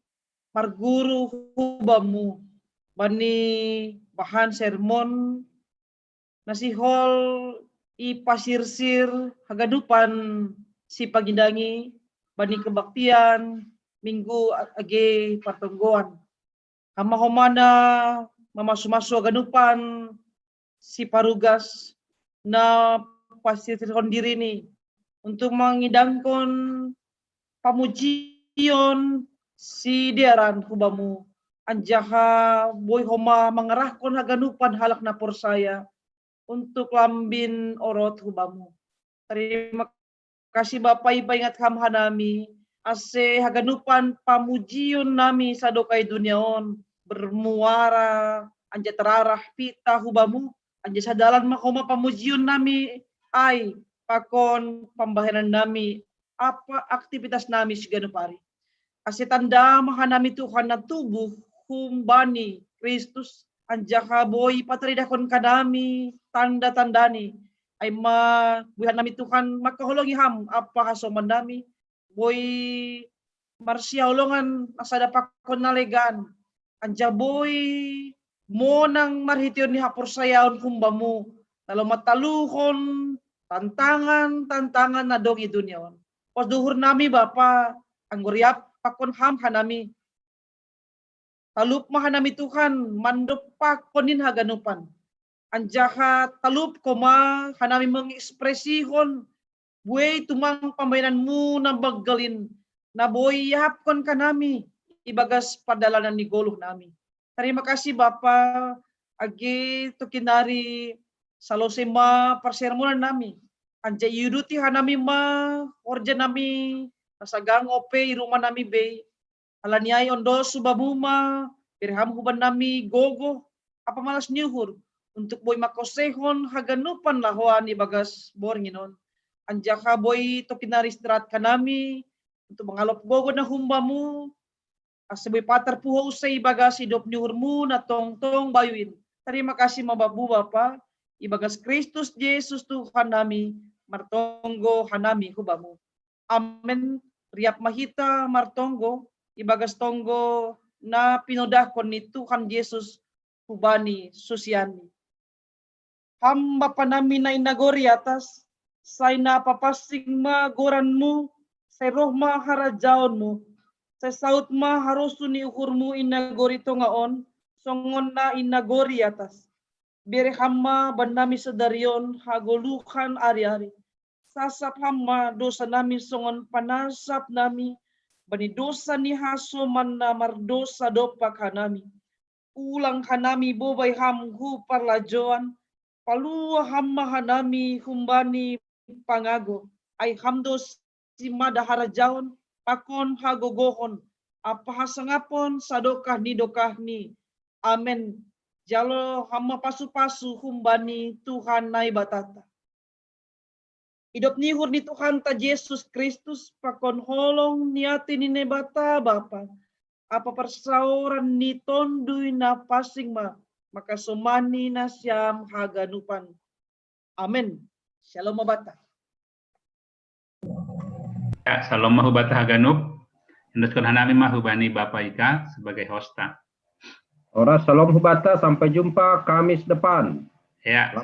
marguru hu Bamu, bani bahan sermon, na sihol i pasirsir haganupan sipagindangi bani kebaktian Minggu age partonggoan. Hama homana mamasumasu haganupan si parugas na pasirhon diri ni untuk mangidangkon pamujion si dearan hubamu. Anjaha boi homa mangarahkon haganupan halak na porsaya untuk lambin orot hubamu. Tarima kasih Bapa, ibaingat ham hanami, ase haganupan pamujion nami sadokah i dunia on, bermuara anja tararah pita hubamu, anja sadalan ma homa pamujion nami ai pakon pambahenan nami, apa aktivitas nami siganup ari. Ase tanda ma hanami Tuhan na tubuh humbani Kristus, anjaha boi pataridahkon hanami tanda-tanda ni. Ai ma boi hanami Tuhan mangkaholongi ham apa hasoman nami, boi marsihaholongan na sada pakon na legan, anjaha boi monang marhiteion ni haporsayaon humbamu, na laho mataluhon tantangan-tantangan na dong i dunia on. Pos duhur nami Bapa, anggo riap pakon ham hanami, talup ma hanami Tuhan mandompakkon nin haganupan. Anjaha talup homa hanami mengekspresihon buei tumang pambahenanmu na banggal in, na boi iahapkon hanami ibagas pardalanan ni goluh nami. Tarima kasih Bapa, age tokinari salose ma parsermonan nami. Anjaha iuduti hanami ma horja nami na sagang ope i ruma nami bei. Alani ai ondos hubamu ma, bere ham huban nami gogoh, apa malas ni uhur, untuk boi mangkoshon haganupan lahoan ibagas borngin on. Anjaha boi tokinari istirahat hanami, untuk mangalop gogoh na humbamu, ase boi patar puho use ibagas idop ni uhurmu na tongtong bayu in. Tarima kasih ma bamu Bapa, ibagas Kristus Jesus Tuhan nami, martonggo hanami hubamu. Amen. Riap ma hita martonggo ibagas tonggo na pinodahkon ni Tuhan Jesus hubani susianni. Ham Bapa nami na i nagori atas, sai na papansing ma goranmu, sai roh ma harajaonmu, sai saut ma harosuh ni uhurmu i nagori tonga on, songon na i nagori atas. Bere ham ma bannami sadari on hagoluhan ari-ari. Sasap ham ma dosa nami songon panasap nami bani dosa ni hasoman na mardosa dompak hanami. Ulang hanami bobai ham hu parlajoan, palua ham ma hanami humbani pangago, ai ham do simada harajaon, pakon hagogohon, apa hasangapon sadokah ni dokahni. Amen. Jalo ham ma pasu-pasu humbani Tuhan Naibatata. Idop ni uhur ni Tuhanta Jesus Kristus, pakon holong ni ate ni Naibata Bapa, apa parsaoran ni Tonduy Napansing ma, makasomani nasiam haganupan. Amen. Shalom Bapa. Ya, shalom ma hubata haganup. Endoskon hanami ma hubani Bapa Ika sebagai hosta. Ora, shalom hubata, sampai jumpa Kamis depan. Ya,